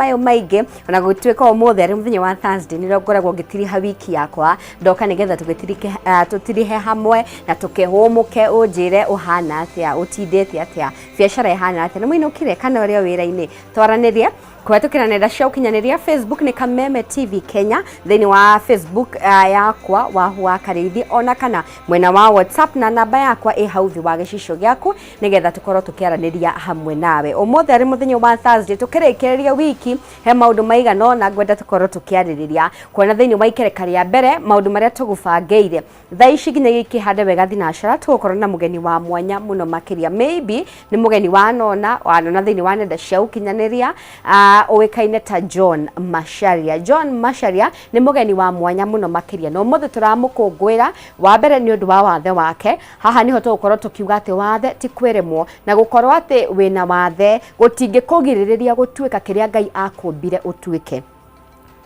mayũ maingĩ. Ona gũtuĩka ũmũthĩ arĩ mũthenya wa Thursday, nĩrĩo ngoragwo ngĩtiriha wiki yakwa, ndoka nĩgetha tũgĩtirike tũtirihe hamwe na tũkĩhũmũke. Ũnjĩre ũhana atĩa, ũtindĩte atĩa, biacara ĩhana atĩa, nĩ mũinũkire kana ũrĩ o wĩra-inĩ. Twaranĩrie kũhetũkĩra nenda cia ũkinyanĩria. Facebook nĩ Kameme TV Kenya, thĩinĩ wa Facebook yakwa Wahu wa Karĩithi, ona kana mwena wa WhatsApp na namba yakwa ĩ hau thĩ wa gĩcicio gĩaku, nĩgetha tũkorwo tũkĩaranĩria hamwe nawe. Ũmũthĩ arĩ mũthenya wa Thursday, tũkĩrĩkĩrĩria wiki, he maũndũ maigana ũna ngwenda tũkorwo tũkĩarĩrĩria, kuona thĩinĩ wa ikereka rĩa mbere maũndũ marĩa tũgũbangĩire thaa ici nginyagia ikĩhande wega thinacara. Tũgũkorwo na mũgeni wa mwanya mũno makĩria, maybe nĩ mũgeni wanona wanona thĩinĩ wa nenda cia ũkinyanĩria, ũĩkaine ta John Macharia. John Macharia nĩ mũgeni wa mwanya mũno makĩria, na ũmũthĩ tũramũkũngũĩra wa mbere nĩ ũndũ wa wathe wake. Haha nĩho tũgũkorwo tũkiuga atĩ wathe ti kwĩremwo, na gũkorwo atĩ wĩna wathe gũtingĩkũgirĩrĩria gũtuĩka kĩrĩa Ngai akũmbire ũtuĩke,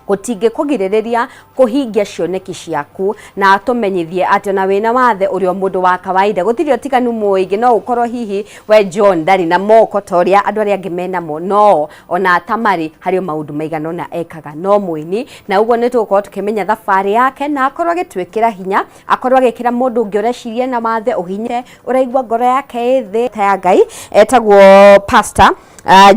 gũtingĩkũgirĩrĩria kũhingia cioneki ciaku, na atũmenyithie atĩ ona wĩna wathe ũrĩ o mũndũ wa kawaida, gũtirĩ ũtiganu mũingĩ. No ũkorwo hihi we John ndarĩ na moko ta ũrĩa andũ arĩa angĩ menamo, no ona atamarĩ harĩ o maũndũ maigana ũna ekaga, no mũini. Na ũguo nĩ tũgũkorwo tũkĩmenya thabarĩ yake, na akorwo agĩtwĩkĩra hinya, akorwo agĩkĩra mũndũ ũngĩ ũreciria na wathe ũhinye, ũraigua ngoro yake ĩ thĩ ta ya Ngai. Etagwo Pastor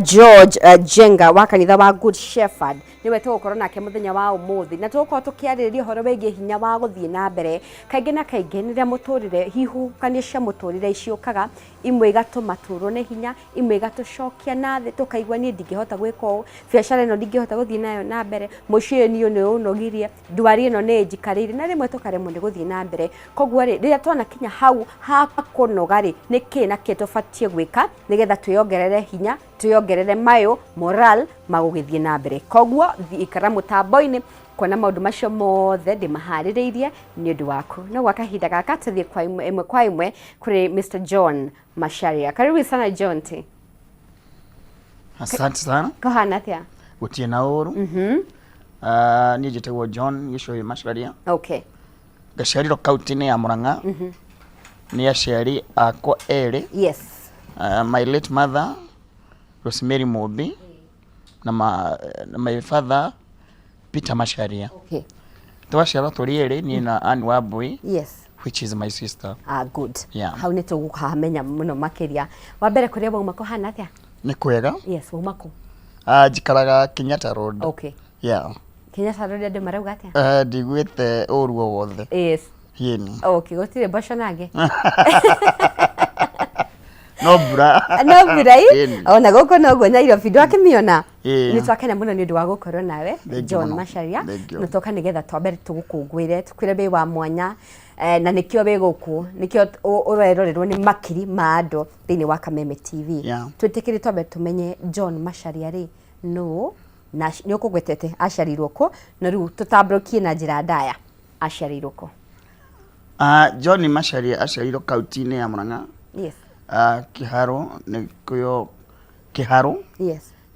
George Jenga wa kanitha wa Good Shepherd, nĩwe tũgũkorwo nake mũthenya wa ũmũthĩ, na tũgũkorwo tũkĩarĩrĩria ũhoro wĩgiĩ hinya wa gũthiĩ na mbere. Kaingĩ na kaingĩ rĩrĩa mũtũrĩre, hihuhũkanio cia mũtũrĩre ciũkaga, imwe igatũma tũrwo nĩ hinya, imwe igatũcokia na thĩ, tũkaigua niĩ ndingĩhota gwĩka ũũ, biacara ĩno ndingĩhota gũthiĩ nayo na mbere, mũciĩ ũyũ niĩ nĩ ũnogirie, ndwari ĩno nĩ ĩnjikarĩire, na rĩmwe tũkaremwo nĩ gũthiĩ na mbere. Koguo rĩ, rĩrĩa twanakinya hau ha kũnoga rĩ, nĩ kĩ na kĩ tũbatiĩ gwĩka nĩgetha twĩongerere hinya, twĩongerere mayũ moral ma gũgĩthiĩ na mbere? Koguo ikara mũtambo-inĩ kuona maũndũ macio mothe ndĩmaharĩrĩirie nĩ ũndũ waku. No gwa kahinda gaka tũthiĩ kwa ĩmwe ĩmwe kwa ĩmwe kũrĩ Mr John Macharia. Karibu sana, John T. Asante sana. Kũhana atĩa? Gũtirĩ na ũru. Niĩ njĩtagwo John Gĩcũhĩ Macharia. Ngaciarĩrwo kaunti-inĩ ya Murang'a nĩ aciari akwa erĩ. My late mother Rosemary Mũmbi na my father Peter Macharia. Twaciarwo tũrĩ erĩ, niĩ na Ann Wambui, which is my sister. Ah, good. Yeah. Hau nĩ tũgũkamenya mũno makĩria. Wa mbere, kũrĩa wauma kũhana atĩa? Nĩ kwega. Yes, wauma kũ? Njikaraga Kenyatta Road. Yeah. Kenyatta Road andũ marauga atĩa? Ndiguĩte ũru o wothe. Yĩni. Okay, gũtirĩ mboco nangĩ? No mbura. No mbura i. Ĩni. Ona gũkũ noguo Nairobi, ndwakĩmĩona. Ĩĩ. Nĩ twakena mũno nĩ ũndũ wa gũkorwo nawe, Thank you John mũno. Macharia. Thank you. Na twoka nĩgetha twambe tũgũkũngũĩre, tũkwĩre wĩ wa mwanya, na nĩkĩo wĩ gũkũ, nĩkĩo ũrerorerwo nĩ makiri ma andũ thĩinĩ wa Kameme TV. Twĩtĩkĩre twambe tũmenye John Macharia rĩ nũ, na nĩ ũkũgwetete aciarĩirwo kũ, na rĩu tũtambũrũkie na njĩra ndaya, aciarĩirwo kũ? John Macharia aciarĩirwo kaunti-inĩ ya Murang'a. Kĩharũ, nĩkuo Kĩharũ,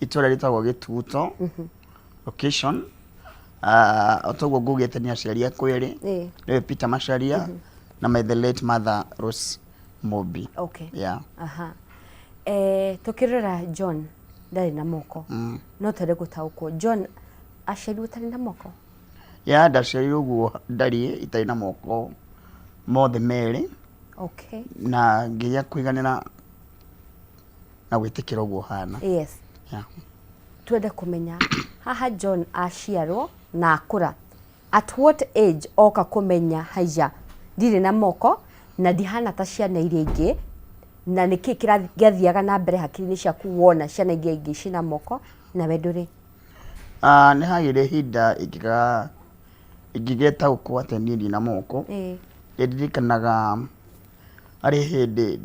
itũra rĩtagwo Gĩtuto location. O toguo ngugĩte, nĩ aciari akwa erĩ, nĩwe Peter Macharia na my the late mother Rose Mũmbi. Yeah. Aha. Tũkĩrora John ndarĩ na moko, no twende gũtaũkwo, John aciarirwo ũtarĩ na moko? Ya, ndaciarirwo ũguo ndariĩ, itarĩ na moko mothe merĩ, na ngĩgĩa kũiganĩra na gwĩtĩkĩra ũguo hana. Yeah. Twende kũmenya haha John aciarwo na akũra, at what age oka kũmenya haija ndirĩ na moko na ndihana ta ciana iria ingĩ, na nĩkĩ kĩrathiaga na mbere hakiri-inĩ ciaku wona ciana iria ingĩ ciĩna moko na we ndũrĩ? Nĩ hagĩire ihinda ingĩgetaũkwo atĩ niĩ ndina moko. Nĩ ndirikanaga harĩ hĩndĩ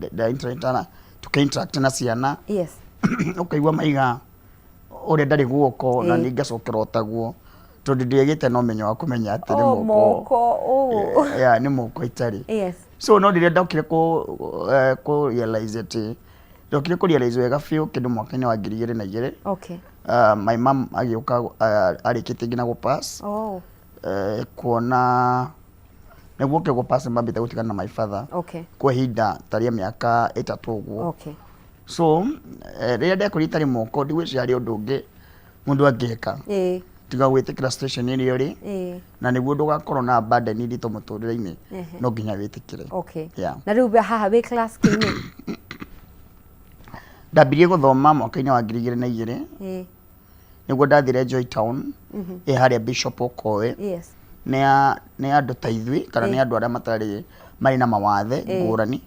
tũkĩ interact na ciana, ũkaigua maiga ũrĩa ndarĩ guoko, na niĩ ngacokera o taguo, tondũ ndiagĩte na ũmenyo wa kũmenya atĩ nĩ Oh, moko. Moko, oh. Yeah, nĩ moko itarĩ. So no rĩrĩa ndokire kũ realize atĩ, ndokire kũ realize wega biũ kĩndũ mwaka-inĩ wa 2002. My mom agĩũka arĩkĩtie nginya gũ pass. Kuona nĩguo oke gũ pass mambĩte gũtigana na my father kwa ihinda ta rĩa mĩaka 3 ũguo. So rĩrĩa ndekorire itarĩ moko, ndigwĩciria harĩ ũndũ ũngĩ. Mũndũ angĩka tiga gwĩtĩkĩra situation ĩrĩa ũrĩ, na nĩguo ndũgakorwo na burden nditũ mũtũrĩre-inĩ, no nginya wĩtĩkĩre. Yeah. Na rĩu haha wĩ class kĩ-inĩ? Ndambirie gũthoma mwaka-inĩ wa 2002. Nĩguo ndathire Joy Town ĩ harĩa Bishop Okoe. Nĩ andũ ta ithuĩ kana nĩ andũ arĩa matarĩ marĩ na mawathe ngũrani,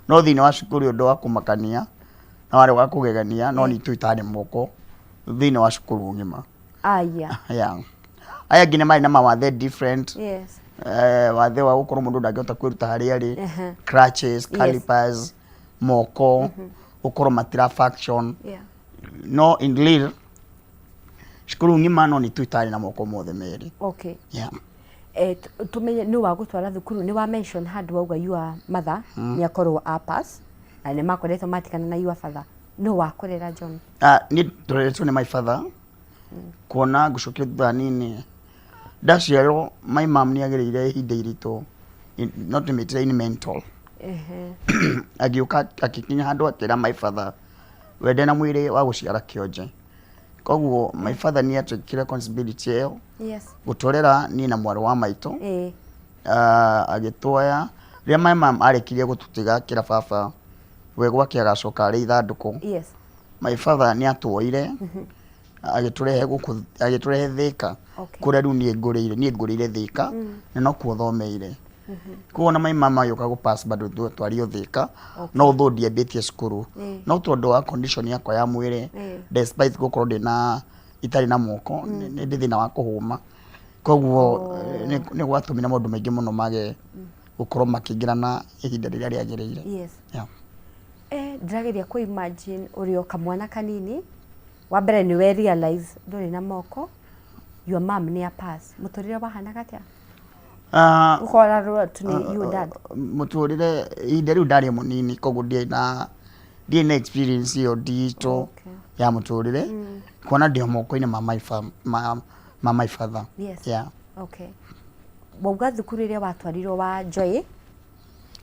no thĩinĩ wa cukuru ũndũ wa kũmakania na warĩ wa kũgegania, no nĩ tu itarĩ moko thĩinĩ wa cukuru ng'ima. Aya. Yeah. Aya angĩ nĩ marĩ na mawathe different. Wathe wa gũkorwo mũndũ ndangĩhota kwĩruta harĩa arĩ, crutches, calipers, moko gũkorwo matira function. No in real cukuru ng'ima no nĩ tu itarĩ na moko mothe merĩ. Yeah. Tumenye nĩ wa gũtwara thukuru, nĩ wa mention handũ wauga your mother nĩ akorwo a pass na nĩ makoretwo matigana na your father. Nĩ wa kũrera John? Ah, niĩ tũreretwo nĩ my father. Kuona ngũcokia thutha nini, ndaciarwo my mom nĩ agereire ihinda iritũ, not mĩtĩre in mental. Agĩũka agĩkinya handũ akĩra my father we ndena mwĩrĩ wa gũciara kĩonje, koguo my father nĩ atekire responsibility ĩyo gũtũrera niĩ na mwarĩ wa maitũ. Ah, agĩtuoya rĩrĩa my mom arĩkirie gũtũtiga akĩra baba we gwake agacoka arĩ ithandũkũ. My father nĩ atuoire agĩtũrehe gũkũ, agĩtũrehe Thĩka, kũrĩa rĩu niĩ ngũrĩire Thĩka na nokuo thomeire. Koguo na my mama agĩũka gũ pass bado twario Thĩka, no though ndiambĩtie cukuru, no tondũ wa condition yakwa ya mwĩrĩ, despite gũkorwo ndĩna itarĩ na moko, nĩ ndĩ thĩna wa kũhũma, koguo nĩ gwatũmire maũndũ maingĩ mũno mage gũkorwo makĩingĩrana ihinda rĩrĩa rĩagĩrĩire. Yeah. Ndĩrageria kũ imagine ũrĩ o kamwana kanini, wa mbere nĩ we realize ndũrĩ na moko, your mom nĩ a pass, mũtũrĩre wahanaga atĩa? Ah, Ũkorarwo tu nĩ you dad. Mũtũrĩre ihinda rĩu ndarĩ mũnini, koguo ndiarĩ na experience ĩyo nditũ ya mũtũrĩre, kuona ndĩ o moko-inĩ ma my father. Yeah. Okay, wauga thukuru ĩrĩa watwarirwo wa Joy?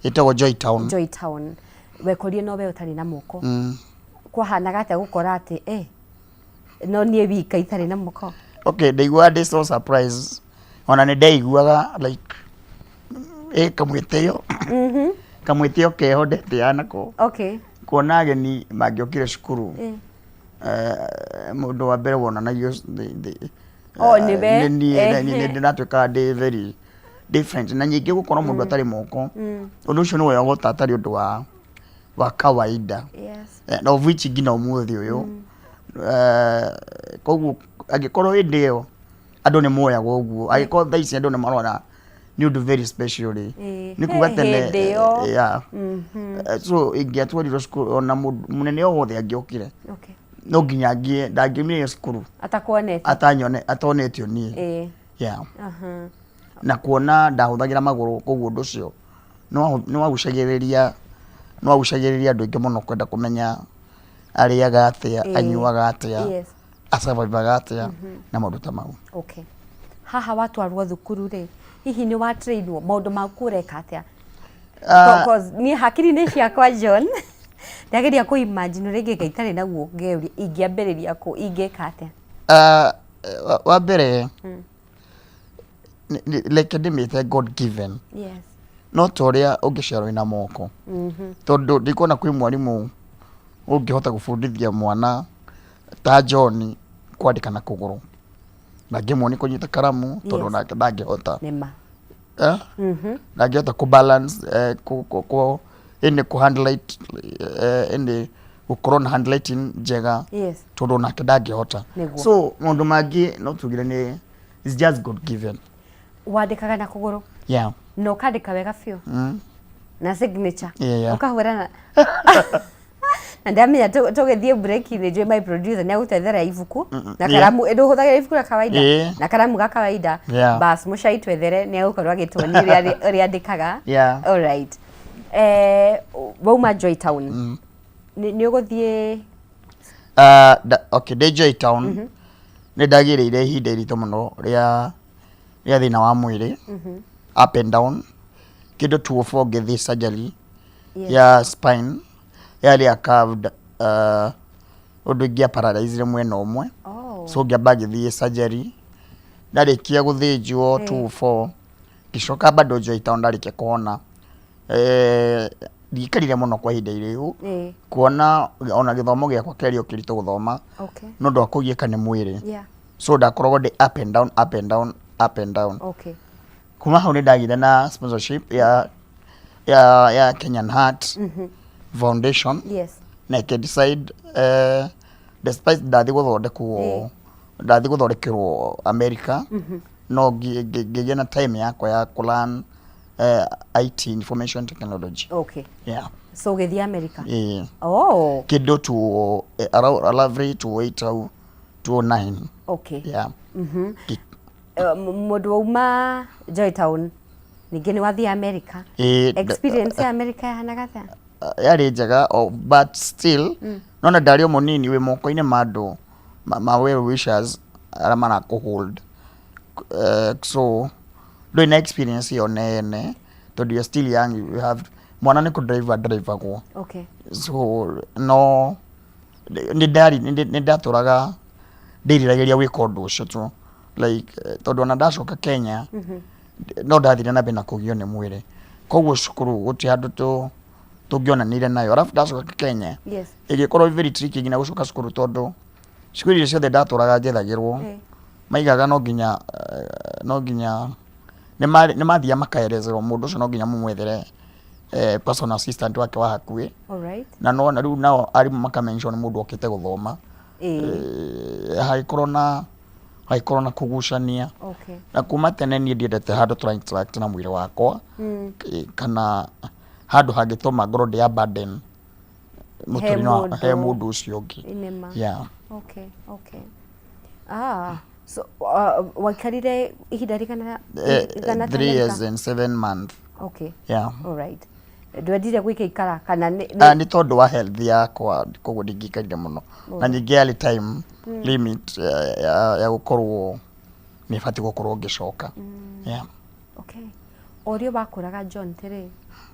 Ĩtagwo Joy Town. Joy Town, wekorire no we ũtarĩ na moko? Kwahanaga atĩa gũkora atĩ no niĩ wika itarĩ na moko? Okay, ndaiguaga ndĩ so surprised, ona nĩ ndaiguaga like kamwĩtĩo keho ndetĩaga nako, kuona ageni mangĩokire cukuru, mũndũ wa mbere wonanagio Oh, nĩwe. Nĩ niĩ. Nĩ ndĩratuĩkaga ndĩ very different, na ningĩ gũkorwo mũndũ atarĩ moko, ũndũ ũcio nĩ woyagwo ta atarĩ ũndũ wa kawaida. Na of which nginya ũmũthĩ ũyũ, koguo angĩkorwo hĩndĩ ĩyo andũ nĩ moyagwo ũguo, angĩkorwo thaa ici andũ nĩ marona nĩ ũndũ very special rĩ, nĩ kuga tene Hĩndĩ ĩyo. Yeah. So ingĩatwarirwo cukuru, ona mũndũ mũnene o wothe angĩokire, no nginya angĩe ndangĩumire cukuru atakuonete, atanyone atonetio niĩ. Yeah. Na kuona ndahũthagĩra magũrũ, koguo ũndũ ũcio nĩ wagucagĩrĩria andũ aingĩ mũno kwenda kũmenya arĩaga atĩa, anyuaga atĩa, asurvivaga atĩa na maũndũ ta mau. Okay, haha watwarwo thukuru rĩ, hihi nĩ watrainwo maũndũ maku ũreka atĩa? 'Cause niĩ hakiri-inĩ ciakwa, John, ndageria kũ imagine ũrĩa ingĩka itarĩ naguo, ngeyũria ingĩambĩrĩria kũ, ingĩka atĩa? Ah, wa mbere reke ndĩmĩte God given. No ta ũrĩa ũngĩciarwo wĩna moko, tondũ ndikuona kwĩ mwarimũ ũngĩhota gũbundithia mwana ta John kwandĩka na kũgũrũ, ndangĩmuonia kũnyita karamu tondũ onake ndangĩhota. Nĩ ma. Eh? Ndangĩhota kũ balance, kũ ĩnĩ kũ handwrite, ĩnĩ gũkorwo na handwriting njega, tondũ onake ndangĩhota. So maũndũ mangĩ no tugire nĩ it's just God given. Wandĩkaga na kũgũrũ? Yeah. Na ũkandĩka wega biũ? Na signature? Yeah. Ũkahũrana na ndamenya tũgĩthiĩ break-inĩ, njũĩ my producer nĩ agũtwethera ibuku na karamu. Ndũhũthagĩra ibuku rĩa kawaida? Ĩĩ. Na karamu ga kawaida? Yeah. Bas mũcai twethere, nĩ egũkorwo agĩtuonia ũrĩa andĩkaga. Alright, wauma Joy Town nĩ ũgũthiĩ? Okay, ndĩ Joy Town nĩ ndagĩrĩire ihinda iritũ mũno rĩa thĩna wa mwĩrĩ, up and down, kĩndũ 204 ngĩthiĩ surgery ya spine yarĩ ya curved, ũndũ ingĩa paralyzire mwena ũmwe. Oh. So ngĩamba ngĩthiĩ surgery, ndarĩkia gũthĩnjwo 204 ngĩcoka bado Joy Town ndarĩkia kũhona. Ndiaikarire mũno kwa ihinda iraihu kuona ona gĩthomo gĩakwa kĩarĩ o kĩritũ gũthoma nĩ ũndũ wa kũgiĩka nĩ mwĩrĩ. So ndakoragwo ndĩ up and down, up and down, up and down. Kuma hau nĩ ndagĩire na sponsorship ya Kenyan Heart Foundation na ĩkĩ decide despite ndathiĩ gũthondekwo, ndathiĩ gũthondekerwo America, no ngĩgĩa na time yakwa ya kũ learn IT, information technology. Yeah. So ũgĩthiĩ America? Ĩĩ. Oh. Kĩndũ tu around lovely 28 hau 209. Yeah. Mũndũ wauma Joy Town ningĩ nĩ wathiĩ America? Ĩĩ. Experience ya America yahanaga atĩa? Yarĩ njega oh, but still nona ndarĩ o mũnini, wĩ moko-inĩ ma andũ ma well wishers arĩa marakũ hold. So ndũrĩ na experience ĩyo nene tondũ you're still young, you have mwana nĩ kũ drive adrivagwo. So no nĩ ndarĩ nĩ ndatũraga ndĩriragĩria gwĩka ũndũ ũcio tu like tondũ ona ndacoka Kenya no ndathire na mbere na kũgio nĩ mwĩrĩ, koguo cukuru gũtirĩ handũ tũngĩonanire nayo. Arabu ndacoka Kenya ĩgĩkorwo very tricky nginya gũcoka cukuru, tondũ cukuru iria ciothe ndatũraga njethagĩrwo maigaga no nginya nĩ mathiaga makaerezerwo mũndũ ũcio no nginya mũmwethere personal assistant wake wa hakuhĩ. Na nona rĩu nao arimũ maka mention mũndũ okĩte gũthoma. Hagĩkorwo na kũgucania. Na kuma tene niĩ ndiendete handũ tũra interact na mwĩrĩ wakwa kana handũ hangĩtũma ngorwo ndĩ a burden mũtũrĩre mũndũ. He mũndũ ũcio ũngĩ. Nĩma. Yeah. Okay. Ah, so waikarire ihinda rigana rigana 3 years and 7 months. Yeah. Alright. Ndwendire gwĩka kana nĩ Ah, nĩ tondũ wa health yakwa, koguo ndingĩikarire mũno, na ningĩ yarĩ time limit ya gũkorwo nĩ batiĩ gũkorwo ngĩcoka, yeah. Okay. O ũrĩa wakũraga, John, tĩrĩ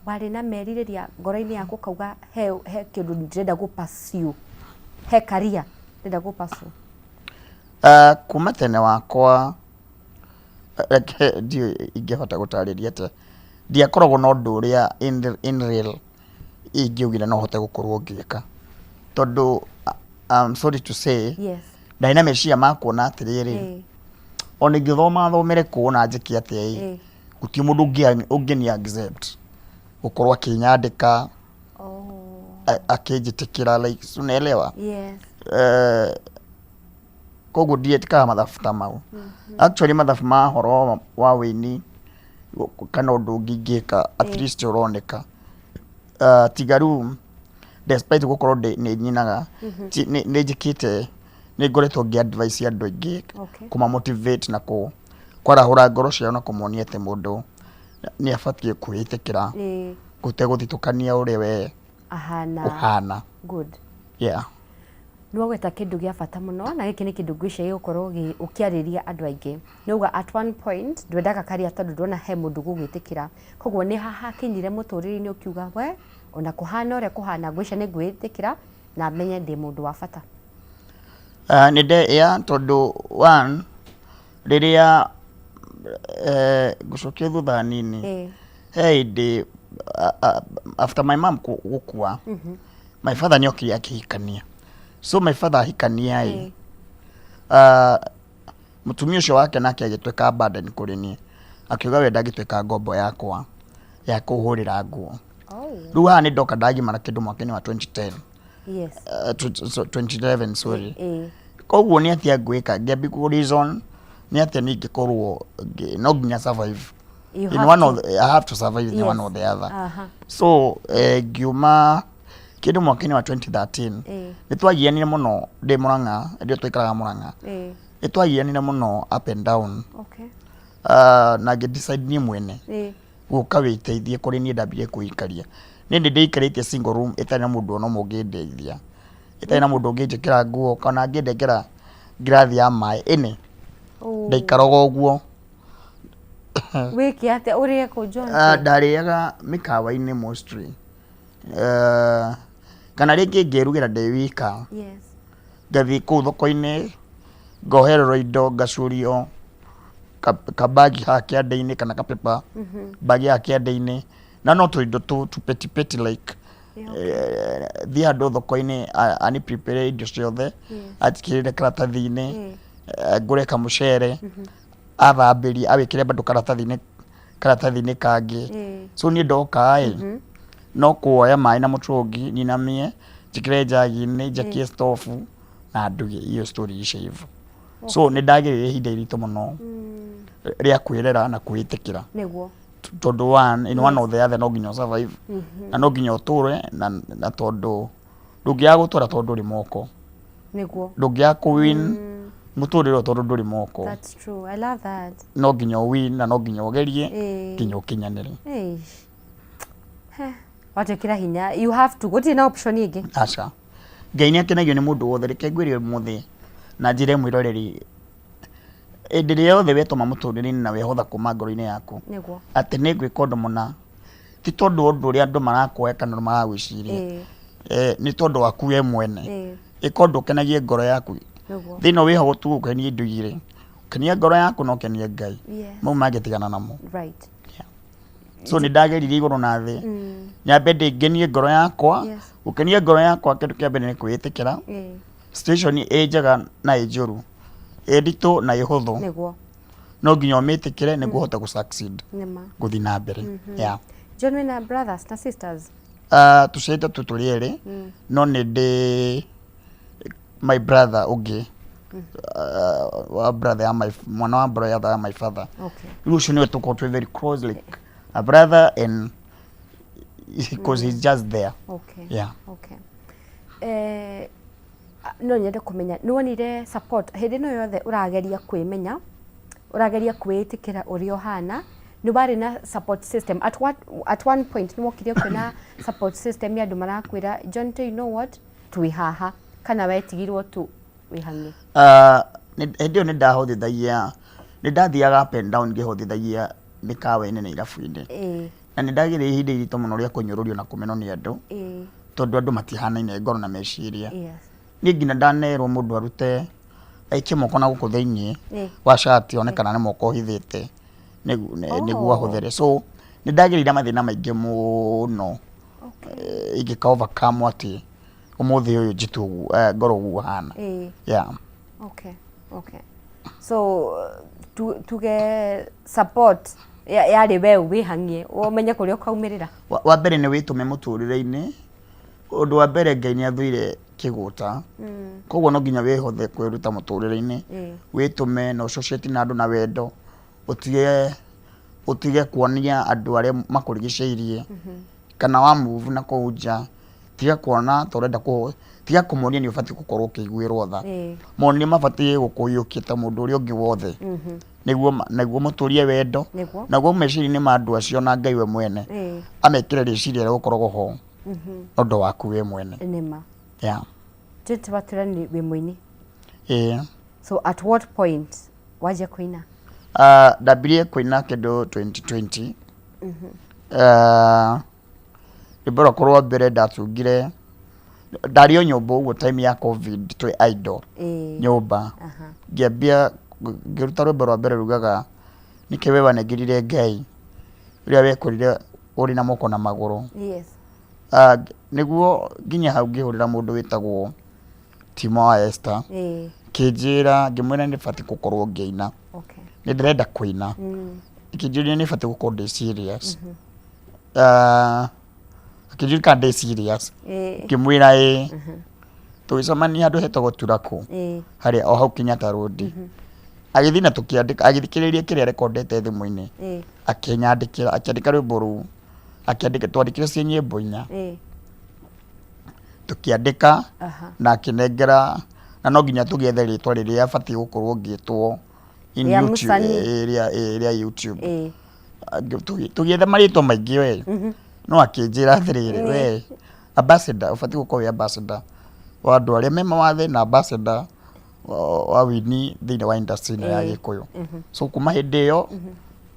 warĩ na merirĩria ngoro-inĩ yaku ũkauga he kĩndũ ndĩrenda gũ pursue, he career ndĩrenda gũ pursue? Kuma tene wakwa, reke ndiũĩ ingĩhota gũtarĩria atĩa, ndiakoragwo na ũndũ ũrĩa in real ingĩaugire no hote gũkorwo ngĩka, tondũ I'm sorry to say, ndarĩ na meciria ma kuona atĩrĩrĩ, ona ingĩthoma thomere kũ na njĩke atĩa ĩ, gũtirĩ mũndũ ũngĩni accept gũkorwo akĩnyandĩka, akĩnjĩtĩkĩra, like si unaelewa? Yes. Koguo ndietĩkaga mathabu ta mau. Actually mathabu ma horo wa wĩini kana ũndũ ũngĩ ingĩka at least ũroneka. Tiga rĩu despite gũkorwo nĩ nyinaga, nĩ njĩkĩte, nĩ ngoretwo ngĩ advice andũ aingĩ kũma motivate na kwarahũra ngoro ciao na kũmonia atĩ mũndũ nĩ abatiĩ kwĩĩtĩkĩra gũtegũthitũkania ũrĩa we ahana ũhana. Good. Yeah. Nĩ wagweta kĩndũ gĩa bata mũno, na gĩkĩ nĩ kĩndũ ngwĩciria gĩgũkorwo ũkĩarĩria andũ aingĩ. Nĩ uga at one point ndwendaga karia tondũ ndwona he mũndũ gũgwĩtĩkĩra, koguo nĩ hakinyire mũtũrĩre-inĩ ũkiuga we ona kũhana ũrĩa kũhana, ngwĩciria nĩ ngwĩtĩkĩra na menye ndĩ mũndũ wa bata. Nĩ nde ya tondũ one rĩrĩa ngũcokia thutha hanini, he hĩndĩ after my mom gũkua, my father nĩ okire akĩhikania. So my father ahikania ĩ, mũtumia ũcio wake nake agĩtuĩka burden kũrĩ niĩ, akiuga we ndangĩtuĩka ngombo yakwa ya kũhũrĩra nguo. Rĩu haha nĩ ndoka ndagimara kĩndũ mwaka-inĩ wa 2010, so 2011, sorry. Koguo nĩ atĩa ngwĩka? Ngĩambi kũ reason nĩ atĩa niĩ ingĩkorwo no nginya survive You in have one to. or the, I have to survive in one or the other. So ngiuma kĩndũ mwaka-inĩ wa 2013. Nĩ twagianire mũno ndĩ Mũrang'a, rĩrĩa twaikaraga Mũrang'a. Nĩ twagianire mũno up and down. Na ngĩ decide niĩ mwene gũka wĩteithie kũrĩ niĩ. Ndambire kwĩikaria niĩ, nĩ ndĩikarĩtie single room ĩtarĩ na mũndũ ona ũmwe ũngĩndeithia, ĩtarĩ na mũndũ ũngĩnjĩkĩra nguo kana angĩndengera ngirathi ya maĩ ĩnĩ. Ndaikaraga ũguo. Wĩke atĩa? Ũrĩe kũ, John? Ndarĩaga mĩkawa-inĩ mostly, kana rĩngĩ ngerugĩra ndĩ wika. Ngathiĩ kũu thoko-inĩ Ngohererwo indo, ngacurio kabagi haha kĩande-inĩ kana kapepa bagi haha kĩande-inĩ, na no tũindo tũ petty petty like thiĩ handũ thoko-inĩ ani prepare indo ciothe, anjĩkĩrĩre karatathi-inĩ, ngũre kamũcere, athambĩrie, awĩkĩre bado karatathi-inĩ karatathi-inĩ kangĩ. So niĩ ndoka ĩ, no kuoya maĩ na mũtũngi nyinamie, njĩkĩre njagi-inĩ, njakie stobu na nduge iyo story iishe hivyo. So nĩ ndagereire ihinda iritũ mũno rĩa kwĩrera na kwĩĩtĩkĩra. Tondũ one in one or the other no nginya ũ survive na no nginya ũtũre na tondũ ndũngĩaga gũtũra tondũ ndũrĩ moko. Ndũngĩaga kũ win mũtũrĩre ũyũ tondũ ndũrĩ moko. That's true. I love that. No nginya ũ win na no nginya ũgerie nginya ũkinyanĩre. Eish. Heh. Watwĩkĩra hinya. You have to. Gũtirĩ na option ĩngĩ. Aca. Ngai nĩ akenagio nĩ mũndũ wothe. Reke ngwĩre ũmũthĩ na njĩre mwĩroreri, hĩndĩ ĩrĩa yothe wetũma mũtũrĩre-inĩ na wehotha kuma ngoro-inĩ yaku atĩ nĩ ngwĩka ũndũ mũna, ti tondũ wa ũndũ ũrĩa andũ marakuoya kana maragwĩciria, nĩ tondũ waku we mwene. Ĩka ũndũ ũkenagie ngoro yaku. Thĩ ĩno wĩho tu gũkenia indo igĩrĩ, ũkenie ngoro yaku na ũkenie Ngai. Mau mangĩ tigana namo. So nĩ ndageririe igũrũ na thĩ nyambe ndĩngenie ngoro yakwa. Gũkenia ngoro yakwa, kĩndũ kĩa mbere nĩ kwĩĩtĩkĩra. Situation ĩ njega na ĩ njũru, ĩ nditũ na ĩ hũthũ, no nginya ũmĩtĩkĩre nĩguo ũhote gũ succeed, gũthiĩ na mbere, yeah. John, wĩna brothers na sisters? Tũciarĩtwo tu tũrĩ erĩ, no nĩ ndĩ my brother ũngĩ, wa brother ya my mwana wa brother ya my father. Rĩu ũcio nĩwe tũkoragwo twĩ very close, like a brother, and because he's just there. Yeah. Okay. No nyende kũmenya nĩ wonire support hĩndĩ ĩno yothe ũrageria kwĩmenya, ũrageria kwĩĩtĩkĩra ũrĩa ũhana, nĩ warĩ na support system? At one point nĩ wokire ũkĩona support system ya andũ marakwĩra, "John, you know what, twĩ haha," kana wetigirwo tu wĩhang'e? Hĩndĩ ĩyo nĩ ndahotithagia, nĩ ndathiaga up and down ngĩhotithagia mĩkawa-inĩ na irabu-inĩ, na nĩ ndagereire ihinda iritũ mũno rĩa kũnyũrũrio na kũmenwo nĩ andũ, tondũ andũ matihanaine ngoro na meciria. Niĩ nginya ndanerwo mũndũ arute aikie moko na gũkũ thĩiniĩ wa cati one kana nĩ moko ũhithĩte nĩguo ahũthĩre. So nĩ ndagereire mathĩna maingĩ mũno ingĩka overcome atĩ ũmũthĩ ũyũ njĩtwo ũguo, ngorwo ũguo hana. Yeah. Okay. So tuge support yarĩ we wĩhang'ie ũmenye kũrĩa ũkaumĩrĩra. Wa mbere nĩ wĩtũme mũtũrĩre-inĩ. Ũndũ wa mbere, Ngai nĩ athũire kĩgũta, koguo no nginya wĩhothe kwĩruta mũtũrĩre-inĩ, wĩtũme na ũcocete na andũ na wendo, ũtige kuonia andũ arĩa makũrigicĩirie kana wa move na kũu nja, tiga kuona ta ũrenda kũ tiga kũmonia nĩ ũbatiĩ gũkorwo ũkĩiguĩrwo tha. Monie mabatiĩ gũkũiyũkia ta mũndũ ũrĩa ũngĩ wothe, nĩguo mũtũrie wendo, naguo meciria-inĩ ma andũ acio na Ngai we mwene amekĩre rĩciria rĩa gũkoragwo ho ũndũ waku we mwene. Nĩma. Yeah. Jete watwĩra nĩ wĩ mũini. Ĩĩ. So at what point wanjia kũina? Ndambirie kũina kĩndũ 2020. Rwĩmbo rwakwa rwa mbere ndatungire ndarĩ o nyũmba ũguo time ya COVID, twĩ idle nyũmba, ngĩambia ngĩruta rwĩmbo rwa mbere rugaga, "Nĩkĩ we wanengerire Ngai ũrĩa wekũrire ũrĩ na moko na magũrũ?" Nĩguo nginya hau ngĩhũrĩra mũndũ wĩtagwo Timo wa Esther, kĩnjĩra, ngĩmwĩra nĩ batiĩ gũkorwo ngĩina, nĩ ndĩrenda kũina. Akĩnjũria nĩ batiĩ gũkorwo ndĩ serious. Akĩnjũria kana ndĩ serious, ngĩmwĩra ĩĩ. Tũgĩcemania handũ hetagwo Turaku, harĩa o hau Kenyatta Road. Agĩthiĩ na tũkĩandĩka, agĩthikĩrĩria kĩrĩa rekondete thimũ-inĩ, akĩnyandĩkĩra, akĩandĩka rwĩmbo rũu, akĩandĩka, twandĩkire ciĩ nyĩmbo inya, tũkĩandĩka na akĩnengera, na no nginya tũgĩethe rĩtwa rĩrĩa batiĩ gũkorwo ngĩtwo in Rĩa YouTube, mũcanii. Rĩa YouTube. Tũgĩetha marĩtwa maingĩ we, no akĩnjĩra atĩrĩrĩ, "We ambassador, ũbatiĩ gũkorwo wĩ ambassador wa andũ arĩa me mawathe na ambassador wa wini thĩinĩ wa industry ĩno ya Gĩkũyũ." So kuma hĩndĩ ĩyo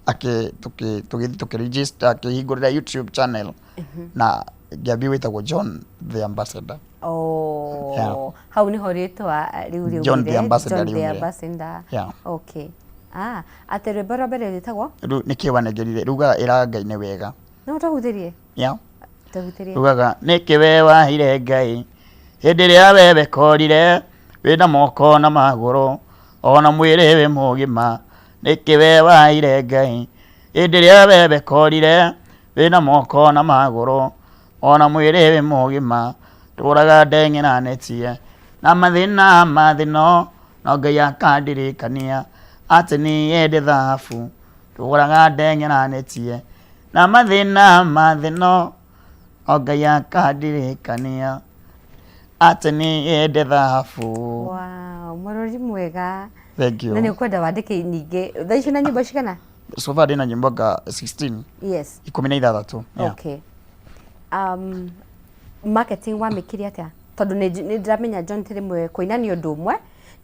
akĩ tũkĩ tũgĩthiĩ tũkĩregister, akĩhingũrĩra YouTube channel na Ngĩambia gwĩtagwo John the Ambassador. Oh. Yeah. Hau niho rĩtwa rĩu riumire. John the Ambassador John the riumire. Ambassador. Yeah. Okay. Ah, atĩ rwĩmbo rwa mbere rwĩtagwo? Rĩu nĩkĩ wanengerire rugaga ĩra Ngai nĩ wega. No tũhutĩrie. Yeah. Tũhutĩrie. Rugaga nĩkĩ we waheire Ngai hĩndĩ ĩrĩa we wekorire wĩna moko na magũrũ ona mwĩrĩ wĩ mũgima, nĩkĩ we waheire Ngai hĩndĩ ĩrĩa we wekorire wĩna moko na magũrũ ona mwĩrĩ wĩ mũgima, tũraga ndeng'eranĩtie na mathĩna mathĩno no Ngai akandirikania atĩ niĩ ndĩ thahabu, tũraga ndeng'eranĩtie na mathĩna mathĩno no Ngai akandirikania atĩ niĩ ndĩ thahabu. Wow, mũrũri mwega. Thank you. Na nĩ ũkwenda wandĩke ningĩ. Thaa ici na nyĩmbo cigana? So far ndĩna nyĩmbo nga 16. Yes. 16. Yeah. Okay. Marketing wamĩkire atĩa? Tondũ nĩ ndĩramenya John ti rĩmwe kũina nĩ ũndũ ũmwe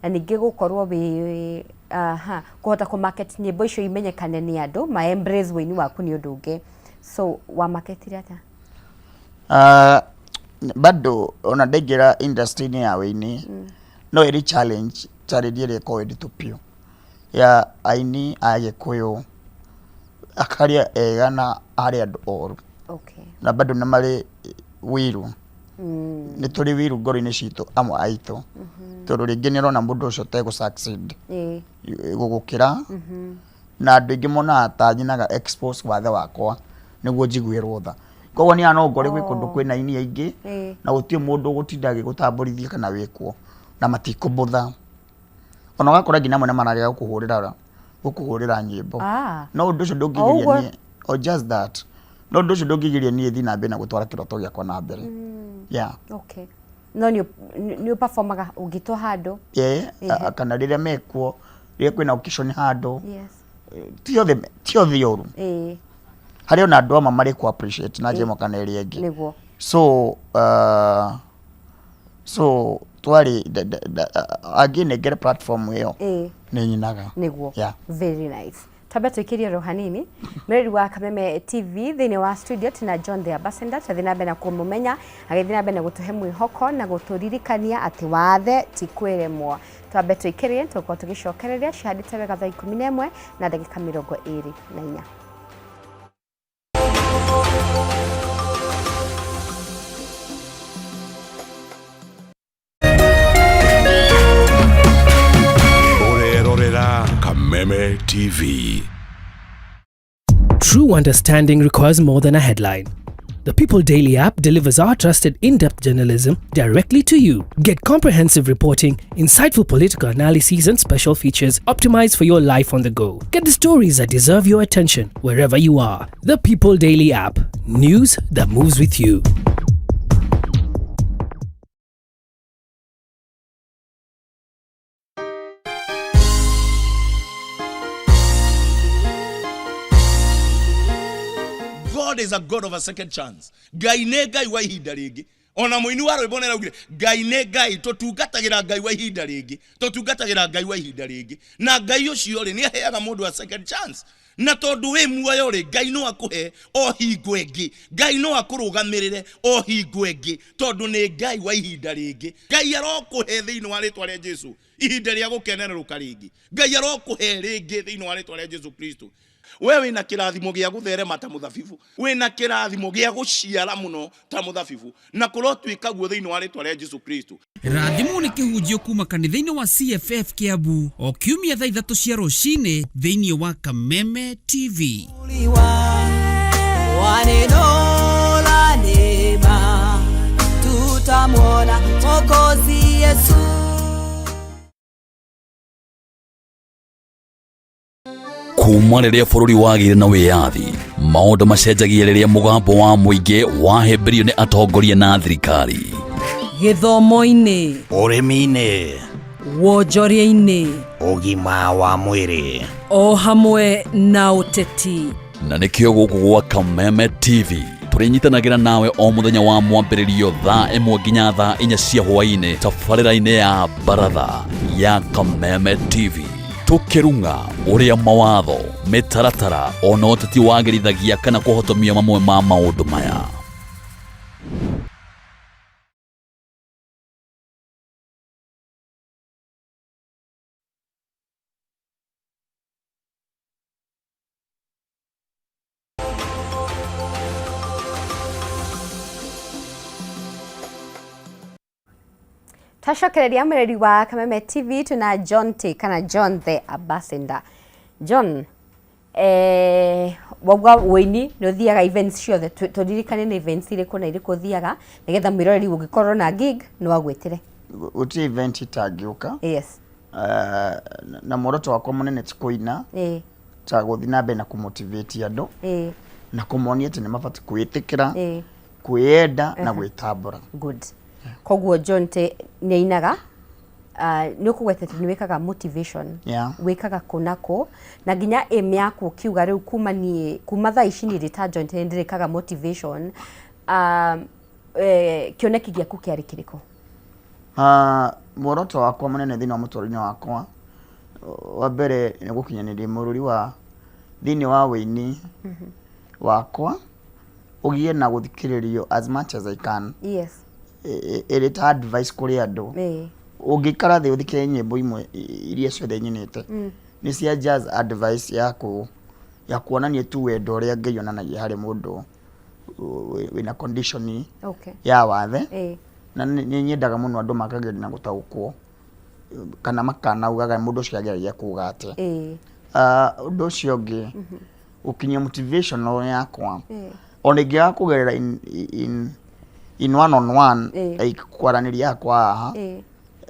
na ningĩ gũkorwo wĩ aha, kũhota kũ market nyĩmbo icio imenyekane nĩ andũ ma embrace wĩini waku nĩ ũndũ ũngĩ. So wa marketire atĩa? Bado ona ndaingĩra industry-inĩ ya wĩini no ĩrĩ challenge ĩrĩa ĩkoragwo ĩ nditũ biũ ya aini a Gĩkũyũ harĩ ega na harĩ andũ oru. Okay. Na bado nĩ marĩ wiru. Nĩ tũrĩ wiru ngoro-inĩ citũ amwe aitũ. Tondũ rĩngĩ nĩ ũrona mũndũ ũcio ũtegũ succeed gũgũkĩra. Na andũ aingĩ monaga ta nyinaga expose wathe wakwa nĩguo njiguĩrwo tha. Koguo niĩ no ngore gwĩ kũndũ kwĩna aini aingĩ na gũtirĩ mũndũ ũgũtinda agĩgũtambũrithia kana wĩkuo na matikũbũtha. Ona ũgakora nginya amwe nĩ mararega gũkũhũrĩra nyĩmbo. No ũndũ ũcio ndũngĩgiria niĩ, or just that. No ũndũ ũcio ndũngĩgiria niĩ thiĩ na mbere na gũtwara kĩroto gĩakwa na mbere. Yeah. Okay. No nĩ ũperformaga ũngĩtwo handũ? Yeah, kana rĩrĩa mekuo, rĩrĩa kwĩna occasion handũ. Yes. Ti othe oru. Harĩ ona andũ amwe marĩ kũ appreciate na njĩra ĩmwe kana ĩrĩa ĩngĩ. Nĩguo. So so twarĩ angĩnengere platform ĩyo nĩ nyinaga. Nĩguo. Yeah. Very nice. Twambe tũikĩrie ro hanini. Mwĩrori wa Kameme TV thĩinĩ wa studio tina John the Ambassador, twathiĩ na mbere na kũmũmenya, agĩthiĩ na mbere na gũtũhe mwĩhoko na gũtũririkania atĩ wathe ti kwĩremwo. Twambe tũikĩrie, tũgũkorwo tũgĩcokereria cihandĩte wega thaa 11 na ndagĩka 24. Ũrerorera Kameme TV. True understanding requires more than a headline. The People Daily app delivers our trusted in-depth journalism directly to you. Get comprehensive reporting, insightful political analyses and special features optimized for your life on the go. Get the stories that deserve your attention wherever you are. The People Daily app. News that moves with you. God is a God of a second chance. Ngai nĩ Ngai wa ihinda rĩngĩ. Ona mũini wa rwĩmbo nĩaraugire, Ngai nĩ Ngai, tũtungatagĩra Ngai wa ihinda rĩngĩ. Tũtungatagĩra Ngai wa ihinda rĩngĩ. Na Ngai ũcio rĩ, nĩaheaga mũndũ a second chance. Na tondũ wĩ muoyo rĩ, Ngai no akũhe o hingo ĩngĩ. Ngai no akũrũgamĩrĩre o hingo ĩngĩ, tondũ nĩ Ngai wa ihinda rĩngĩ. Ngai arokũhe thĩinĩ wa rĩtwa rĩa Jesu ihinda rĩa gũkenererũka rĩngĩ. Ngai arokũhe rĩngĩ thĩinĩ wa rĩtwa rĩa Jesu Kristo. We wĩna kĩrathimo gĩa gũtherema ta mũthabibũ, wĩna kĩrathimo gĩa gũciara mũno ta mũthabibũ, na kũrotuĩka guo thĩinĩ wa rĩtwa rĩa Jesu Kristo. Rathimwo nĩ kĩhunjio kuma kanitha-inĩ wa CFF Kiambu o kiumia thaa 3 cia rũcinĩ thĩinĩ wa Kameme TV. Tutamwona Mwokozi Yesu. Kuma rĩrĩa bũrũri wagĩire na wĩyathi, maũndũ macenjagia rĩrĩa mũgambo wa mũingĩ wahĩmbĩrio nĩ atongoria na thirikari. Gĩthomo-inĩ, ũrĩmi-inĩ, wonjoria-inĩ, ũgima wa mwĩrĩ, o hamwe na ũteti. Na nĩkĩo gũkũ gwa Kameme TV tũrĩnyitanagĩra nawe o mũthenya wa mwambĩrĩrio thaa 1 nginya thaa 4 cia hwaĩ-inĩ tabarĩra-inĩ ya baratha ya Kameme TV. Tũkĩrung'a ũrĩa mawatho, mĩtaratara ona ũteti wagĩrithagia kana kũhotomia mamwe ma maũndũ maya. Twacokereria mwĩrori wa Kameme TV twĩna John T kana John the Ambassador. John, eh, wauga wĩini nĩ ũthiaga events ciothe, tũririkane nĩ events irĩkũ na irĩkũ ũthiaga nĩgetha mwĩroreri ũngĩkorwo na gig no agwĩtĩre. Gũtirĩ event itangĩũka. Yes. Na muoroto wakwa mũnene ti kũina, ta gũthiĩ na mbere na kũmotivate andũ na kũmonia atĩ nĩ mabatiĩ kwĩĩtĩkĩra, kwĩyenda na gwĩtambũra. Good. Koguo John T nĩ ainaga, nĩ ũkũgwetete nĩ wĩkaga motivation. Wĩkaga kũ na kũ, na nginya aim yaku ũkiuga rĩu kuma niĩ, kuma thaa ici niĩ ndĩ ta John T nĩ ndĩrĩkaga motivation, kĩoneki gĩaku kĩarĩ kĩrĩkũ? Muoroto wakwa mũnene thĩinĩ wa mũtũrĩre wakwa, wa mbere nĩ gũkinyanĩria mũrũri wa thĩinĩ wa wĩini wakwa, ũgĩe na gũthikĩrĩrio as much as I can. Ĩrĩ ta advice kũrĩ andũ. Ũngĩikara thĩ ũthikĩrĩrie nyĩmbo imwe iria ciothe nyinĩte, nĩ cia jazz advice ya kuonania tu wendo ũrĩa Ngai onanagia harĩ mũndũ wĩna condition ya wathe. Na nĩ nyendaga mũno andũ makageria na gũtaũkwo kana makanaugaga mũndũ ũcio ageragia kuga atĩa. Ũndũ ũcio ũngĩ, gũkinyia motivational yakwa, ona ingĩaga kũgerera in one on one, like kwaranĩria yakwa haha,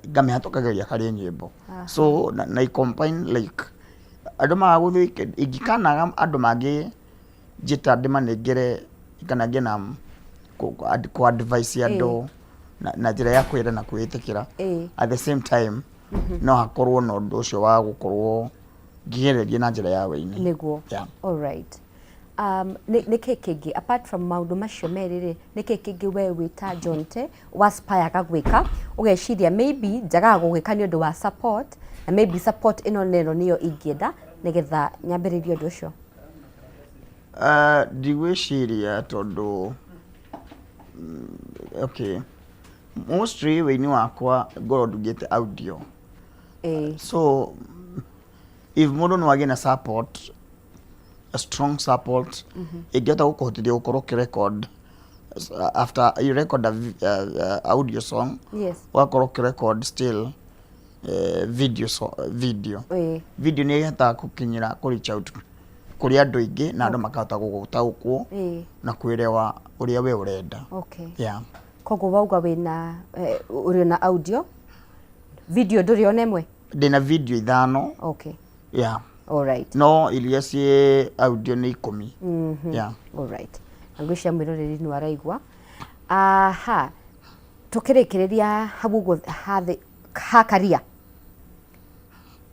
ngamĩhatũkagĩria harĩ nyĩmbo. So na i combine like andũ maga gũthiĩ, ingĩkanaga andũ mangĩ njĩta ndĩmanengere kana ngĩe na kũ advice andũ na njĩra ya kwĩyenda na kwĩĩtĩkĩra. At the same time no hakorwo na ũndũ ũcio wa gũkorwo ngĩgereria na njĩra ya wĩini. Nĩguo. Alright. Nĩ kĩ kĩngĩ apart from maũndũ macio merĩ rĩ, nĩ kĩ kĩngĩ we wĩ ta John T waspireaga gwĩka ũgeciria maybe njagaga gũgĩka nĩ ũndũ wa support, na maybe support ĩno na ĩno nĩyo ingĩenda nĩgetha nyambĩrĩrie ũndũ ũcio? Ndigwĩciria tondũ okay, mostly wĩini wakwa ngorwo ndugĩte audio. So if mũndũ no agĩe na support, a strong support ĩngĩhota gũkũhotithia gũkorwo ũkĩrecord, after you record a audio song, ũgakorwo ũkĩrecord still video, so, video video nĩ ĩhotaga gũkinyĩra, kũ reach out kũrĩ andũ aingĩ na andũ makahota gũgũtaũkwo na kwĩrewa ũrĩa we ũrenda. Yeah. Koguo wauga wĩna ũrĩ na audio, video ndũrĩ ona ĩmwe? Ndĩna video 5. Yeah. Alright. No iria ciĩ audio nĩ 10. Yeah. Alright. Na ngwĩciria mwĩroreri nĩ araigua. Aha. Tũkĩrĩkĩrĩria hau ũguo hathĩ ha karia,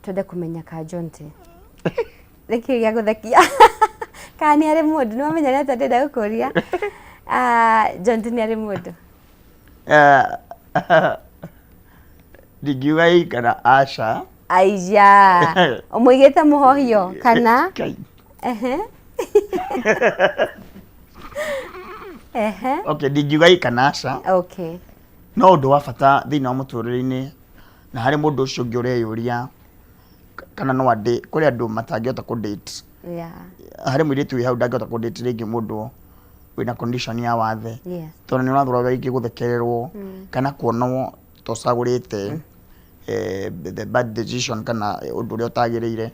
twende kũmenya ka John T. Nĩkĩ gĩa gũthekia? Kana nĩ arĩ mũndũ? Nĩ wamenya nĩ atĩa ndĩrenda gũkũria? John T nĩ arĩ mũndũ? Ndingiuga ĩ kana aca. Aija. Ũmũigĩte mũhohio kana? Kai. Ehe. Ehe. Okay, ndingiuga ĩ kana aca. No ũndũ wa bata thĩinĩ wa mũtũrĩre-inĩ na harĩ mũndũ ũcio ũngĩ ũreyũria kana no andĩ, kũrĩ andũ matangĩhota kũ date. Harĩ mũirĩtu wĩ hau ndangĩhota kũ date rĩngĩ mũndũ wĩna condition ya wathe. Tondũ nĩ ũrathũra rĩngĩ gũthekererwo kana kuonwo ta ũcagũrĩte the bad decision kana ũndũ ũrĩa ũtagĩrĩire.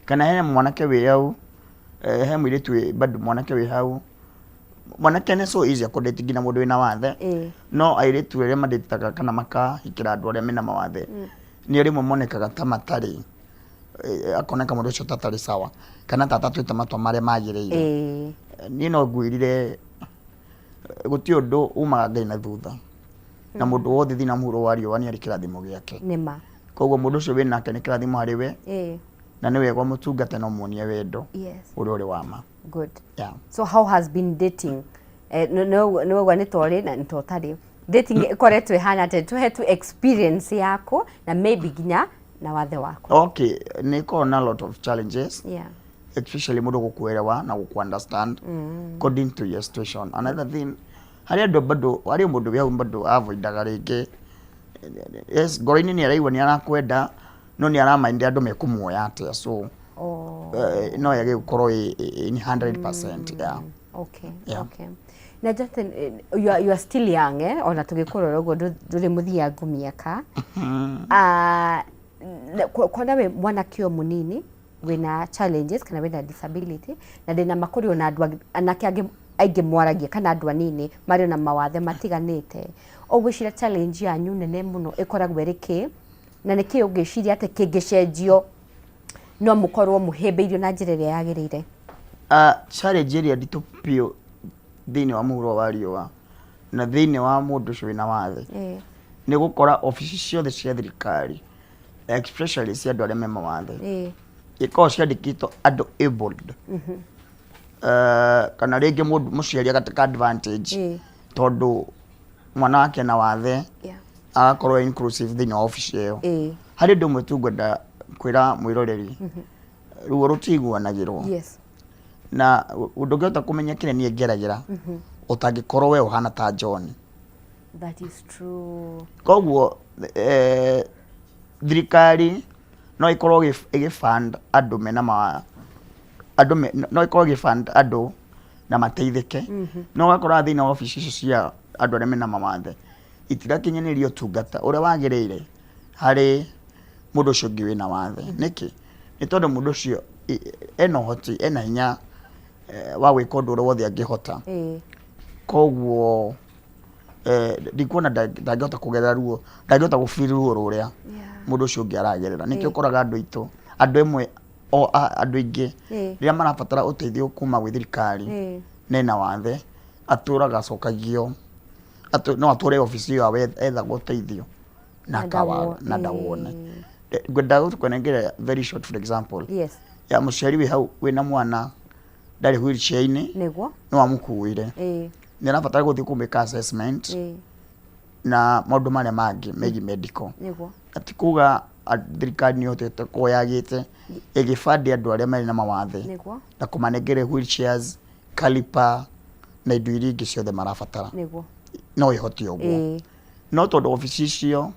Kana he mwanake wĩ hau, he mũirĩtu wĩ bado mwanake wĩ hau. Mwanake nĩ so easy kũ date nginya mũndũ wĩna wathe. No airĩtu arĩa mandĩtaga kana makahikĩra andũ arĩa mena mawathe, nĩ rĩmwe monekaga ta matarĩ, akoneka mũndũ ũcio ta atarĩ sawa kana ta atatuĩte matua marĩa magĩrĩire. Niĩ no ngwĩrire gũtirĩ ũndũ umaga Ngai na thutha, na mũndũ wothe thĩinĩ wa mũhuro wa riũa nĩ arĩ kĩrathimo gĩake. Nĩma. Koguo mũndũ ũcio wĩ nake nĩ kĩrathimo harĩ we, na nĩ wega ũmũtungate na ũmuonie wendo ũrĩa ũrĩ wa ma. Good. Yeah. So how has been dating? Nĩ waigua nĩ ta ũrĩ na nĩ ta ũtarĩ. Dating ĩkoretwo ĩhana atĩa? Tũhe tu experience yaku na maybe nginya na wathe waku. Okay, nĩ ĩkoragwo na lot of challenges. Especially mũndũ gũkũerewa na gũkũ understand according to your situation. Another thing, harĩ andũ bado, harĩ mũndũ wĩ hau bado avoidaga rĩngĩ. Yes, ngoro-inĩ nĩ araigua nĩ arakwenda, no nĩ aramaindi andũ mekũmuoya atĩa, so no yage gũkorwo in 100%. Yeah. Okay. Yeah. Okay. Na Jonathan, you are still young, eh? Ona tũgĩkũrora ũguo ndũrĩ mũthiangu mĩaka. Ah, kuona wĩ mwanake o mũnini wĩna challenges kana wĩna disability, na ndĩna ma kũrĩ ona andũ anake angĩ aingĩ mwaragia kana andũ anini marĩ ona mawathe matiganĩte. Ũgwĩciria challenge yanyu nene mũno ĩkoragwo ĩrĩ kĩ, na nĩkĩ ũngĩciria atĩ kĩngĩcenjio no mũkorwo mũhĩmbĩirio na njĩra ĩrĩa yagĩrĩire? Challenge ĩrĩa nditũ biũ thĩinĩ wa mũhuro wa riũa na thĩinĩ wa mũndũ ũcio wĩna wathe nĩ gũkora obici ciothe cia thirikari, especially cia andũ arĩa me mawathe, ikoragwo ciandĩkĩtwo andũ abled. Kana rĩngĩ mũndũ mũciari agateka advantage tondũ mwana wake na wathe agakorwo inclusive thĩinĩ wa obici ĩyo. Harĩ ũndũ ũmwe tu ngwenda kwĩra mwĩroreri, ruo rũtiiguanagĩrwo. Na ndũngĩhota kũmenya kĩrĩa niĩ ngeragĩra ũtangĩkorwo we ũhana ta John. That is true. Koguo thirikari no ĩkorwo ĩgĩ fund andũ mena ma andũ me, no ĩkorwo ĩgĩ fund andũ na mateithĩke. No ũgakora thĩinĩ wa obici icio cia andũ arĩa mena mawathe itirakinyanĩria ũtungata ũrĩa wagĩrĩire harĩ mũndũ ũcio ũngĩ wĩna wathe. Nĩkĩ? Nĩ tondũ mũndũ ũcio ena ũhoti, ena hinya wa gwĩka ũndũ ũrĩa wothe angĩhota. Koguo ndikuona ndangĩhota kũgerera ruo, ndangĩhota gũ feel ruo rũrĩa mũndũ ũcio ũngĩ aragerera. Nĩkĩo ũkoraga andũ aitũ, andũ amwe, andũ aingĩ rĩrĩa marabatara ũteithio kuma gwĩ thirikari nena wathe, atũraga acokagio, no atũre obici ĩyo ethaga ũteithio na na ndawone. Ngwenda gũkũnengera very short for example ya mũciari wĩ hau wĩna mwana ndarĩ wheelchair-inĩ, no amũkuire, nĩ arabatara gũthiĩ kũmĩka assessment na maũndũ marĩa mangĩ megiĩ medical. Ti kuga thirikari nĩ ĩhotete kuoyagĩte ĩgĩbandi andũ arĩa marĩ na mawathe na kũmanengere wheelchairs, caliper na indo iria ingĩ ciothe marabatara. No ĩhote ũguo. No tondũ obici icio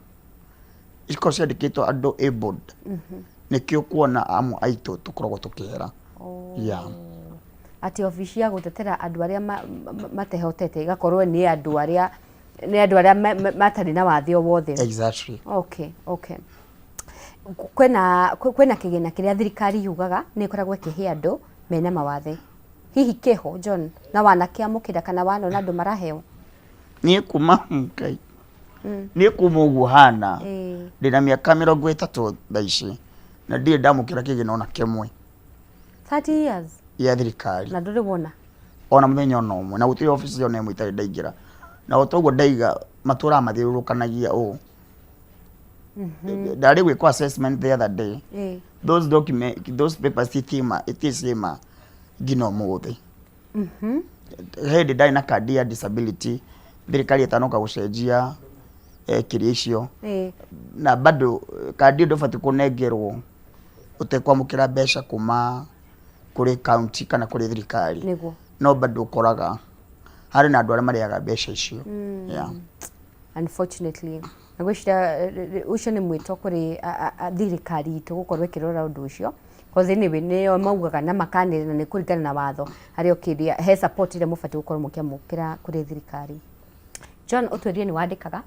ikoragwo ciandĩkĩtwo andũ abled, nĩkĩo kuona amwe aitũ tũkoragwo tũkĩhera. Yeah. Atĩ obici ya gũtetera andũ arĩa matehotete ĩgakorwo nĩ andũ arĩa nĩ andũ arĩa matarĩ na wathe o wothe. Exactly. Okay. Kwĩna kĩgĩna kĩrĩa thirikari yugaga nĩ ĩkoragwo ĩkĩhe andũ mena mawathe. Hihi kĩho, John, na wanakĩamũkĩra kana wanona andũ maraheo? Niĩ kuma Ngai, niĩ kuma ũguo hana, ndĩna mĩaka 30 thaa ici na ndirĩ ndamũkĩra kĩgĩna ona kĩmwe. 30 years? Ya thirikari. Na ndũrĩ wona? Ona mũthenya ona ũmwe, na gũtirĩ obici ona ĩmwe itarĩ ndaingĩra. Na o toguo ndaiga matũraga mathiũrũrũkanagia ũũ. Ndarĩ gwĩkwo assessment the other day. Those document, those papers titima iticima nginya ũmũthĩ. Hĩndĩ ndarĩ na kandi ya disability, thirikari ĩtanoka gũcenjia kĩrĩa icio, na bado kandi ĩyo ndũbatiĩ kũnengerwo ũtekwamũkĩra mbeca kuma kũrĩ county kana kũrĩ thirikari. No bado ũkoraga harĩ na andũ arĩa marĩaga mbeca icio. Yeah. Unfortunately. Na gwĩciria ũcio nĩ mwĩto kũrĩ thirikari itũ gũkorwo ĩkĩrora ũndũ ũcio. Cause anyway nĩo maugaga na makanĩrĩra na nĩ kũringana na watho harĩa ũkĩria he support ĩrĩa mũbatiĩ gũkorwo mũkĩamũkĩra kũrĩ thirikari. John, ũtwĩrire nĩ wandĩkaga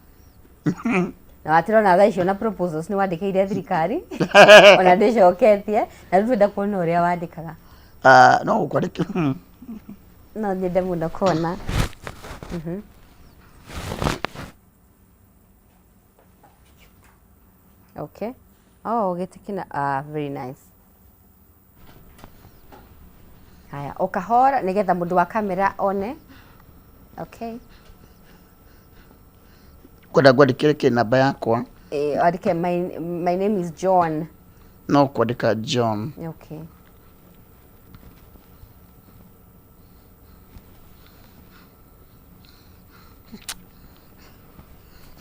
na watĩrona thaa icio na proposals nĩ wandĩkĩire thirikari ona ndĩcoketie, na rĩu twenda kuona ũrĩa wandĩkaga. Ah, no gũkwandĩkĩra. No nyende mũno kuona. Okay. Oh, gĩtĩ kĩna, ah, very nice. Haya, o kahora nĩgetha mũndũ wa kamera one. Okay. Kwenda ngwandĩkĩre kĩ namba yakwa? Andĩke my name is John. No kwandĩka John. Okay.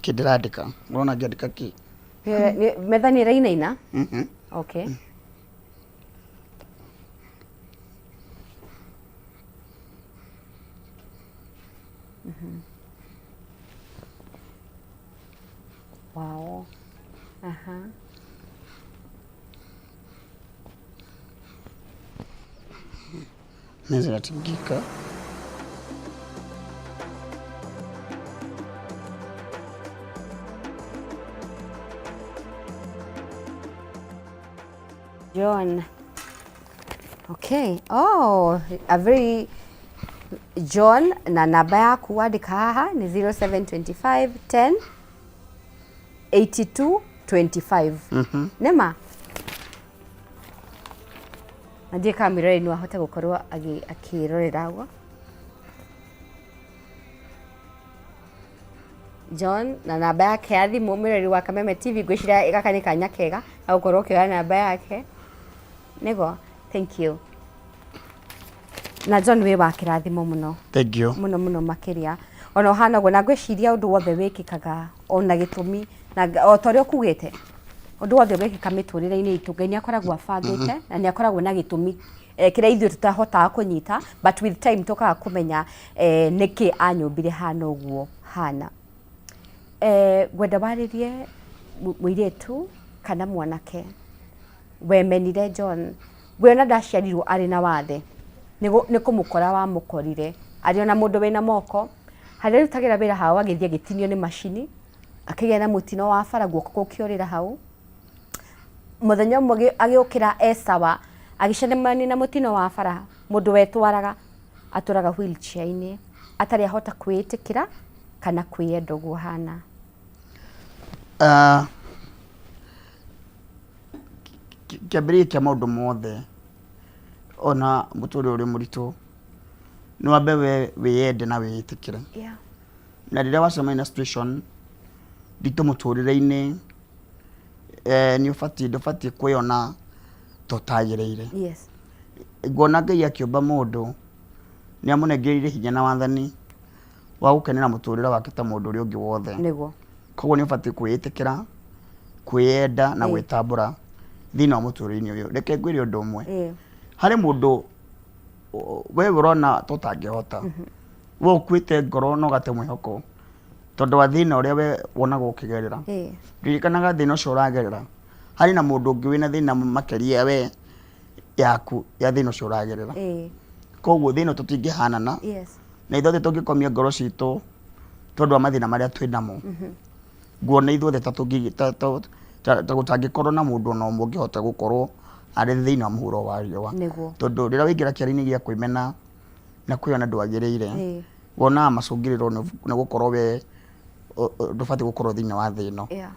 Kĩ ndĩrandĩka? Ũrona ngĩandĩka kĩ? Metha nĩ ĩrainaina? Okay. Wow. Aha. Meza inatingika. John. Okay. Oh, a very John na namba yaku wandĩka haha nĩ 0725 10 82 25. Nĩma? Na ndiĩ kana mwĩroreri no ahote gũkorwo akĩrorera ũguo. John na namba yake ya thimũ mwĩroreri wa Kameme TV ngwĩciria gaka nĩ kanya kega ga gũkorwo ũkĩoya namba yake nĩguo. Thank you. Na John wĩ wa kĩrathimo mũno. Thank you. Mũno mũno makĩria ona ũhana ũguo, na ngwĩciria ũndũ wothe wĩkĩkaga ona gĩtũmi, na o ta ũrĩa ũkugĩte, ũndũ wothe wĩkĩka mĩtũrĩre-inĩ itũ Ngai nĩ akoragwo abangĩte na nĩ akoragwo na gĩtũmi kĩrĩa ithuĩ tũtahotaga kũnyita, but with time tũkaga kũmenya nĩkĩ anyũmbire hana ũguo hana. Ngwenda warĩrie mũirĩtu kana mwanake wemenire John, we ona ndaciarirwo arĩ na wathe, nĩ kũmũkora wamũkorire arĩ ona mũndũ wĩna moko, harĩa arutagĩra wĩra hao agĩthiĩ agĩtinio nĩ macini, akĩgĩa na mũtino wa bara guoko gũkĩũrĩra hau. Mũthenya ũmwe agĩũkĩra e sawa, agĩcemania na mũtino wa bara, mũndũ wetwaraga atũraga wheelchair-inĩ, atarĩ ahota kwĩĩtĩkĩra kana kwĩyenda ũguo ahana. Kĩambĩrĩria kĩa maũndũ mothe ona mũtũrĩre ũrĩ mũritũ, nĩ wambe we wĩyende na wĩĩtĩkĩre. Na rĩrĩa wacemania na situation nditũ mũtũrĩre-inĩ, nĩ ũbatiĩ, ndũbatiĩ kwĩyona ta ũtagĩrĩire. Nguona Ngai akĩũmba mũndũ, nĩ amũnengereire hinya na wathani wa gũkenera mũtũrĩre wake ta mũndũ ũrĩa ũngĩ wothe. Koguo nĩ ũbatiĩ kwĩĩtĩkĩra, kwĩyenda na gwĩtambũra thĩinĩ wa mũtũrĩre-inĩ ũyũ. Reke ngwĩre ũndũ ũmwe, harĩ mũndũ we ũrona ta ũtangĩhota, we ũkuĩte ngoro na ũgate mwĩhoko tondũ wa thĩna ũrĩa we wonaga ũkĩgerera. Ririkanaga thĩna ũcio ũragerera, harĩ na mũndũ ũngĩ wĩna thĩna makĩria we yaku ya thĩna ũcio ũragerera. Koguo thĩna tũtingĩhanana, na ithuothe tũngĩkomia ngoro citũ tondũ wa mathĩna marĩa twĩ namo, nguona ithuothe ta gũtangĩkorwo na mũndũ ona ũmwe ũngĩhota gũkorwo arĩ thĩinĩ wa mũhuro wa riũa. Tondũ rĩrĩa waingĩra kĩara-inĩ gĩa kwĩmena na kwĩyona ndwagĩrĩire, wonaga macũngĩrĩro nĩ gũkorwo we ndũbatiĩ gũkorwo thĩinĩ wa thĩ ĩno.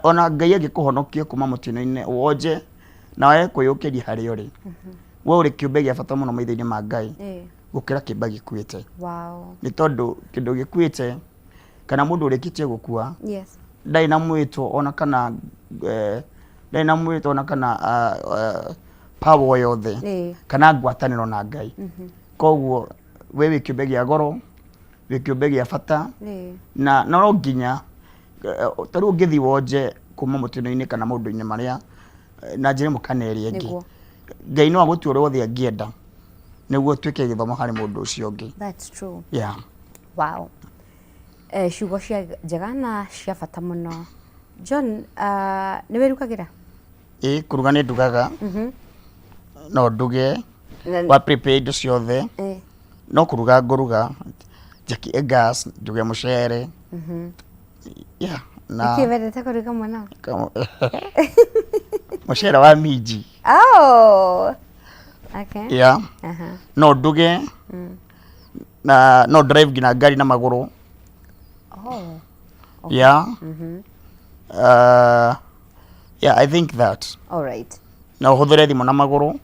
Ona Ngai angĩkũhonokia kuma mũtino-inĩ wonje na wage kwĩyũkĩria harĩa ũrĩ, we ũrĩ kĩũmbe gĩa bata mũno maitho-inĩ ma Ngai gũkĩra kĩimba gĩkuĩte. Nĩ tondũ kĩndũ gĩkuĩte kana mũndũ ũrĩkĩtie gũkua ndarĩ na mwĩto ona kana ndarĩ na mwĩto ona kana power o yothe kana ngwatanĩro na Ngai. Koguo we wĩ kĩũmbe gĩa goro, wĩ kĩũmbe gĩa bata, na no nginya ta rĩu ũngĩthiĩ wonje kuma mũtino-inĩ kana maũndũ-inĩ marĩa na njĩra ĩmwe kana ĩrĩa ĩngĩ, Ngai no agũtue ũrĩa wothe angĩenda nĩguo ũtuĩke gĩthomo harĩ mũndũ ũcio ũngĩ. That's true. Yeah. Wow. Ciugo cia njega na cia bata mũno. John, nĩ wĩrugagĩra? Ĩĩ, kũruga nĩ ndugaga. No nduge, wa prepare indo ciothe. No kũruga ngũruga, njakie gas, nduge mũcere. Yeah, na Nĩkĩ wendete kũruga mũno? Mũcere wa minji. Oh. Okay. Yeah. No nduge. Na no drive nginya ngari na magũrũ. Oh. Yeah. Yeah, I think that. All right. No ũhũthĩre thimũ na magũrũ.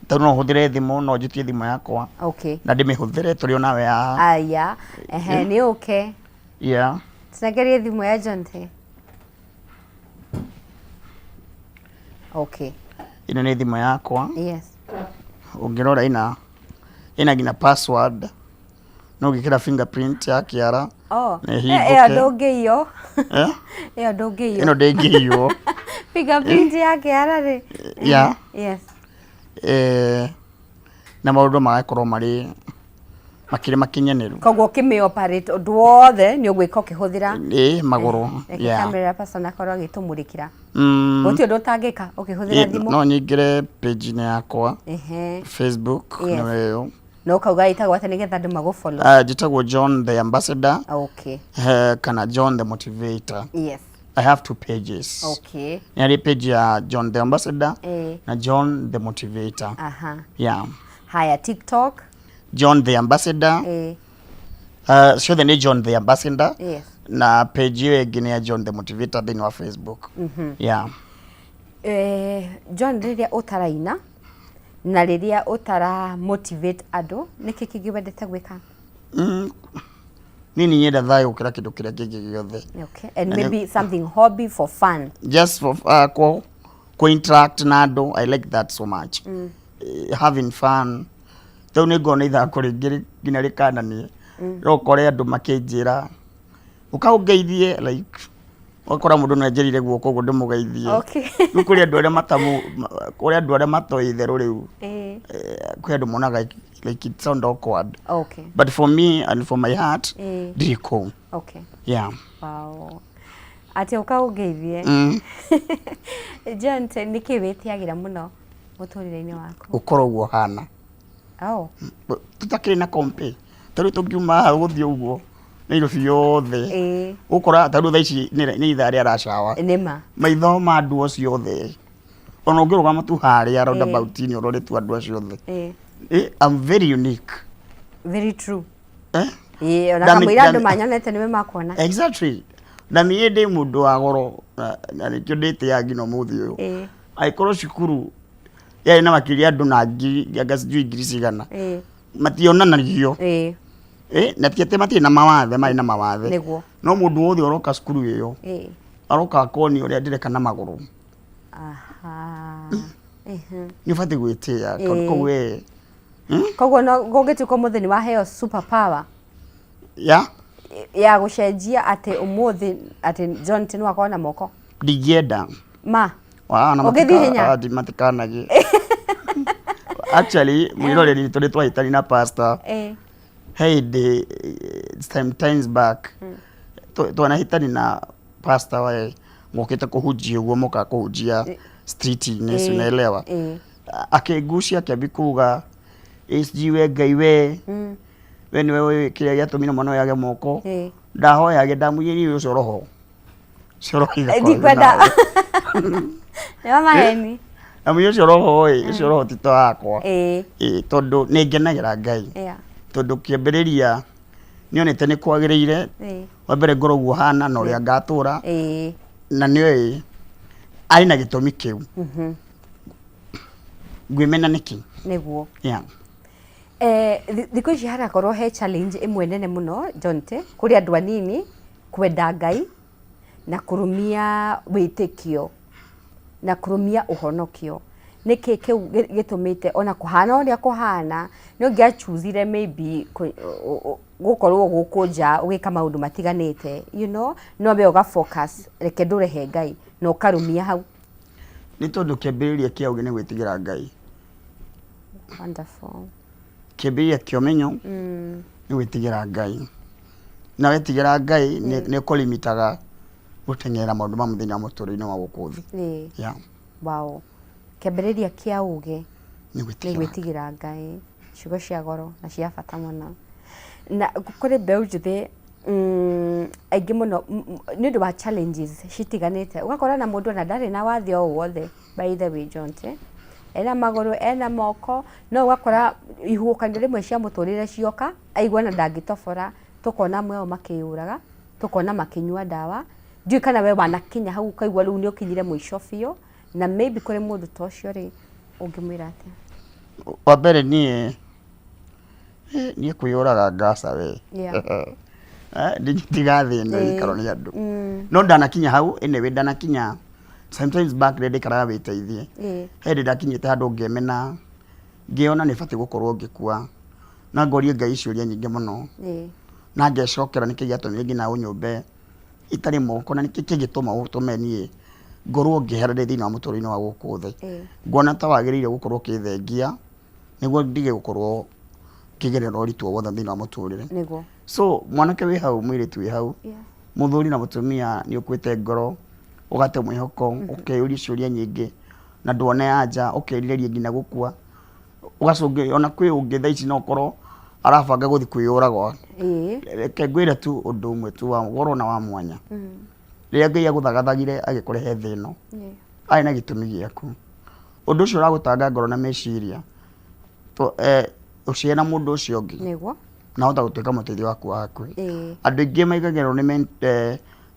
Ta rĩu no ũhũthĩre thimũ, no njĩtie thimũ yakwa. Okay. Na ndĩmĩhũthĩre tũrĩ o nawe haha. Aya. Ehe, nĩ ũke. Yeah. Tũnengerie thimũ ya John te. Okay. Ĩno nĩ thimũ yakwa. Yes. Ũngĩrora ĩna nginya password. No ũngĩkĩra fingerprint ya kĩara. Oh. Na Ĩyo ĩhingũke. ndũngĩiywo. Eh? Ĩyo ndũngĩiywo. Ĩno ndĩngĩiywo. Fingerprint ya kĩara rĩ. Yeah. Yes. Na maũndũ magakorwo marĩ makĩrĩ makinyanĩru. Koguo ũkĩmĩ operate ũndũ wothe nĩ ũgwĩka ũkĩhũthĩra. Ĩĩ, magũrũ. Reke Yeah. camera person akorwo agĩtũmũrĩkĩra. Gũtirĩ ũndũ ũtangĩka ũkĩhũthĩra thimũ. No nyingĩre page-inĩ yakwa. Facebook, nĩyo ĩyo. Na ũkauga ĩtagwo atĩa nĩgetha andũ magũ follow? Njĩtagwo John the Ambassador. Okay. Kana John the Motivator. Yes. I have two pages. Okay. Nĩ harĩ page ya John the Ambassador Eh. na John the Motivator. Aha. Yeah. Haya TikTok. John the Ambassador. Eh. Ciothe nĩ John the Ambassador. Yes. Na page ĩyo ĩngĩ nĩ ya John the Motivator thĩinĩ wa Facebook. Yeah. Eh, John rĩrĩa ũtaraina na rĩrĩa ũtara motivate andũ nĩkĩ kĩngĩ wendete gwĩka? Niĩ nĩ nyenda thayũ gũkĩra kĩndũ kĩrĩa kĩngĩ gĩothe. Okay. And Na nĩ- maybe something hobby for fun. Just for ku interact na andũ, I like that so much. Having fun. Rĩu nĩ ngona ithako rĩngĩ nginya rĩkananie. No ũkore andũ makĩnjĩra ũka ũngeithie, like ũgakora mũndũ no enjĩrire guoko ũguo ndĩmũgeithie. Okay. Rĩu kũrĩ andũ arĩa matamu kũrĩ andũ arĩa matoĩ itherũ rĩu. Eh. Kwĩ andũ monaga like it sound awkward. Okay. But for me and for my heart, ndirĩ kũu. Okay. Yeah. Wow. Atĩ ũka ũngeithie. John, nĩkĩ wĩtĩagĩra mũno mũtũrĩre-inĩ waku? Gũkorwo ũguo hana. Oh. Tũtakĩrĩ na kompe. Ta rĩu tũngiuma haha gũthiĩ ũguo Nairobi yothe. Ũkora ta rĩu thaa ici nĩ ithaa rĩa rush hour. Nĩma. Maitho ma andũ acio othe. Ona ũngĩrũgama tu harĩa roundabout-inĩ ũrore tu andũ acio othe. I'm very unique. Very true. Eh? Ĩĩ, ona kamũira andũ manyonete nĩwe makuona. Exactly. Na niĩ ndĩ mũndũ wa goro na nĩkĩo ndĩtĩaga nginya ũmũthĩ ũyũ. Angĩkorwo cukuru yarĩ na makĩria andũ na ngiri anga sijui ngiri cigana. Mationanagio. Na ti atĩ matirĩ na mawathe, marĩ na mawathe. Nĩguo. No mũndũ wothe ũroka cukuru ĩyo aroka akonio ũrĩa ndĩreka na magũrũ. Aha. Nĩ ũbatiĩ gwĩtĩĩa tondũ kũu we. Koguo no gũngĩtuĩka ũmũthĩ nĩ waheo super power Ya? Ya gũcenjia atĩ ũmũthĩ atĩ John ti no akorwo na moko. Ndingĩenda. Ma. Wa, na Ũngĩthiĩ hinya? Matikanagĩe. Actually, mwĩroreri tũrĩ twahĩtani na pastor. He hĩndĩ sometimes back twanahĩtani na pastor we mokĩte kũhunjia ũguo mokaga kũhunjia street-inĩ, si unaelewa? Akĩngucia akĩambia kuga sijui we Ngai we we nĩwe ũĩ kĩrĩa gĩatũmire mwana ũyũ age moko. Ndahoyage ndamũiyĩrie ũcio roho. Ũcio roho igakorwo Ndikwenda. nawe. Nĩ wa maheni. Ndamũiyĩrie ũcio roho ĩ, ũcio roho ti ta wakwa. Ĩ, tondũ nĩ ngenagĩra Ngai. Tondũ kĩambĩrĩria nĩonete nĩ kwagĩrĩire. Wa mbere ngorwo ũguo hana na ũrĩa ngatũra. Na nĩoĩ arĩ na gĩtũmi kĩu. Ngwĩmena nĩkĩ? Nĩguo. Yeah. Thikũ ici harakorwo he challenge ĩmwe nene mũno Jonte, kũrĩ andũ anini kwenda Ngai na kũrũmia wĩtĩkio na kũrũmia ũhonokio. Nĩkĩ kĩu gĩtũmĩte ona kũhana ũrĩa kũhana, nĩ ũngĩachuzire maybe gũkorwo gũkũ nja ũgĩka maũndũ matiganĩte, you know, no we ũga focus reke ndũrehe Ngai na ũkarũmia hau. Nĩ tondũ kĩambĩrĩria kĩa ũgĩ nĩ gwĩtigĩra Ngai. Wonderful. Kĩambĩrĩria kĩa ũmenyo nĩ gwĩtigĩra Ngai. Na wetigĩra Ngai nĩ ũkũlimitaga gũteng'erera maũndũ ma mũthenya wa mũtũrĩre-inĩ wa gũkũ thĩ. Yeah. Wow. Kĩambĩrĩria kĩa ũgĩ nĩ nĩ gwĩtigĩra Ngai. Ciugo cia goro na cia bata mũno. Na kũrĩ mbeũ njĩthĩ aingĩ mũno nĩ ũndũ wa challenges citiganĩte. Ũgakora na mũndũ ona ndarĩ na wathe o wothe by the way Jonte. Ena magũrũ, ena moko, no ũgakora ihuhũkanio rĩmwe cia mũtũrĩre cioka, aigua ona ndangĩtobora, tũkona amwe ao makĩyũraga, tũkona makĩnyua ndawa. Ndiũĩ kana we wanakinya hau ũkaigua rĩu nĩ ũkinyire mũico biũ, na maybe kũrĩ mũndũ ta ũcio rĩ, ũngĩmwĩra atĩa? Wa mbere niĩ niĩ kwĩyũraga ngaca we. Ndingĩtiga thĩ ĩno ĩikaro nĩ andũ. No ndanakinya hau, anyway ndanakinya sometimes back rĩrĩa ndaikaraga wĩteithie. He hĩndĩ ndakinyĩte handũ ngemena, ngĩona nĩ batiĩ gũkorwo ngĩkua. Na ngorie Ngai ciũria nyingĩ mũno. Na ngecokera nĩkĩ gĩatũmire nginya ũnyũmbe itarĩ moko na nĩkĩ kĩngĩtũma ũtũme niĩ ngorwo ngĩhera ndĩ thĩinĩ wa mũtũrĩre-inĩ wa gũkũ thĩ. Ngona ta wagĩrĩire gũkorwo ũkĩthengia nĩguo ndige gũkorwo ngĩgerera ũritũ o wothe thĩinĩ wa mũtũrĩre. So mwanake wĩ hau, mũirĩtu wĩ hau, mũthuri na mũtumia nĩ ũkuĩte ngoro, ũgate mwĩhoko, ũkeyũria ciũria nyingĩ na ndwone anja, ũkerirĩria nginya gũkua, ũgacũngĩrĩria ona kwĩ ũngĩ thaa ici no ũkorwo arabanga gũthiĩ kwĩyũraga. Reke ngwĩre tu ũndũ ũmwe tu wa goro na wa mwanya. Rĩrĩa Ngai agũthagathagire agĩkũrehe thĩ ĩno, arĩ na gĩtũmi gĩaku. Ũndũ ũcio ũragũtanga ngoro na meciria, ũcare na mũndũ ũcio ũngĩ. Nĩguo. Na ahota gũtuĩka mũteithio waku wa hakuhĩ. Andũ aingĩ maigagĩrwo nĩ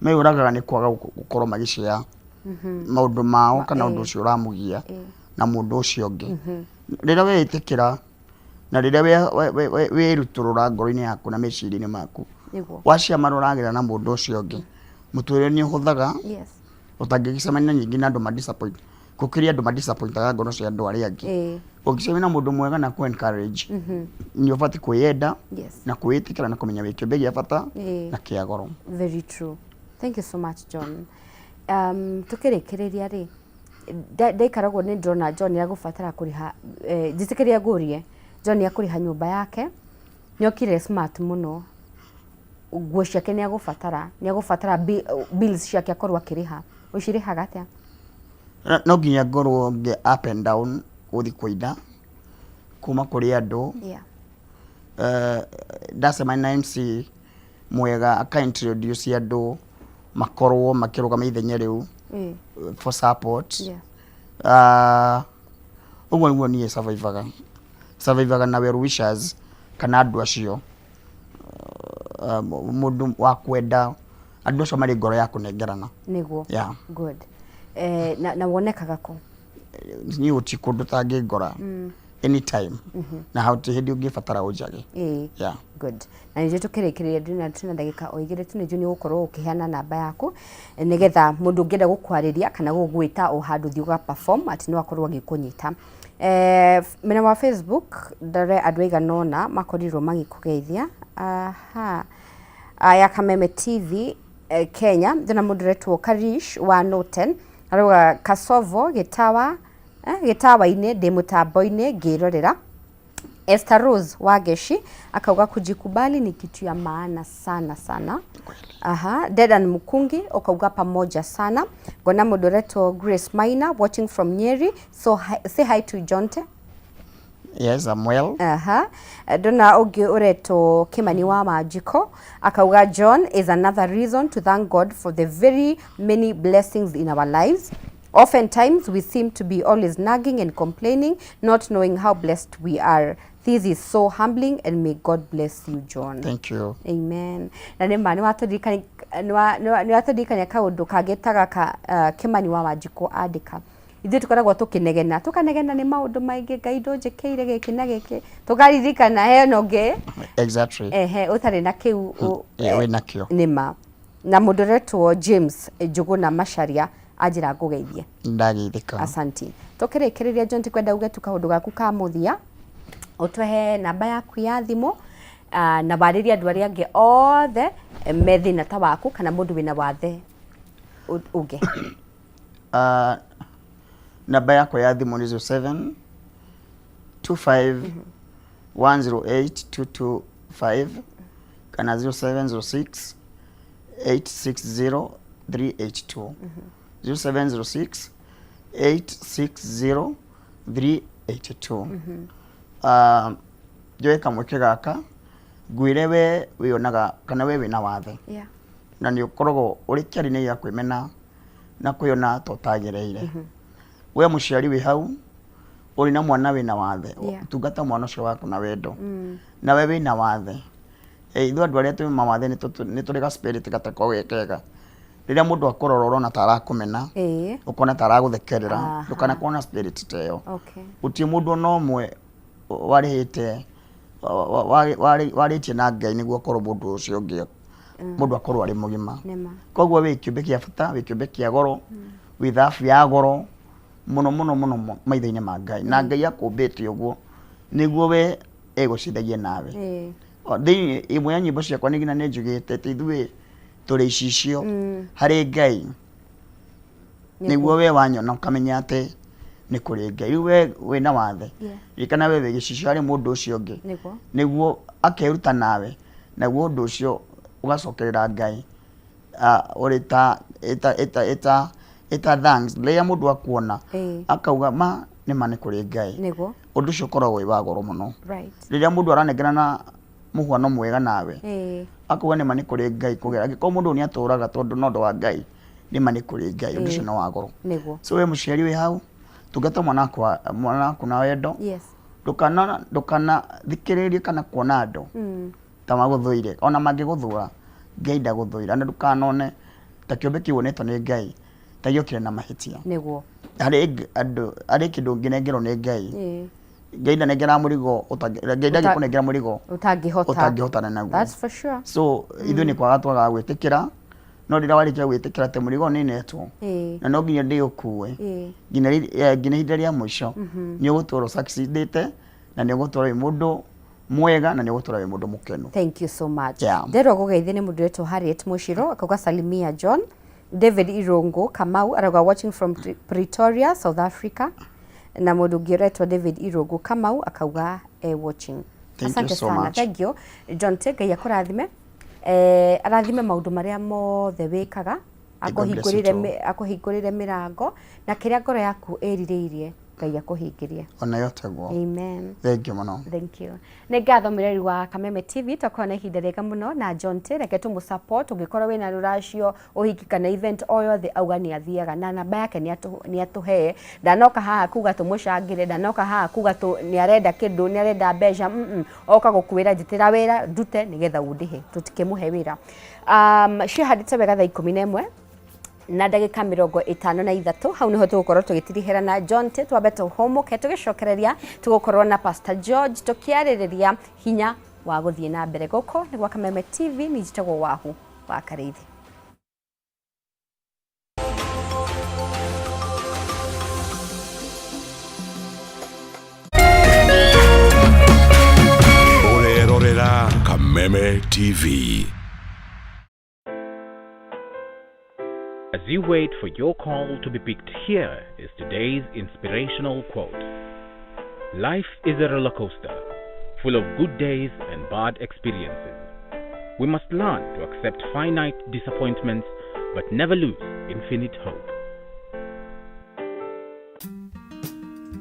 meyũragaga nĩ kwaga gũkorwo magĩcare maũndũ mao kana ũndũ ũcio ũramũgia na mũndũ ũcio ũngĩ. Rĩrĩa weĩtĩkĩra na rĩrĩa wĩrutũrũra ngoro-inĩ yaku na meciria-inĩ maku, Nĩguo. wacia marĩa ũragera na mũndũ ũcio ũngĩ, mũtũrĩre nĩ ũhũthaga. Yes. Ũtangĩgĩcemania nyingĩ na andũ ma disappoint, gũkĩria andũ ma disappointaga ngoro cia andũ arĩa angĩ. Ũngĩcemania na mũndũ mwega na kũ encourage, nĩ ũbatiĩ kwĩyenda na kwĩĩtĩkĩra na kũmenya wĩ kĩũmbe gĩa bata na kĩa goro. Very true. Thank you so much, John. Tukĩrĩkĩrĩria rĩ, ndaikara ũguo nĩ ndĩrona John nĩ agũbatara kũrĩha, njĩtĩkĩrie ngũrie, John nĩ akũrĩha nyũmba yake, nĩ okire smart mũno, nguo ciake nĩ agũbatara, nĩ agũbatara bills ciake akorwo akĩrĩha, ũcirĩhaga atĩa? No nginya ngorwo ngĩ up and down gũthiĩ kũina kuma kũrĩ andũ. Ndacemania na MC mwega aka introduce andũ makorwo makĩrũgama ithenya rĩu for support. Ũguo nĩguo niĩ survivaga, survivaga na well wishers kana andũ acio, mũndũ wa kwenda andũ acio marĩ ngoro ya kũnengerana. Nĩguo. Yeah. Good. Na wonekaga kũ? Niĩ gũtirĩ kũndũ ũtangĩngora anytime, na hatirĩ hĩndĩ ũngĩbatara ũnjage. Yeah. Good. Na nĩnjũĩ tũkĩrĩkĩrĩria ndĩna twĩna ndagĩka o igĩrĩ tu, nĩnjũĩ nĩ ũgũkorwo ũkĩheana namba yaku nĩgetha mũndũ ũngĩenda gũkwarĩria kana gũgwĩta o handũ ũthiĩ ũga perform atĩ no akorwo agĩkũnyita. Mwena wa Facebook ndore andũ aigana ũna makorirwo magĩkũgeithia. Aha. Ya Kameme TV Kenya, ndĩna mũndũ ũretwo Karish wa Norton arauga Kasovo gĩtawa, gĩtawa-inĩ ndĩ mũtambo-inĩ ngĩrorera. Esther Rose Wangeci akauga kujikubali ni kitu ya maana sana sana. Aha, Dedan Mukungi ukauga pamoja sana. Ngona mũndũ ũretwo Grace Maina watching from Nyeri, so hi, say hi to Jonte. Yes, I'm well. Aha. Ndona ũngĩ ũretwo Kimani wa Manjiko akauga John is another reason to thank God for the very many blessings in our lives. Oftentimes we seem to be always nagging and complaining, not knowing how blessed we are. This is so humbling and may God bless you, John. Thank you. Amen. Na nĩ ma nĩ watũririkania kaũndũ kangĩ ta gaka Kimani wa Wanjikũ andĩka. Ithuĩ tũkoragwo tũkĩnegena, tũkanegena nĩ maũndũ maingĩ, Ngai ndũnjĩkĩire gĩkĩ na gĩkĩ, tũkaririkana hena ũngĩ. Exactly. Ehe, ũtarĩ na kĩu. Wĩnakĩo. Nĩ ma. Na mũndũ ũretwo James Njũgũna Macharia anjĩra ngũgeithie. Ndageithĩka. Asanti. Tũkĩrĩkĩrĩria John, tikwenda uge tu kaũndũ gaku ka mũthia, ũtũhe namba yaku ya thimũ, na warĩrie andũ arĩa angĩ othe me thĩna ta waku kana mũndũ wĩna wathe ũngĩ. Namba yakwa ya thimũ nĩ 07 25 108 225 kana 0706 860 382, 0706 860 382. Njoe kamweke gaka ngwĩre we wĩyonaga kana we wĩna wathe na nĩ ũkoragwo ũrĩ kĩarĩ-inĩ gĩa kwĩmena na kwĩyona ta ũtagĩrĩire. We mũciari wĩ hau ũrĩ na mwana wĩna wathe, tungata mwana ũcio waku na wendo. Na we wĩna wathe, ithuĩ andũ arĩa twĩ mawathe nĩ tũrĩ ga spirit gatakoragwo ge kega. Rĩrĩa mũndũ akũrora ũrona ta arakũmena, ũkona ta aragũthekerera, ndũkanakorwo na spirit ta ĩyo. Gũtirĩ mũndũ ona ũmwe warĩhĩte warĩtie na Ngai nĩguo akorwo mũndũ ũcio ũngĩ, mũndũ akorwo arĩ mũgima. Nĩma. Koguo wĩ kĩũmbe kĩa bata, wĩ kĩũmbe kĩa goro, wĩ thabu ya goro mũno mũno mũno maitho-inĩ ma Ngai. Na Ngai akũmbĩte ũguo nĩguo we egũcithagia nawe. Thĩinĩ ĩmwe ya nyĩmbo ciakwa nĩ nginya nĩ njugĩte atĩ ithuĩ tũrĩ icicio harĩ Ngai, nĩguo we wanyona ũkamenya atĩ nĩ kũrĩ Ngai. Rĩu we wĩna wathe, ririkana we wĩ gĩcicio harĩ mũndũ ũcio ũngĩ, nĩguo akeruta nawe, naguo ũndũ ũcio ũgacokerera Ngai ũrĩ ta ĩta ĩta thanks. Rĩrĩa mũndũ akuona akauga ma nĩ ma nĩ kũrĩ Ngai, ũndũ ũcio ũkoragwo wĩ wa goro mũno. Rĩrĩa mũndũ aranengerana mũhuano mwega nawe, akauga nĩ ma nĩ kũrĩ Ngai kũgera, angĩkorwo mũndũ ũyũ nĩ atũraga tondũ no ũndũ wa Ngai, Nĩma nĩ kũrĩ Ngai, ũndũ ũcio nĩ wa goro. Nĩguo. So we mũciari wĩ hau, tungata mwana wakwa, mwana waku na wendo. Yes. Ndũkana ndũkana thikĩrĩrie kana kuona andũ ta magũthũire. Ona mangĩgũthũra, Ngai ndagũthũire. Na ndũkanone ta kĩũmbe kĩu wonetwo nĩ Ngai ta gĩokire na mahĩtia. Nĩguo. Harĩ andũ, harĩ kĩndũ ũngĩnengerwo nĩ Ngai. Ĩĩ. Ngai ndanengeraga mũrigo ũtangĩ, Ngai ndangĩkũnengera mũrigo Ũtangĩhota. ũtangĩhotana naguo. That's for sure. So ithuĩ nĩ kwaga twagaga gwĩtĩkĩra, no rĩrĩa warĩkia gwĩtĩkĩra atĩ mũrigo nĩ netwo na no nginya ndĩũkue nginya nginya ihinda rĩa mũico, nĩ ũgũtũra ũsucceedĩte na nĩ ũgũtũra wĩ mũndũ mwega na nĩ ũgũtũra wĩ mũndũ mũkenu. Thank you so much. Yeah. Nderwo gũgeithia nĩ mũndũ wetwo Harriet Mushiro, akauga salimia John. David Irungu Kamau arauga watching from Pretoria, South Africa. Na mũndũ ũngĩ ũretwo David Irungu Kamau akauga watching. Thank you Asante so sana. much. Thank you. John T, Ngai akũrathime. Arathime maũndũ marĩa mothe wĩkaga. God bless you Akũhingũrĩre too. Akũhingũrĩre mĩrango na kĩrĩa ngoro yaku ĩrirĩirie Ngai akũhingĩrie. Ona yo taguo. Amen. Thank you mũno. Thank you. Nĩ ngatho mũreri wa Kameme TV, twakorwo na ihinda rĩega mũno na John T. Reke tũmũ support ũngĩkorwo wĩna rũracio, ũhiki kana event o yothe auga nĩ athiaga na namba yake nĩ atũhe. Ndanoka haha kuga tũmũcangĩre, ndanoka haha kuga nĩ arenda kĩndũ, nĩ arenda mbeca. Oka gũkwĩra njĩtĩra wĩra ndute nĩgetha ũndĩhe. Tũtikĩmũhe wĩra. Ciĩhandĩte wega thaa 11 na ndagĩka 53, hau nĩho tũgũkorwo tũgĩtirihĩra na John T. Twambe tũhũmũke, tũgĩcokereria tũgũkorwo na Pastor George tũkĩarĩrĩria hinya wa gũthiĩ na mbere. Gũkũ nĩ gwa Kameme TV, niĩ njĩtagwo Wahu wa Karĩithi. Ũrerorera Kameme TV. As you wait for your call to be picked, here is today's inspirational quote. Life is a roller coaster, full of good days and bad experiences. We must learn to accept finite disappointments, but never lose infinite hope.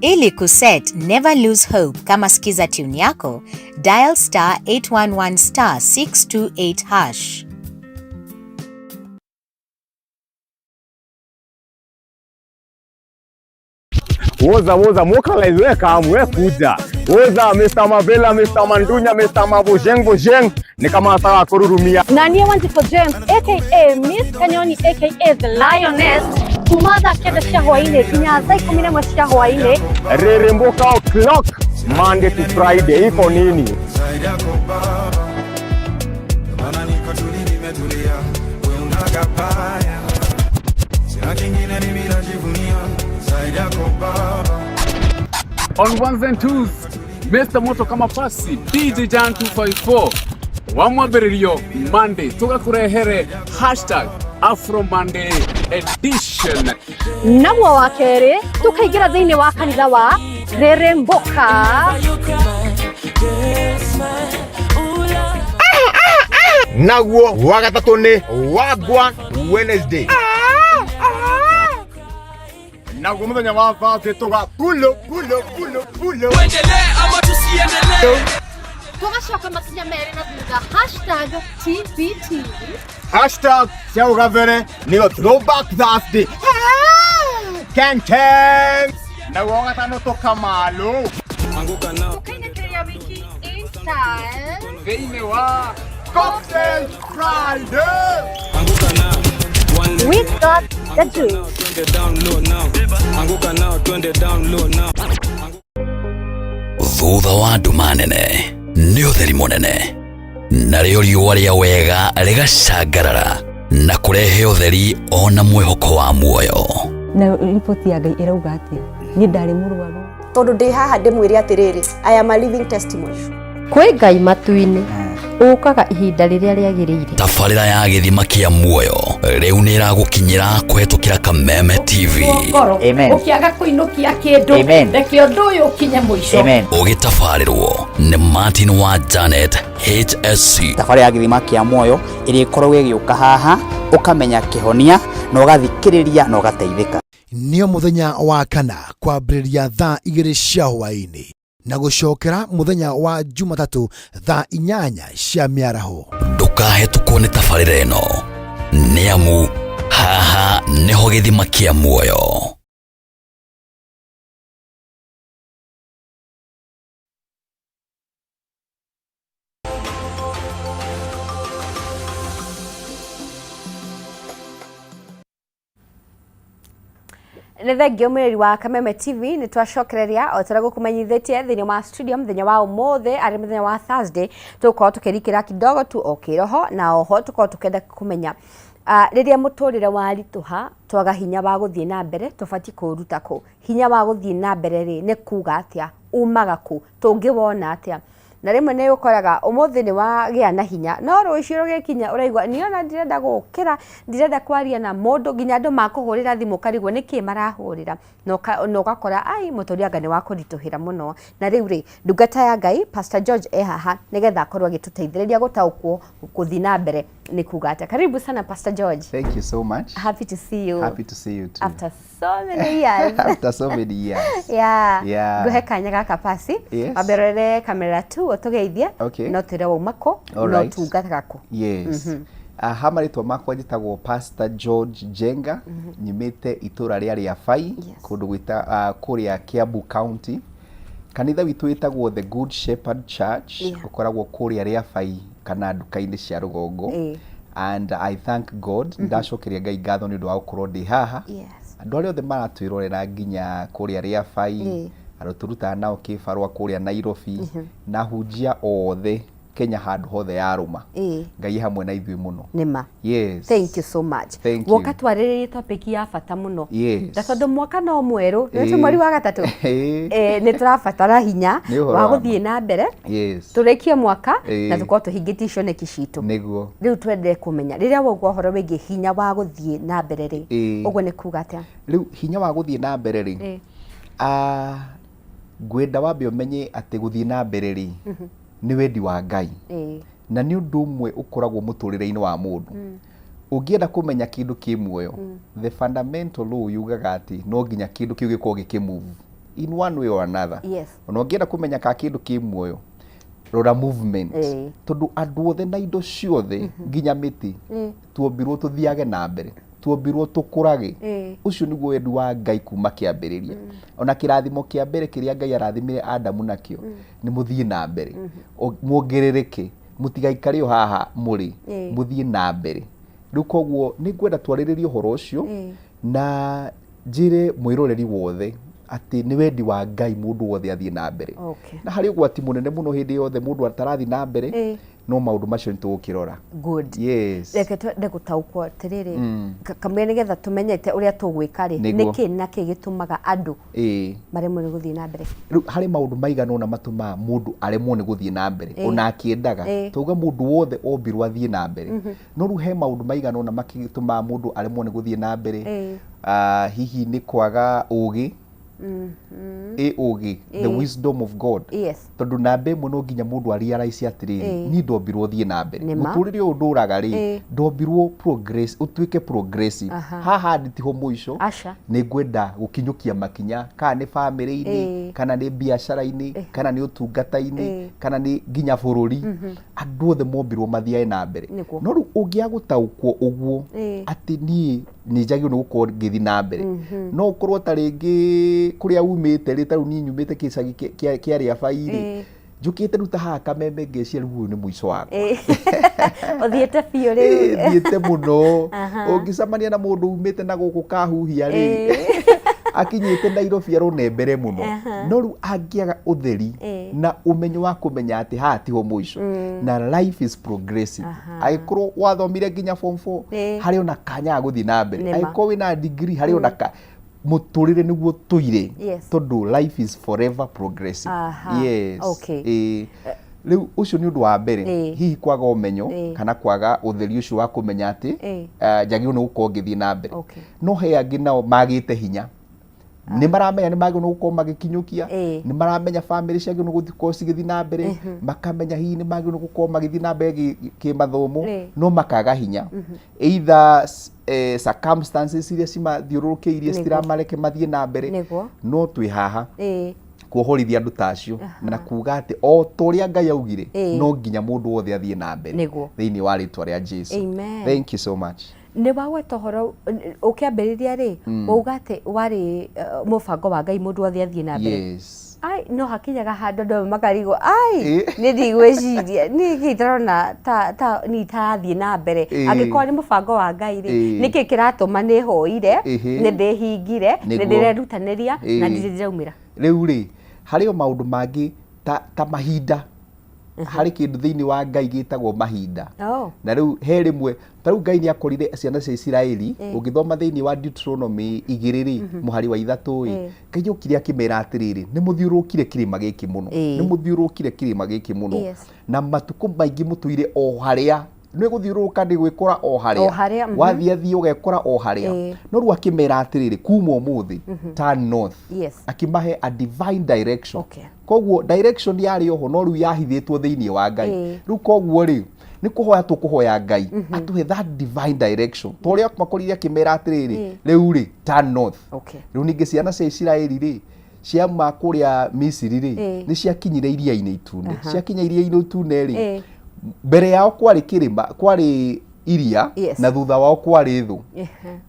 Ili kuset Never Lose Hope kama skiza tune yako, dial star 811 star 628 hash. Woza woza mokalize we kam we kuja. Woza Mr. Mavela, Mr. Mandunya, Mr. Mabojeng Bojeng ni kama sawa kururumia. Nanie Wanjiko James aka Miss Kanyoni aka The Lioness kuma thaa 9 cia hwainĩ nginya thaa 11 cia hwainĩ. Reremboka o'clock Monday to Friday iko nini? On ones and twos, Mr. Moto kama pasi, DJ Jan 254 wamwambĩrĩrio Monday tũgakũrehere hashtag Afro Monday edition. Naguo wa kerĩ tũkaingĩra thĩinĩ wa kanitha wa Reremboka. Naguo wa gatatũ nĩ Wagwan Wednesday. Naguo mũthenya wa Thursday tũga pulo pulo pulo pulo. Tuendelee ama tusiendelee? Tũgacoka makinya merĩ na thutha hashtag TBT. Hashtag cia ũgabere nĩyo Throwback Thursday. Ken Ken. Naguo wa gatano tũkamalo. Tũkainĩkĩria wiki in style thĩinĩ wa Cocktail Friday. We got the juice. Thutha wa nduma nene nĩ ũtheri mũnene, narĩo riũa rĩa wega rĩgacangarara na kũrehe ũtheri ona mwĩhoko wa muoyo. Na riboti ya Ngai ĩrauga atĩa? Niĩ ndarĩ mũrwaru. Tondũ ndĩ haha ndĩmwĩre atĩrĩrĩ, I am a living testimony. Kwĩ Ngai matu-inĩ ũkaga ihinda rĩrĩa rĩagĩrĩire. Tabarĩra ya gĩthima kĩa muoyo rĩu nĩ ĩragũkinyĩra kũhetũkĩra Kameme TV. Ngoro ũkĩaga kũinũkia kĩndũ, reke ũndũ ũyũ ũkinye mũico. Ũgĩtabarĩrwo nĩ Martin wa Janet HSC. Thabarĩ ya gĩthima kĩa muoyo ĩrĩa ĩkoragwo ĩgĩũka haha ũkamenya kĩhonia na ũgathikĩrĩria na ũgateithĩka. Nĩo mũthenya wa kana kwambĩrĩria thaa 2 cia hwaĩ-inĩ na gũcokera mũthenya wa Jumatatũ thaa 8 cia mĩaraho. Ndũkahetũkwo nĩ tabarĩra ĩno nĩ amu Haha nĩho gĩthima kĩa muoyo. Nĩ thengio mwĩrĩri wa Kameme TV, nĩ twacokereria o ta ũrĩa gũkũmenyithĩtie thĩinĩ wa studio mũthenya wa ũmũthĩ arĩ mũthenya wa Thursday, tũgũkorwo tũkĩrikĩra kidogo tu o kĩroho na oho tũkorwo tũkĩenda kũmenya rĩrĩa mũtũrĩre waritũha twaga hinya wa gũthiĩ na mbere tũbatiĩ kũũruta kũ? Hinya wa gũthiĩ na mbere rĩ nĩ kuga atĩa? Umaga kũ? Tũngĩwona atĩa? Na rĩmwe nĩ ũkoraga ũmũthĩ nĩ wagĩa na hinya no rũciũ rũgĩkinya ũraigua niĩ ona ndirenda gũkĩra, ndirenda kwaria na mũndũ, nginya andũ makũhũrĩra thimũ ũkarigwo nĩkĩ marahũrĩra, na ũgakora ai mũtũrĩre anga nĩ wakũritũhĩra mũno. Na rĩu rĩ, ndungata ya Ngai Pastor George e haha nĩgetha akorwo agĩtũteithĩrĩria gũtaũkwo gũthiĩ na mbere nĩ kuga atĩa. Karibu sana Pastor George. Thank you so much. Happy to see you. Happy to see you too. After so many years. After so many years. Yeah. Yeah. Nguhe kanya gaka pasi. Yes. Wambe kamera tu ũtũgeithie. Okay. No twĩre wauma kũ. All No right. tungataga kũ. Yes. Ha marĩtwa makwa njĩtagwo Pastor George Njenga. Nyumĩte itũra rĩa Rĩabai, kũndũ gwĩta kũrĩa Kiambu County. Kanitha witũ wĩtagwo The Good Shepherd Church. Ũkoragwo kũrĩa Rĩabai kana nduka-inĩ cia rũgongo. And I thank God, ndacokeria Ngai ngatho nĩ ũndũ wa gũkorwo ndĩ haha. Andũ arĩa othe maratwĩrorera nginya kũrĩa Rĩabai, andũ tũrutaga nao kĩbarũa kũrĩa Nairobi, na ahunjia othe Kenya handũ hothe yarũma. Ngai e hamwe na ithuĩ mũno. Nĩma. Yes. Thank you so much. Thank you. Woka twarĩrĩrie topic ya bata mũno. Yes. Na tondũ mwaka no mwerũ, nĩ tũ mweri wa gatatũ. Ĩĩ. Nĩ tũrabatara hinya Nĩ ũhoro wa wa gũthiĩ na mbere. Yes. Tũrĩkie mwaka na tũkorwo tũhingĩtie cioneki citũ. Nĩguo. Rĩu twende kũmenya rĩrĩa waugua ũhoro wĩgiĩ hinya wa gũthiĩ na mbere rĩ, ũguo nĩ kuga atĩa? Rĩu hinya wa gũthiĩ na mbere rĩ, ngwenda wambe ũmenye atĩ gũthiĩ na mbere rĩ, nĩ wendi wa Ngai. Na nĩ ũndũ ũmwe ũkoragwo mũtũrĩre-inĩ wa mũndũ. Ũngĩenda kũmenya kĩndũ kĩ muoyo, the fundamental law yugaga atĩ no nginya kĩndũ kĩu gĩkorwo gĩkĩ move in one way or another. Ona ũngĩenda kũmenya kana kĩndũ kĩ muoyo, rora movement. Tondũ andũ othe na indo ciothe nginya mĩtĩ, tuombirwo tũthiage na mbere, tuombirwo tũkũrage. Ũcio nĩguo wendi wa Ngai kuma kĩambĩrĩria. Ona kĩrathimo kĩa mbere kĩrĩa Ngai arathimire Adamu nakĩo, nĩ mũthiĩ na mbere, muongerereke, mũtigaikare o haha mũrĩ, mũthiĩ na mbere. Rĩu koguo nĩ ngwenda twarĩrĩrie ũhoro ũcio na njĩre mwĩroreri wothe atĩ nĩ wendi wa Ngai mũndũ wothe athiĩ na mbere. Na harĩ ũgwati mũnene mũno hĩndĩ yothe mũndũ atarathiĩ na mbere, no maũndũ macio nĩ tũgũkĩrora. Good. Yes. Reke twende gũtaũkwo atĩrĩrĩ, kamũira nĩgetha tũmenyete ũrĩa tũgwĩka rĩ, nĩkĩ na kĩ gĩtũmaga andũ maremwo nĩ gũthiĩ na mbere? Rĩu harĩ maũndũ maigana ũna matũmaga mũndũ aremwo nĩ gũthiĩ na mbere ona akĩendaga. Twauga mũndũ wothe ombirwo athiĩ na mbere, no rĩu he maũndũ maigana ũna makĩtũmaga mũndũ aremwo nĩ gũthiĩ na mbere. Hihi nĩ kwaga ũgĩ, ĩ ũgĩ, the wisdom of God. Tondũ namba ĩmwe no nginya mũndũ a realize atĩrĩrĩ, niĩ ndombirwo thiĩ na mbere. Mũtũrĩre ũyũ ndũraga rĩ, ndombirwo progress, ũtuĩke progressive. Haha ndĩ tiho mũico, nĩ ngwenda gũkinyũkia makinya, kana nĩ bamĩrĩ-inĩ, kana nĩ biacara-inĩ, kana nĩ ũtungata-inĩ, kana nĩ nginya bũrũri. Andũ othe mombirwo mathiae na mbere. No rĩu ũngĩaga gũtaũkwo ũguo, atĩ niĩ nĩ njagĩrĩirwo nĩ gũkorwo ngĩthiĩ na mbere, no ũkorwo ta rĩngĩ kũrĩa umĩte rĩ, ta rĩu niĩ nyumĩte gĩcagi kĩa Rĩabai rĩ, njũkĩte rĩu ta haha Kameme ngeciria rĩu ũyũ nĩ mũico wakwa. Ũthiĩte biũ rĩu. Thiĩte mũno. Ũngĩcemania na mũndũ umĩte na gũkũ Kahuhia rĩ, akinyĩte Nairobi arona e mbere mũno. No rĩu angĩaga ũtheri na ũmenyo wa kũmenya atĩ haha tiho mũico, na life is progressive. Angĩkorwo wathomire nginya form 4, harĩ ona kanya ga gũthiĩ na mbere. Angĩkorwo wĩna degree, harĩ ona ka mũtũrĩre nĩguo tũire, tondũ life is forever progressive. Yes. Rĩu ũcio nĩ ũndũ wa mbere, hihi kwaga ũmenyo kana kwaga ũtheri ũcio wa kũmenya atĩ njagĩrĩirwo nĩ gũkorwo ngĩthiĩ na mbere. No he angĩ nao magĩte hinya, nĩ maramenya nĩ magĩrĩirwo nĩ gũkorwo magĩkinyũkia, nĩ maramenya bamĩrĩ ciagĩrĩirwo nĩ gũkorwo cigĩthiĩ na mbere, makamenya hihi nĩ magĩrĩirwo nĩ gũkorwo magĩthiĩ na mbere kĩmathomo, no makaga hinya. Either circumstances iria cimathiũrũrũkĩirie citiramareke mathiĩ na mbere. No twĩ haha kuohorithia andũ ta acio na kuga atĩ o ta ũrĩa Ngai augire, no nginya mũndũ wothe athiĩ na mbere thĩinĩ wa rĩtwa rĩa Jesu. Amen. Thank you so much. Nĩ wagweta ũhoro ũkĩambĩrĩria rĩ, wauga atĩ warĩ mũbango wa Ngai mũndũ wothe athiĩ na mbere. Yes. Ai, no hakinyaga handũ andũ amwe makarigwo, ai, nĩ ndigwĩciria, niĩ kĩ ndĩrona ta ta niĩ itarathiĩ na mbere. Angĩkorwo nĩ mũbango wa Ngai rĩ, nĩkĩ kĩratũma nĩ hoire, nĩ ndĩhingire, nĩ ndĩrerutanĩria na ndirĩ ndĩraumĩra. Rĩu rĩ, harĩ o maũndũ mangĩ ta, ta mahinda. Harĩ kĩndũ thĩinĩ wa Ngai gĩtagwo mahinda. Na rĩu he rĩmwe, ta rĩu Ngai nĩ akorire ciana cia Isiraeli, ũngĩthoma thĩinĩ wa Deuteronomy 2 rĩ, mũhari wa 3 ĩ, Ngai okire akĩmera atĩrĩrĩ, nĩ mũthiũrũrũkire kĩrĩma gĩkĩ mũno, nĩ mũthiũrũrũkire kĩrĩma gĩkĩ mũno, na matukũ maingĩ mũtũire o harĩa, nĩ gũthiũrũrũka nĩ gwĩkora o harĩa, O harĩa, wathiĩ athiĩ ũgekora o harĩa. No rĩu akĩmera atĩrĩrĩ, kuma ũmũthĩ, turn north. Akĩmahe a divine direction. Koguo direction yarĩ oho, no rĩu yahithĩtwo thĩinĩ wa Ngai. Rĩu koguo rĩ, nĩ kũhoya tũkũhoya Ngai atũhe that divine direction, ta ũrĩa makorire akĩmera atĩrĩrĩ, rĩu rĩ, turn north. Rĩu ningĩ ciana cia Isiraeli rĩ, ciauma kũrĩa Misiri rĩ, nĩ ciakinyire iria-inĩ itune. Ciakinya iria-inĩ itune rĩ, mbere yao kwarĩ kĩrĩma, kwarĩ iria, na thutha wao kwarĩ thũ.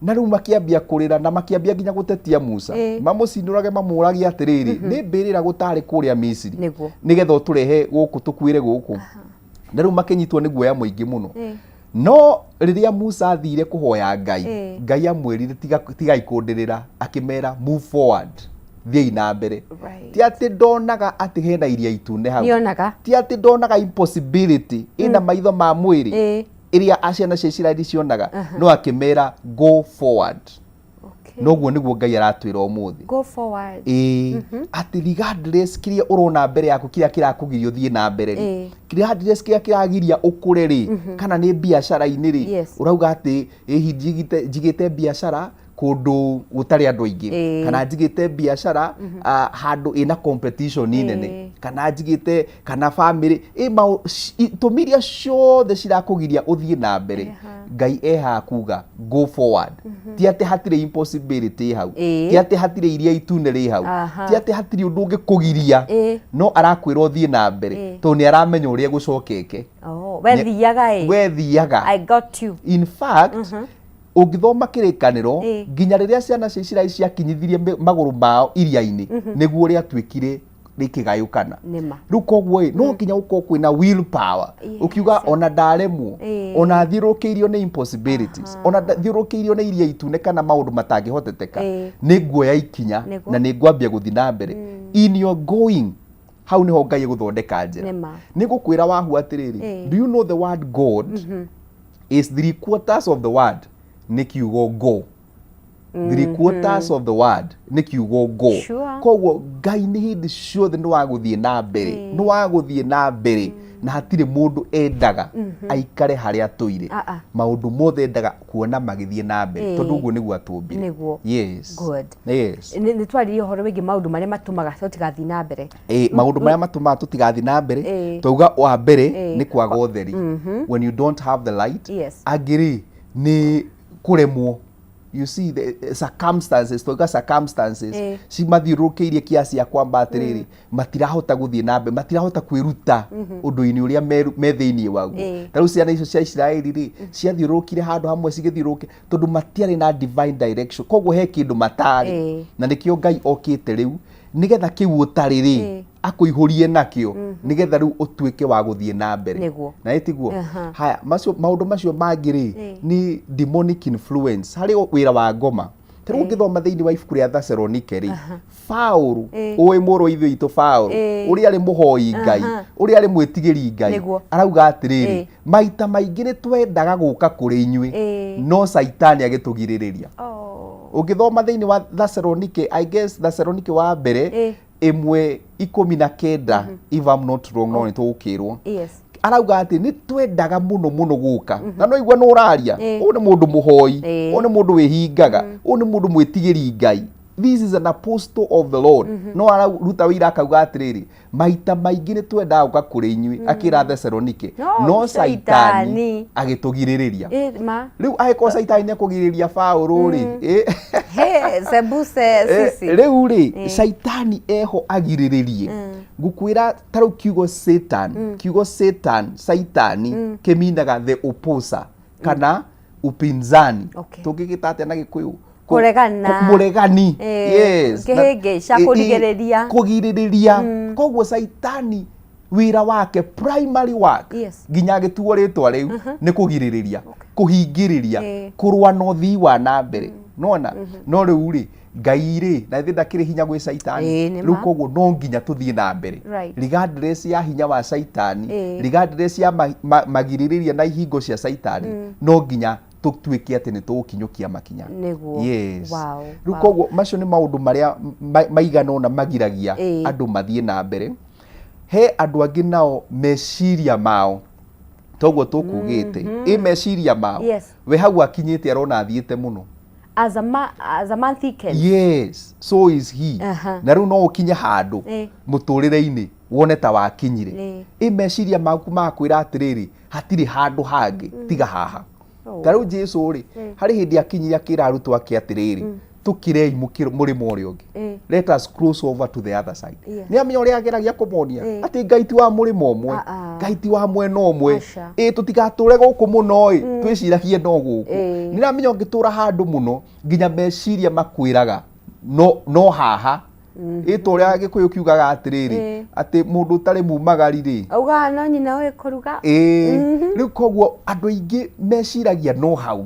Na rĩu makĩambia kũrĩra na makĩambia nginya gũtetia Musa, mamũcinũrage mamũragie atĩrĩrĩ, nĩ mbĩrĩra gũtarĩ kũrĩa Misiri, nĩgetha ũtũrehe gũkũ tũkuĩre gũkũ. Na rĩu makĩnyitwo nĩ guoya mũingĩ mũno. No rĩrĩa Musa athire kũhoya Ngai, Ngai amwĩrire tigai kũndĩrĩra, akĩmera move forward, thiĩi na mbere. Ti atĩ ndonaga atĩ hena iria itune hau. Nĩonaga. Ti atĩ ndonaga impossibility ĩna maitho ma mwĩrĩ ĩrĩa ciana cia Isiraeli cionaga, no akĩmera go forward. Noguo nĩguo Ngai aratwĩra ũmũthĩ. Go forward. Ĩĩ, atĩ regardless kĩrĩa ũrona mbere yaku, kĩrĩa kĩrakũgiria ũthiĩ na mbere rĩ, regardless kĩrĩa kĩragiria ũkũre rĩ, kana nĩ biacara-inĩ rĩ, ũrauga atĩ ĩhi njigĩte biacara kũndũ gũtarĩ andũ aingĩ, kana njigĩte biacara handũ ĩna competition nene, kana njigĩte kana family ĩ itũmi iria ciothe cirakũgiria ũthiĩ na mbere, Ngai ehaha kuga go forward. Ti atĩ hatirĩ impossibility hau, ti atĩ hatirĩ iria itune rĩ hau, ti atĩ hatirĩ ũndũ ũngĩkũgiria, no arakwĩra ũthiĩ na mbere, tondũ nĩ aramenya ũrĩa gũcokeke. Oh, we thiaga ĩ. We thiaga. I got you. In fact, ũngĩthoma kĩrĩkanĩro, nginya rĩrĩa ciana cia Isiraeli ciakinyithirie magũrũ mao iria-inĩ, nĩguo rĩatuĩkire rĩkĩgayũkana. Nĩma. Rĩu koguo ĩ, no nginya gũkorwo kwĩna will power, ũkiuga ona ndaremwo, ona thiũrũrũkĩirio nĩ impossibilities, ona thiũrũrũkĩirio nĩ iria itune kana maũndũ matangĩhoteteka, nĩ nguoya ikinya na nĩ ngwambia gũthiĩ na mbere. In your going, hau nĩho Ngai egũthondeka njĩra. Nĩma. Nĩ ngũkwĩra wahu atĩrĩrĩ, do you know the word God is three quarters of the word nĩ kiugo go. Three quarters of the word nĩ kiugo go. Koguo Ngai nĩ hĩndĩ ciothe nĩ wa gũthiĩ na mbere, nĩ wa gũthiĩ na mbere, na hatirĩ mũndũ endaga aikare harĩa atũire. Maũndũ mothe endaga kuona magĩthiĩ na mbere, tondũ ũguo nĩguo atũmbire. Nĩguo. Yes. Good. Yes. Nĩ twaririe ũhoro wĩgiĩ maũndũ marĩa matũmaga tũtigathiĩ na mbere. Maũndũ marĩa matũmaga tũtigathiĩ na mbere, twauga wa mbere nĩ kwaga ũtheri, when you don't have the light. Angĩ rĩ, nĩ kũremwo, you see the circumstances, twauga circumstances cimathiũrũrũkĩirie kiasi ya kwamba atĩrĩrĩ, matirahota gũthiĩ na mbere, matirahota kwĩruta ũndũ-inĩ ũrĩa me thĩinĩ waguo. Ta rĩu ciana icio cia Isiraeli rĩ, ciathiũrũrũkire handũ hamwe cigĩthiũrũrũke tondũ matiarĩ na divine direction, koguo he kĩndũ matarĩ. Na nĩkĩo Ngai okĩte rĩu nĩgetha kĩu ũtarĩ rĩ, akũihũrie nakĩo, nĩgetha rĩu ũtuĩke wa gũthiĩ na mbere. Na ĩtiguo? Haya, macio maũndũ macio mangĩ rĩ, nĩ demonic influence, harĩ wĩra wa ngoma. Ta rĩu ũngĩthoma thĩinĩ wa ibuku rĩa Thesalonike rĩ, Paũlũ, ũĩ mũrũ wa ithe witũ Paũlũ, ũrĩa arĩ mũhoi Ngai, ũrĩa arĩ mwĩtigĩri Ngai, arauga atĩrĩrĩ, maita maingĩ nĩ twendaga gũka kũrĩ inyuĩ, no Caitani agĩtũgirĩrĩria. Ũngĩthoma thĩinĩ wa Thesalonike, I guess Thesalonike wa mbere 1:19, if I'm not wrong, no nĩ tũgũkĩrwo. Arauga atĩ nĩ twendaga mũno mũno gũka, na no igua nĩ ũraria, ũyũ nĩ mũndũ mũhoi, ũyũ nĩ mũndũ wĩhingaga, ũyũ nĩ mũndũ mwĩtigĩri Ngai, this is an apostle of the Lord, no araruta wĩira akauga atĩrĩrĩ, maita maingĩ nĩ twendaga gũka kũrĩ inyuĩ, akĩra Thesalonike, no no Caitani Caitani agĩtũgirĩrĩria. Ma. Rĩu angĩkorwo Caitani nĩ ekũgirĩrĩria Paũlũ rĩ, He, sebuse sisi. Rĩu rĩ, Caitani eho agirĩrĩrie. Ngũkwĩra ta rĩu kiugo Satan, kiugo Satan, Caitani, kĩminaga the opposer kana Upinzani. Okay. Tũngĩgĩta atĩa na Gĩkũyũ? Kũregana. Mũregani. Yes. Kĩhĩngĩca, kũrigĩrĩria. Kũgirĩrĩria. Koguo Caitani wĩra wake, primary work, nginya agĩtuo rĩtwa rĩu, nĩ kũgirĩrĩria, kũhingĩrĩria, kũrũa na ũthii wa na mbere. Nona no rĩu rĩ, Ngai rĩ, na ithe ndakĩrĩ hinya gwĩ Caitani. Nĩ Rĩu ma. koguo no nginya tũthiĩ na mbere regardless ya hinya wa Caitani, regardless ya magirĩrĩria na ihingo cia Caitani, no nginya tũtuĩke atĩ nĩ tũgũkinyũkia makinya. Yes. Rĩu koguo macio nĩ maũndũ marĩa maigana ũna magiragia andũ mathiĩ na mbere. He andũ angĩ nao meciria mao, toguo tũkugĩte, ĩ meciria mao, we hau akinyĩte arona athiĩte mũno. As a man thinketh. Yes, so is he. Na rĩu no ũkinye handũ mũtũrĩre-inĩ wone ta wakinyire, ĩ meciria maku makwĩra atĩrĩrĩ, hatirĩ handũ hangĩ tiga haha. Ta rĩu Jesu rĩ, harĩ hĩndĩ akinyire akĩra arutwo ake atĩrĩrĩ, tũkĩrei mũrĩmo ũrĩa ũngĩ, let us cross over to the other side. Nĩ amenya ũrĩa ageragia kũmonia atĩ Ngai ti wa mũrĩmo ũmwe, Ah, ah. Ngai ti wa mwena ũmwe. Aca. Ĩ tũtigatũre gũkũ mũno, ĩ twĩciragie no gũkũ. Nĩ ramenya ũngĩtũra handũ mũno nginya meciria makwĩraga no haha. Ĩ ta ũrĩa Gĩkũyũ kiugaga atĩrĩrĩ, atĩ mũndũ ũtarĩ mumagari rĩ, Augaga no nyina ũĩ kũruga. Ĩĩ, rĩu koguo andũ aingĩ meciragia no hau.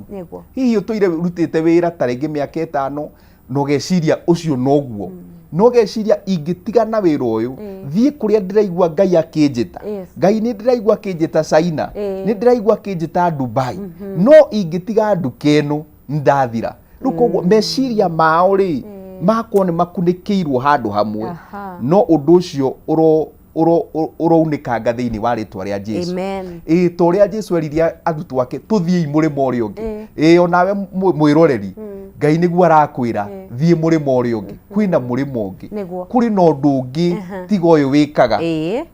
Hihi ũtũire ũrutĩte wĩra ta rĩngĩ mĩaka 5 na ũgeciria ũcio noguo, na ũgeciria ingĩtiga na wĩra ũyũ thiĩ kũrĩa ndĩraigua Ngai akĩnjĩta. Ngai nĩ ndĩraigua akĩnjĩta China, nĩ ndĩraigua akĩnjĩta Dubai, no ingĩtiga nduka ĩno ndathira. Rĩu koguo meciria mao rĩ, makorwo nĩ makunĩkĩirwo handũ hamwe. No ũndũ ũcio ũrounĩkanga thĩinĩ wa rĩtwa rĩa Jesu. Amen. Ĩĩ, ta ũrĩa Jesu erire arutwo ake, tũthiĩi mũrĩmo ũrĩa ũngĩ. Ĩĩ, onawe mwĩroreri, Ngai nĩguo arakwĩra thiĩ mũrĩmo ũrĩa ũngĩ. Kwĩna mũrĩmo ũngĩ, kũrĩ na ũndũ ũngĩ tiga ũyũ wĩkaga,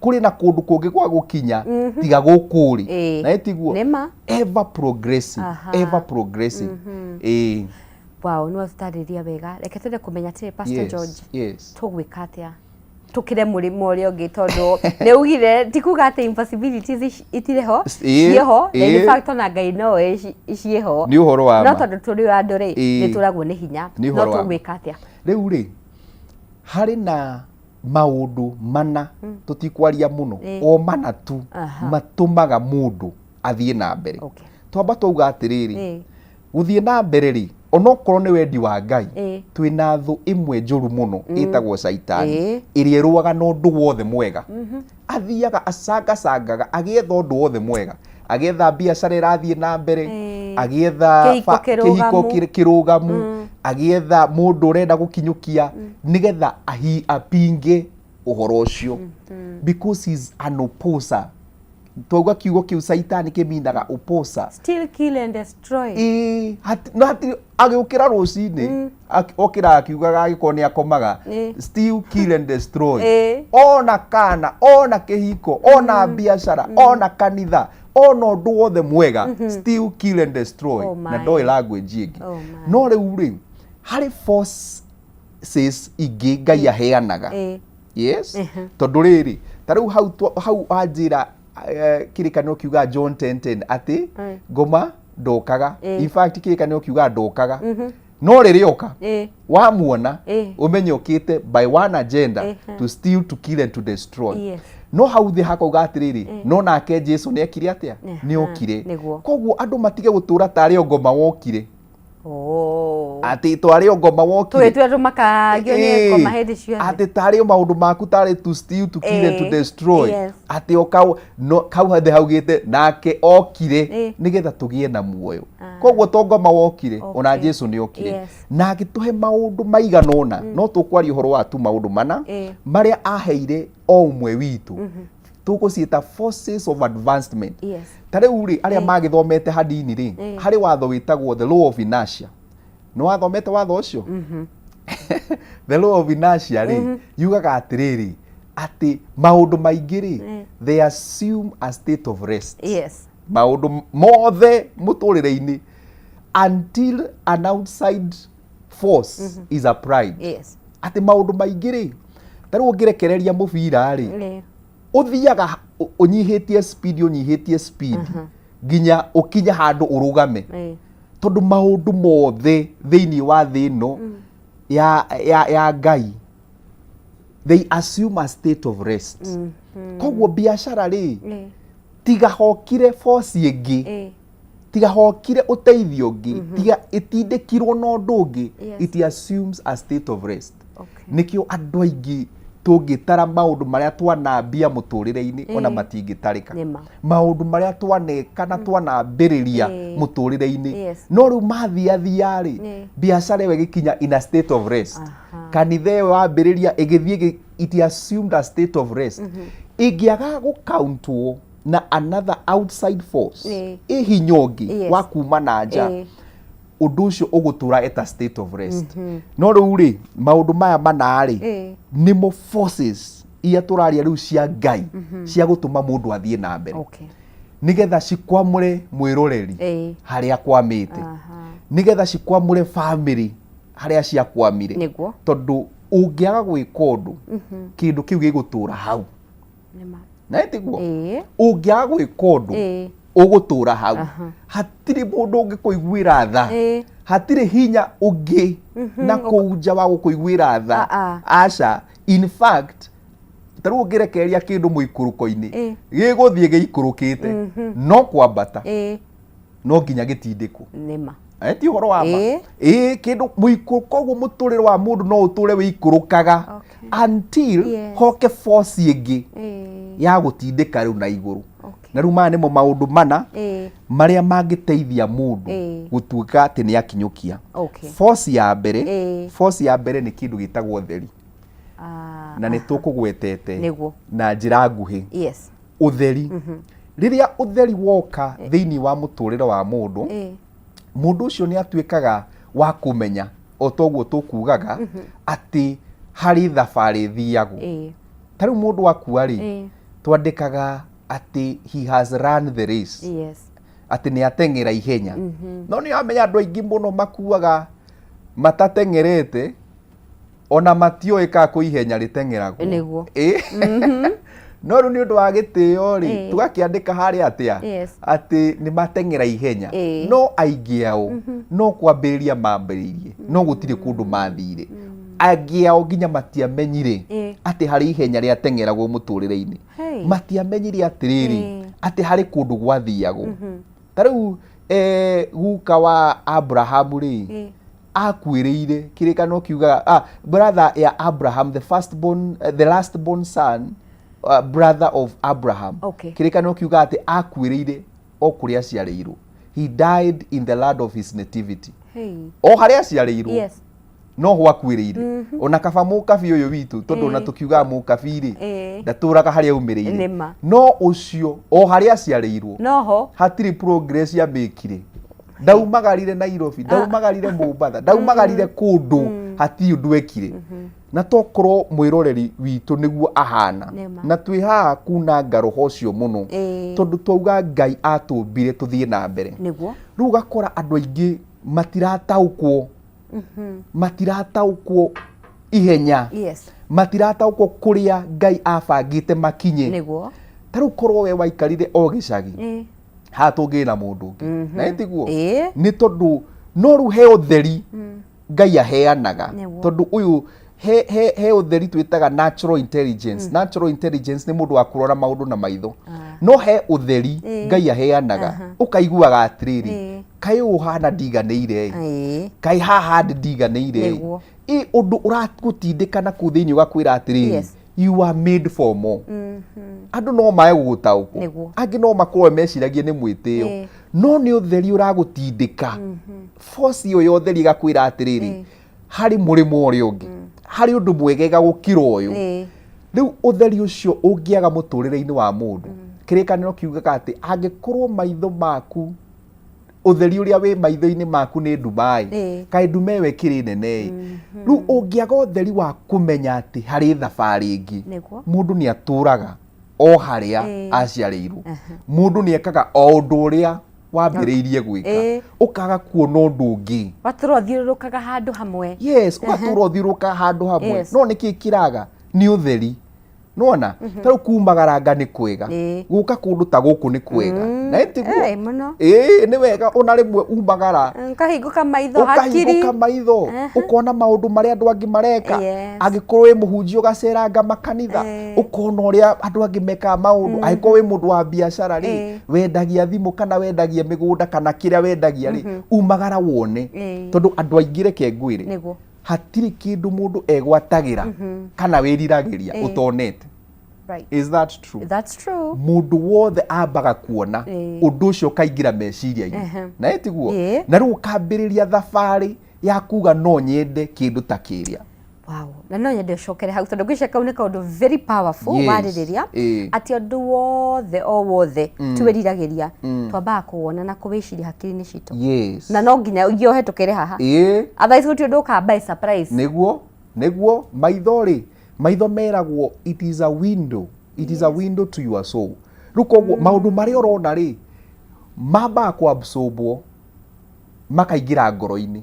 kũrĩ na kũndũ kũngĩ gwa gũkinya tiga gũkũ ũrĩ. Na ĩtiguo Nĩ ma. ever progressing, ever progressing. Ĩĩ. Wow, nĩ watũtarĩria wega. Reke twende kũmenya atĩrĩ, Pastor George, tũgwĩka atĩa tũkĩre mũrĩmo ũrĩa ũngĩ? Tondũ nĩ ugire ti kuga atĩ impossibilities itirĩ ho, ciĩho, na in fact ona Ngai no oĩ ciĩho. Nĩ ũhoro wa No ma. tondũ tũrĩ andũ rĩ, nĩ tũragwo nĩ hinya. Nĩ No ũhoro wa ma. tũgwĩka atĩa? Rĩu rĩ, harĩ na maũndũ mana, tũtikwaria mũno, o mana tu matũmaga mũndũ athiĩ na mbere. Twamba twauga atĩrĩrĩ, gũthiĩ na mbere rĩ, onokorwo nĩ wendi wa Ngai, twĩna thũ ĩmwe njũru mũno ĩtagwo Caitani, ĩrĩa ĩrũaga na ũndũ wothe mwega. Athiaga acangacangaga agĩetha ũndũ wothe mwega, agĩetha biacara ĩrathiĩ na mbere, agĩetha Kĩhiko kĩhiko kĩrũgamu. kĩrũgamu, agĩetha mũndũ ũrenda gũkinyũkia nĩgetha apinge ũhoro ũcio, because he's an opposer. Twauga kiugo kĩu Caitani kĩminaga opposer. Steal, kill and destroy. Ĩĩ, no hatirĩ agĩũkĩra rũcinĩ, okĩra akiugaga agĩkorwo nĩ akomaga, steal, kill and destroy. Ona kana ona kĩhiko, ona biacara, ona kanitha, ona ũndũ wothe mwega, steal, kill and destroy. Oh na my. ndoĩ language ĩngĩ. Oh my. No rĩu rĩ, harĩ forces ingĩ Ngai aheanaga. Yes. Tondũ rĩrĩ, ta rĩu hau hau wanjĩra, kĩrĩkanĩro kiuga John 10:10 atĩ ngoma ndokaga. In fact kĩrĩkanĩro kiuga ndokaga, no rĩrĩa oka wamuona, ũmenye ũkĩte by one agenda, to steal, to kill and to destroy. No hau thĩ hakauga atĩrĩrĩ, no nake Jesu nĩ ekire atĩa? Nĩ okire. Koguo andũ matige gũtũra tarĩ o ngoma wokire, atĩ twarĩ o ngoma wokire. Tũgĩtua tũmakagio nĩ ngoma hĩndĩ ciothe. Atĩ tarĩ o maũndũ maku tarĩ to steal, to kill and to destroy. Atĩ o kau no kau thĩ haugĩte nake okire nĩgetha tũgĩe na muoyo. Koguo to ngoma wokire, ona Jesu nĩ okire na agĩtũhe maũndũ maigana ũna. No tũkwaria ũhoro wa tu maũndũ mana marĩa aheire o ũmwe witũ, tũgũciĩta forces of advancement. Ta rĩu rĩ, arĩa magĩthomete hanini rĩ, harĩ watho wĩtagwo the law of inertia. Nĩ wathomete watho ũcio? The law of inertia rĩ, yugaga atĩrĩrĩ, atĩ maũndũ maingĩ rĩ, they assume a state of rest, maũndũ mothe mũtũrĩre-inĩ, until an outside force is applied. Atĩ maũndũ maingĩ rĩ, ta rĩu ũngĩrekereria mũbira rĩ, ũthiaga ũnyihĩtie speed, ũnyihĩtie speed nginya ũkinye handũ ũrũgame. Tondũ maũndũ mothe thĩinĩ wa thĩ ĩno ya Ngai, they assume a state of rest. Koguo biacara rĩ, tiga hokire force ĩngĩ, tiga hokire ũteithio ũngĩ, tiga ĩtindĩkirwo na ũndũ ũngĩ, it assumes a state of rest. Nĩkĩo andũ aingĩ tũngĩtara maũndũ marĩa twanambia mũtũrĩre-inĩ, ona matingĩtarĩka. Nĩma. Maũndũ marĩa twaneka na twanambĩrĩria mũtũrĩre-inĩ, no rĩu mathiathia rĩ, biacara ĩyo ĩgĩkinya in a state of rest, kanitha ĩyo wambĩrĩria ĩgĩthiĩ it assumed a state of rest. Ĩngĩaga gũkauntwo na another outside force, ĩ hinya ũngĩ wa kuma na nja, ũndũ ũcio ũgũtũra at a state of rest. No rĩu rĩ, maũndũ maya mana rĩ, nĩmo forces iria tũraria rĩu cia Ngai, cia gũtũma mũndũ athiĩ na mbere, nĩgetha cikwamũre mwĩroreri harĩa akwamĩte, nĩgetha cikwamũre family harĩa ciakwamire. Tondũ ũngĩaga gwĩka ũndũ, kĩndũ kĩu gĩgũtũra hau. Na ĩtiguo, ũngĩaga gwĩka ũndũ, ũgũtũra hau. Hatirĩ mũndũ ũngĩkũiguĩra tha. Hatirĩ hinya ũngĩ na kũu nja wa gũkũiguĩra tha. Ah, ah. Aca, in fact, ta rĩu ũngĩrekereria kĩndũ mũikũrũko-inĩ, gĩgũthiĩ gĩikũrũkĩte, no kwambata no nginya gĩtindĩkwo. Eh, ti ũhoro wa ma. Ĩĩ, kĩndũ mũikũ, koguo mũtũrĩre wa mũndũ no ũtũre wĩikũrũkaga until hoke force ĩngĩ ya gũtindĩka rĩu na igũrũ. Na rĩu maya nĩmo maũndũ mana marĩa mangĩteithia mũndũ gũtuĩka atĩ nĩ akinyũkia. Force ya mbere, force ya mbere nĩ kĩndũ gĩtagwo ũtheri. Na nĩ tũkũgwetete na njĩra nguhĩ. Ũtheri, rĩrĩa ũtheri woka thĩinĩ wa mũtũrĩre wa mũndũ, mũndũ ũcio nĩ atuĩkaga wa kũmenya, o toguo tũkugaga, atĩ harĩ thabarĩ ĩthiagwo. Ta rĩu mũndũ akua rĩ, twandĩkaga atĩ he has run the race, atĩ nĩ ateng'era ihenya. No nĩ wamenya andũ aingĩ mũno makuaga matateng'erete, ona matioĩ kana kwĩ ihenya rĩteng'eragwo. Ĩ. No rĩu nĩ ũndũ wa gĩtĩo rĩ, tũgakĩandĩka harĩa atĩa, atĩ nĩ mateng'era ihenya. No aingĩ ao no kwambĩrĩria mambĩrĩirie, no gũtirĩ kũndũ mathire. Angĩ ao nginya matiamenyire atĩ harĩ ihenya rĩateng'eragwo mũtũrĩre-inĩ. Matiamenyire atĩrĩrĩ, atĩ harĩ kũndũ gwathiagwo. Ta rĩu guka wa Abrahamu rĩ, akuĩrĩire, kĩrĩkanĩro kiugaga, brother ya Abraham, the first born, the last born son, brother of Abraham. Kĩrĩkanĩro kiugaga atĩ akuĩrĩire o kũrĩa aciarĩirwo. He died in the land of his nativity. O harĩa aciarĩirwo, no ho akuĩrĩire. Ona kaba mũkabi ũyũ witũ, tondũ ona tũkiugaga mũkabi rĩ, ndatũraga harĩa aumĩrĩire. No ũcio o harĩa aciarĩirwo, Noho. hatirĩ progress yamĩkire. Ndaumagarire Nairobi, ndaumagarire Mombatha, ndaumagarire kũndũ, hatirĩ ũndũ ekire. Na tokorwo mwĩroreri witũ nĩguo ahana. Na twĩ haha kunanga roho ũcio mũno, tondũ twauga Ngai atũmbire tũthiĩ na mbere. Rĩu ũgakora andũ aingĩ matirataũkwo, matirataũkwo ihenya, matirataũkwo kũrĩa Ngai abangĩte makinye. Ta rĩu korwo we waikarire o gĩcagi, haha tũngĩrĩ na mũndũ ũngĩ. Na ĩtiguo, nĩ tondũ no rĩu he ũtheri Ngai aheanaga. Tondũ ũyũ he ũtheri twĩtaga natural intelligence. Natural intelligence nĩ mũndũ wa kũrora maũndũ na maitho. No he ũtheri Ngai aheanaga, ũkaiguaga atĩrĩrĩ, kaĩ ũũ hana ndiganĩire ĩ, kaĩ haha ndĩ ndiganĩire ĩ. Ĩ ũndũ ũragũtindĩka na kũu thĩinĩ ũgakwĩra atĩrĩrĩ, you are made for more. Andũ no mae gũgũtaũkwo, angĩ no makorwo meciragie nĩ mwĩtĩo, no nĩ ũtheri ũragũtindĩka. Force ĩyo ya ũtheri ĩgakwĩra atĩrĩrĩ, harĩ mũrĩmo ũrĩa ũngĩ, harĩ ũndũ mwegega gũkĩra ũyũ. Rĩu ũtheri ũcio ũngĩaga mũtũrĩre-inĩ wa mũndũ, kĩrĩkanĩro kiugaga atĩ angĩkorwo maitho maku, ũtheri ũrĩa wĩ maitho-inĩ maku nĩ nduma ĩ, kaĩ nduma ĩyo ĩkĩrĩ nene ĩ. Rĩu ũngĩaga ũtheri wa kũmenya atĩ harĩ thabarĩ ĩngĩ, mũndũ nĩ atũraga o harĩa aciarĩirwo. Mũndũ nĩ ekaga o ũndũ ũrĩa wambĩrĩirie gwĩka, ũkaga kuona ũndũ ũngĩ. Watũra ũthiũrũrũkaga handũ hamwe. Yes, ũgatũra ũthiũrũrũkaga handũ hamwe. No nĩkĩ kĩraga? Nĩ ũtheri. Nĩwona? Ta rĩu kumagaranga nĩ kwega. Gũka kũndũ ta gũkũ nĩ kwega. Na ĩ tiguo? Ĩ, mũno. Ĩĩ, nĩ wega ona rĩmwe umagara Ũkahingũka maitho hakiri. Ũkahingũka maitho, ũkona maũndũ marĩa andũ angĩ mareka. Angĩkorwo wĩ mũhunjia ũgaceranga makanitha, ũkona ũrĩa andũ angĩ mekaga maũndũ. Angĩkorwo wĩ mũndũ wa biacara rĩ, wendagia thimũ kana wendagia mĩgũnda kana kĩrĩa wendagia rĩ, umagara wone. Tondũ andũ aingĩ reke ngwĩre, hatirĩ kĩndũ mũndũ egwatagĩra kana wĩriragĩria ũtonete. Is that true? That's true. Mũndũ wothe ambaga kuona ũndũ ũcio ũkaingĩra meciria-inĩ. Na ĩ tiguo? Na rĩu ũkambĩrĩria thabarĩ ya kuga no nyende kĩndũ ta kĩrĩa. Wow. Na no nyende ũcokere hau tondũ ngwĩciria kau nĩ kaũndũ very powerful warĩrĩria atĩ ũndũ wothe o wothe twĩriragĩria twambaga kũwona na kũwĩciria hakiri-inĩ citũ. Na no nginya ũngĩ ũhetũkĩre haha. Otherwise gũtirĩ ũndũ ũkaga by surprise. Nĩguo, nĩguo maitho rĩ, maitho meragwo it is a window, it is a window to your soul. Rĩu koguo maũndũ marĩa ũrona rĩ, mambaga kũabsorbwo makaingĩra ngoro-inĩ.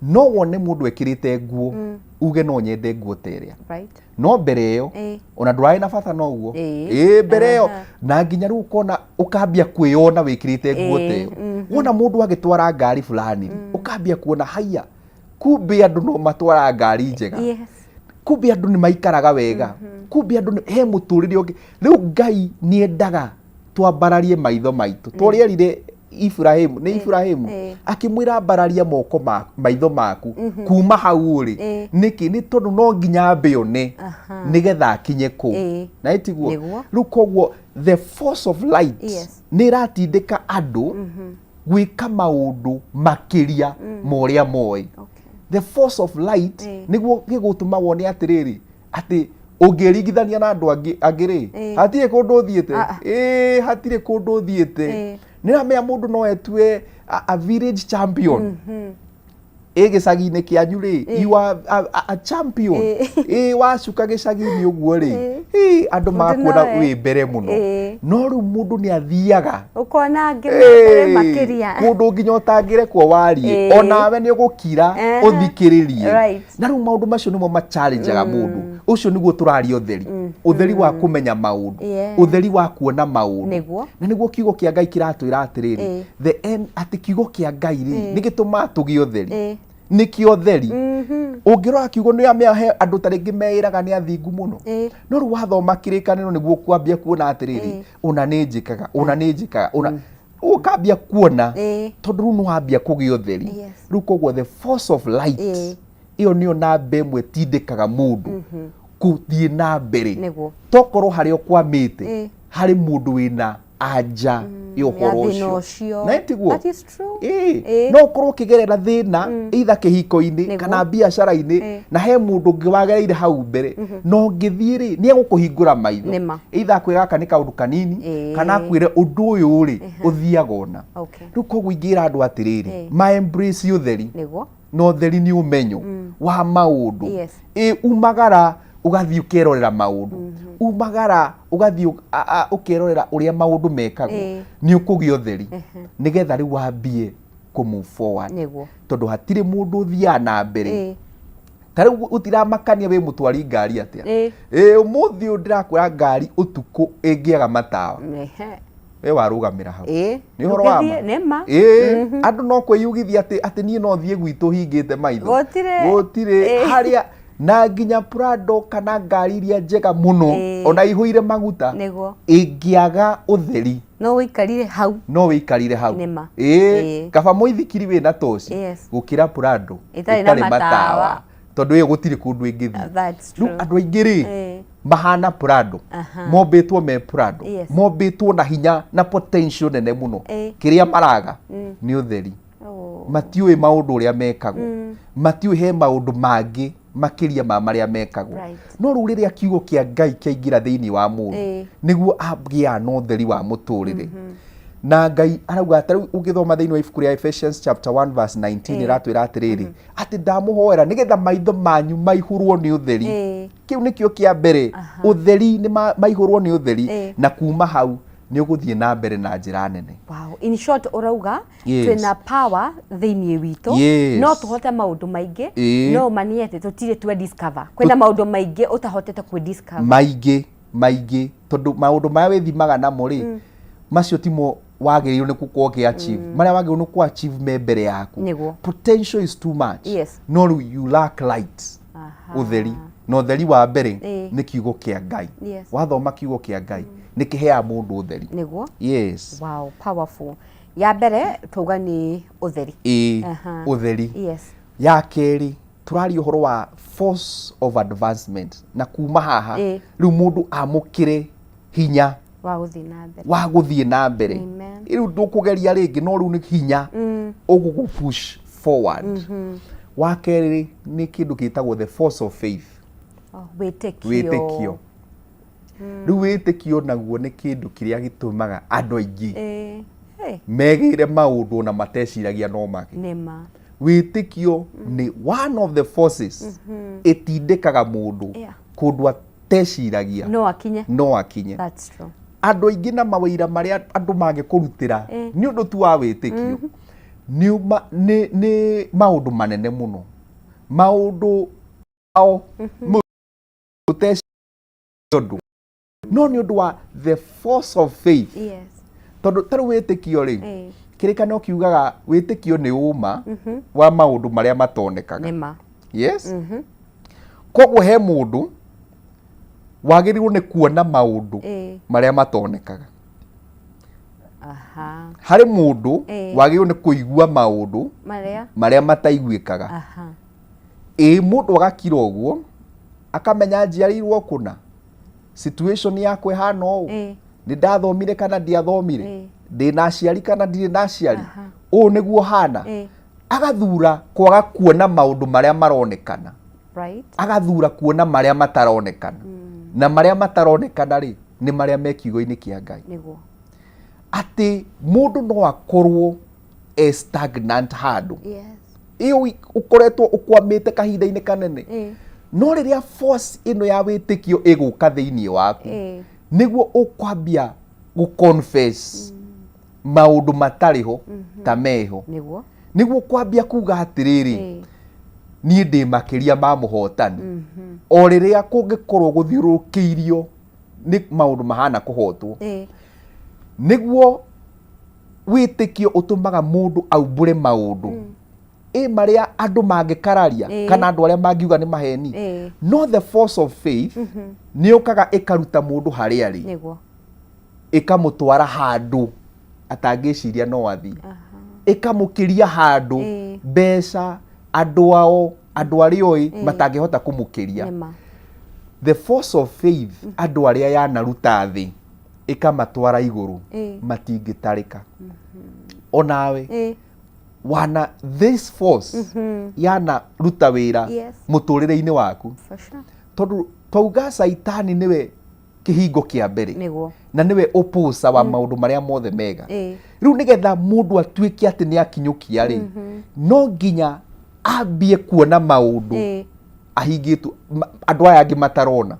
No wone mũndũ ekĩrĩte nguo, uge no nyende nguo ta ĩrĩa. No mbere ĩyo ona ndũrarĩ na bata na ũguo. Ĩĩ, mbere ĩyo na nginya rĩu ũkona ũkambia kwĩyona wĩkĩrĩte nguo ta ĩyo. Wona mũndũ agĩtwara ngari fulani, ũkambia kuona haiya, kumbe andũ no matwaraga ngari njega. Kumbe andũ nĩ maikaraga wega. Kumbe andũ he mũtũrĩre ũngĩ. Rĩu Ngai nĩ endaga twambararie maitho maitũ. Torĩa erire Iburahĩmu, nĩ Iburahĩmu, akĩmwĩra ambararia moko ma maitho maku kuma hau ũrĩ. Nĩkĩ? Nĩ tondũ no nginya ambe one nĩgetha akinye kũu. Na ĩ tiguo? Nĩguo. Rĩu koguo the force of light nĩ ĩratindĩka andũ gwĩka maũndũ makĩria ma ũrĩa moĩ. The force of light nĩguo gĩgũtũma wone atĩrĩrĩ, atĩ ũngĩringithania na andũ angĩ angĩ rĩ, hatirĩ kũndũ ũthiĩte. Ah, ah. Ĩĩ, hatirĩ kũndũ ũthiĩte. Nĩ ramenya mũndũ no etue a village champion. Ĩ gĩcagi-inĩ kĩanyu rĩ, you are a champion. Ĩ wacuka gĩcagi-inĩ ũguo rĩ, ĩ, andũ Mũndũ magakuona nowe. wĩ mbere mũno. No rĩu mũndũ nĩ athiaga Ũkona angĩ me mbere makĩria. Kũndũ nginya ũtangĩrekwo warie, onawe nĩ ũgũkira ũthikĩrĩrie. Na rĩu maũndũ macio nĩmo machallengeaga mũndũ. Ũcio nĩguo tũraria ũtheri, ũtheri wa kũmenya maũndũ, ũtheri wa kuona maũndũ. Na nĩguo kiugo kĩa Ngai kĩratwĩra atĩrĩrĩ, the end, atĩ kiugo kĩa Ngai rĩ, nĩ gĩtũmaga tũgĩe ũtheri. Nĩkĩo ũtheri. Ũngĩrora kiugo nĩ amea he andũ ta rĩngĩ meĩraga nĩ athingu mũno. No rĩu wathoma kĩrĩkanĩro nĩguo ũkwambia kuona atĩrĩrĩ, ũna nĩ njĩkaga, ũna nĩ njĩkaga, ũna ũkambia kuona tondũ rĩu nĩ wambia kũgĩa ũtheri. Rĩu koguo the force of light ĩyo nĩyo namba ĩmwe ĩtindĩkaga mũndũ kũthiĩ na mbere. Tokorwo harĩa ũkwamĩte harĩ mũndũ wĩna anja ya ũhoro Ya thĩna ũcio. ũcio. Na tiguo? That is true. Ĩĩ, no ũkorwo ũkĩgerera thĩna either kĩhiko-inĩ kana biacara-inĩ, na he mũndũ ũngĩ wagereire hau mbere, na ũngĩthiĩ rĩ, nĩ egũkũhingũra maitho. Nĩma. Either akwĩre gaka nĩ kaũndũ kanini, kana akwĩre ũndũ ũyũ rĩ, ũthiaga ũna. Rĩu koguo ingĩra andũ atĩrĩrĩ, ma embrace ũtheri. Na ũtheri nĩ ũmenyo wa maũndũ. Ĩ, umagara ũgathiĩ ũkerorera maũndũ. Umagara ũgathiĩ ũkerorera ũrĩa maũndũ mekagwo. Nĩ ũkũgĩa ũtheri. Nĩgetha rĩu wambie kũ move forward. Tondũ hatirĩ mũndũ ũthiaga na mbere. Ta rĩu gũtiramakania wĩ mũtwari ngari atĩa. Ĩ, ũmũthĩ ũyũ ndĩrakwĩra ngari ũtukũ ĩngĩaga matawa. We warũgamĩra hau. Nĩ ũhoro wa ma. Ũngĩthiĩ, nĩ ma. Ĩĩ, andũ no kwĩyugithia atĩ niĩ no thiĩ gwitũ hingĩte maitho. Gũtirĩ. Gũtirĩ. Harĩa na nginya Prado kana ngari iria njega mũno, ona ihũire maguta, ĩngĩaga ũtheri, No ũikarire hau. No ũikarire hau. Nĩ ma. Ĩĩ, kaba mũithikiri wĩna toci gũkĩra Prado Ĩtarĩ na ĩtarĩ matawa. matawa. Tondũ ĩyo gũtirĩ kũndũ ĩngĩthiĩ. That's Rĩu true. andũ aingĩ rĩ, mahana Prado. Mombĩtwo me Prado. Mombĩtwo na hinya na potential nene mũno. Kĩrĩa maraga nĩ ũtheri. Matiũĩ maũndũ ũrĩa mekagwo. Matiũĩ he maũndũ mangĩ makĩria ma marĩa mekagwo. No rĩu rĩrĩa kiugo kĩa Ngai kĩaingĩra thĩinĩ wa mũndũ, nĩguo agĩaga na ũtheri wa mũtũrĩre. Na Ngai arauga atĩ rĩu ũngĩthoma thĩinĩ wa ibuku rĩa Ephesians chapter 1 verse 19 ĩratwĩra atĩrĩrĩ, atĩ ndamũhoera nĩgetha maitho manyu maihũrwo nĩ ũtheri. Kĩu nĩkĩo kĩa mbere. Ũtheri nĩ maihũrwo nĩ ũtheri, na kuma hau nĩ ũgũthiĩ na mbere na njĩra nene. Wow. In short ũrauga twĩna power thĩinĩ witũ, no tũhote maũndũ maingĩ, no ma nĩ atĩ tũtirĩ twe discover. Kwĩna maũndũ maingĩ ũtahotete kwĩ discover. Maingĩ. Maingĩ, tondũ maũndũ marĩa wĩthimaga namo rĩ, macio timo wagĩrĩirwo nĩ gũkorwo ũkĩ achieve. Marĩa wagĩrĩirwo nĩ kũ achieve me mbere yaku. Potential is too much. No rĩu you lack light. Ũtheri, na ũtheri wa mbere nĩ kiugo kĩa Ngai. Wathoma kiugo kĩa Ngai, nĩ kĩheaga mũndũ ũtheri. Yes. Wow, powerful. Ya mbere twauga nĩ ũtheri. Ĩĩ. Ũtheri. Ya kerĩ, tũraria ũhoro wa force of advancement, na kuma haha rĩu mũndũ amũkĩre hinya wa gũthiĩ na mbere. Wa gũthiĩ na mbere. Amen. Rĩu ndũkũgeria rĩngĩ, no rĩu nĩ hinya ũgũgũ push forward. Wa kerĩ nĩ kĩndũ gĩtagwo the force of faith. Oh, wĩtĩkio. Wĩtĩkio. Rĩu wĩtĩkio naguo nĩ kĩndũ kĩrĩa gĩtũmaga andũ aingĩ Hey. megĩre maũndũ ona mateciragia no mage. Nĩma. Wĩtĩkio nĩ one of the forces ĩtindĩkaga mũndũ kũndũ ateciragia no akinye. No akinye. That's true. Andũ aingĩ na mawĩra marĩa andũ mangĩkũrutĩra nĩ ũndũ tu wa wĩtĩkio, nĩ maũndũ manene mũno, maũndũ ao ũteciria ũndũ, no nĩ ũndũ wa the force of faith. Tondũ tarĩu wĩtĩkio rĩ, kĩrĩkanĩro kiugaga wĩtĩkio nĩ ũma wa maũndũ marĩa matonekaga. Nĩma. Yes. Koguo he mũndũ wagĩrĩirwo nĩ kuona maũndũ marĩa matonekaga. Harĩ mũndũ wagĩrĩirwo nĩ kũigua maũndũ marĩa marĩa mataiguĩkaga. Ĩ mũndũ agakira ũguo, akamenya njiarĩirwo kũna, situation yakwa ĩhana ũũ, nĩ ndathomire kana ndiathomire, ndĩ na aciari kana ndirĩ na aciari, ũũ nĩguo hana. Agathura kwaga kuona maũndũ marĩa maronekana, agathura kuona marĩa mataronekana, na marĩa mataronekana rĩ, nĩ marĩa me kiugo-inĩ kĩa Ngai. Atĩ mũndũ no akorwo e stagnant handũ, ĩyo ũkoretwo ũkwamĩte kahinda-inĩ kanene, no rĩrĩa force ĩno ya wĩtĩkio ĩgũka thĩinĩ waku, nĩguo ũkwambia gũ confess maũndũ matarĩ ho ta meho. Nĩguo kwambia kuga atĩrĩrĩ, niĩ ndĩ makĩria ma mũhotani, o rĩrĩa kũngĩkorwo gũthiũrũrũkĩirio nĩ maũndũ mahana kũhotwo. Nĩguo wĩtĩkio ũtũmaga mũndũ aumbũre maũndũ ĩ marĩa andũ mangĩkararia kana andũ arĩa mangiuga nĩ maheni, no the force of faith nĩ yũkaga ĩkaruta mũndũ harĩa arĩ, ĩkamũtwara handũ atangĩciria no athiĩ, ĩkamũkĩria handũ mbeca, andũ ao, andũ arĩa oĩ matangĩhota kũmũkĩria. The force of faith, andũ arĩa yanaruta thĩ ĩkamatwara igũrũ, matingĩtarĩka. Onawe wana this force yanaruta wĩra mũtũrĩre-inĩ waku. For sure. Tondũ twauga Caitani nĩwe kĩhingo kĩa mbere na nĩwe ũpũca wa maũndũ marĩa mothe mega. Rĩu nĩgetha mũndũ atuĩke atĩ nĩ akinyũkia rĩ, no nginya ambie kuona maũndũ ahingĩtwo andũ aya angĩ matarona.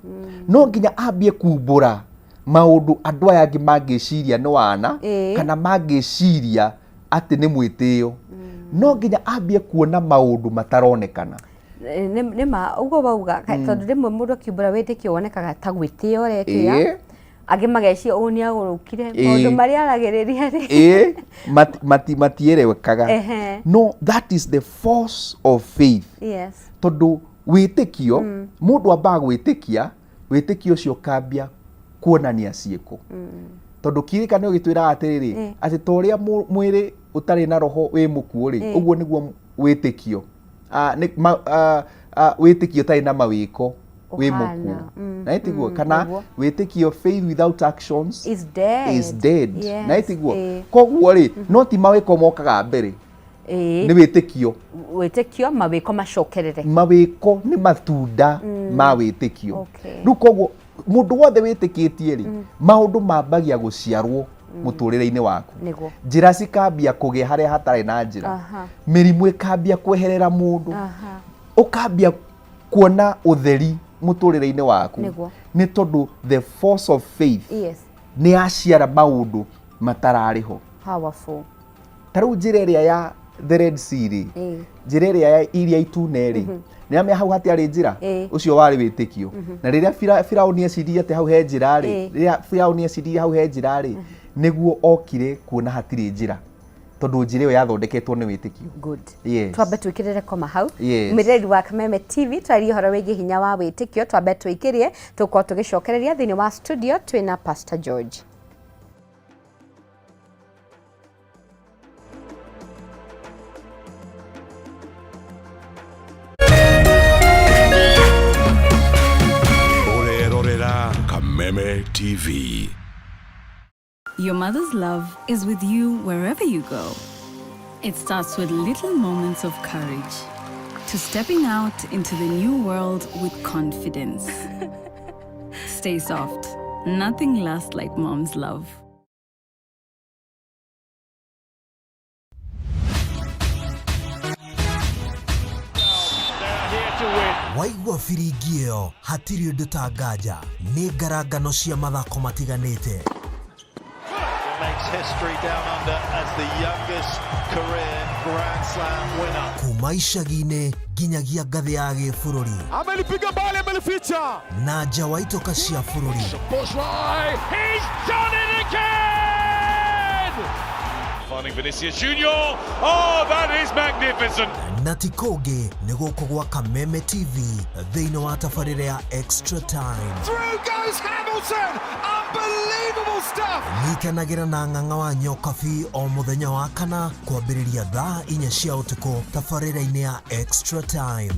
No nginya ambie kumbũra maũndũ andũ aya angĩ mangĩciria nĩ wana, kana mangĩciria atĩ nĩ mwĩtĩo. No nginya ambie kuona maũndũ mataronekana. Nĩ ma ũguo wauga, tondũ rĩmwe mũndũ akiumbũra wĩtĩkio wonekaga ta gwĩtĩo ũretĩa, angĩ magecia ũũ nĩ agũrũkire, maũndũ marĩa aragĩrĩria rĩ. Ĩĩ, matierewekaga. No that is the force of faith. Tondũ wĩtĩkio, mũndũ ambaga gwĩtĩkia, wĩtĩkio ũcio ũkambia kuonania ciĩko, tondũ kĩrĩkanĩro gĩtwĩraga atĩrĩrĩ, atĩ ta ũrĩa mwĩrĩ ũtarĩ na roho wĩ mũkuũ rĩ, ũguo nĩguo wĩtĩkio, wĩtĩkio ũtarĩ na mawĩko wĩ Ũhana. mũkuũ. Na ĩtiguo kana wĩtĩkio, faith without actions is dead. Is dead. Na ĩtiguo. Koguo rĩ, no ti mawĩko mokaga mbere, nĩ wĩtĩkio. Wĩtĩkio, mawĩko macokerere. Mawĩko nĩ matunda ma wĩtĩkio. Rĩu koguo mũndũ wothe wĩtĩkĩtie rĩ, maũndũ mambagia gũciarwo mũtũrĩre-inĩ waku. Njĩra cikambia kũgĩa harĩa hatarĩ na njĩra. Mĩrimũ ĩkambia kweherera mũndũ. Ũkambia kuona ũtheri mũtũrĩre-inĩ waku, nĩ tondũ the force of faith nĩ yaciara maũndũ matararĩ ho. Powerful. Ta rĩu njĩra ĩrĩa ya the Red Sea rĩ, Ĩĩ. njĩra ĩrĩa ya iria itune rĩ, nĩramenya hau hatiarĩ njĩra, Ĩĩ. ũcio warĩ wĩtĩkio. Na rĩrĩa Firaũni eciririe atĩ hau he njĩra rĩ, rĩrĩa Firaũni eciririe hau he njĩra rĩ, nĩguo okire kuona hatirĩ njĩra, tondũ njĩra ĩyo yathondeketwo nĩ wĩtĩkio. Good. Yes. Twambe twĩkĩrĩre koma hau. Yes. Mwĩrĩri wa Kameme TV, twaririe ũhoro wĩgiĩ hinya wa wĩtĩkio, twambe twĩkĩrie, tũkorwo tũgĩcokereria thĩinĩ wa studio twĩna Pastor George. Ũrerorera Kameme TV. Your mother's love is with you wherever you go. It starts with little moments of courage to stepping out into the new world with confidence. Stay soft. Nothing lasts like mom's love. Waigua biringi ĩyo hatirĩ ũndũ ta nganja, nĩ ngarangano cia mathako matiganĩte. Makes history down under as the youngest career Grand Slam winner. Kuma icagi-inĩ nginyagia ngathĩ ya gĩbũrũri. Amelipiga mbali, amelificha. Na nja wa itoka cia bũrũri. Bourgeois, he's done it again! Finding Vinicius Junior. Oh, that is magnificent. Na ti kũngĩ nĩ gũkũ gwa Kameme TV thĩinĩ wa tabarĩra ya Extra Time. Through goes Hamilton. Unbelievable stuff. Nyitanagĩra na Ng'ang'a wa Nyokabi o mũthenya wa kana kwambĩrĩria thaa inya cia ũtukũ tabarĩra-inĩ ya Extra Time.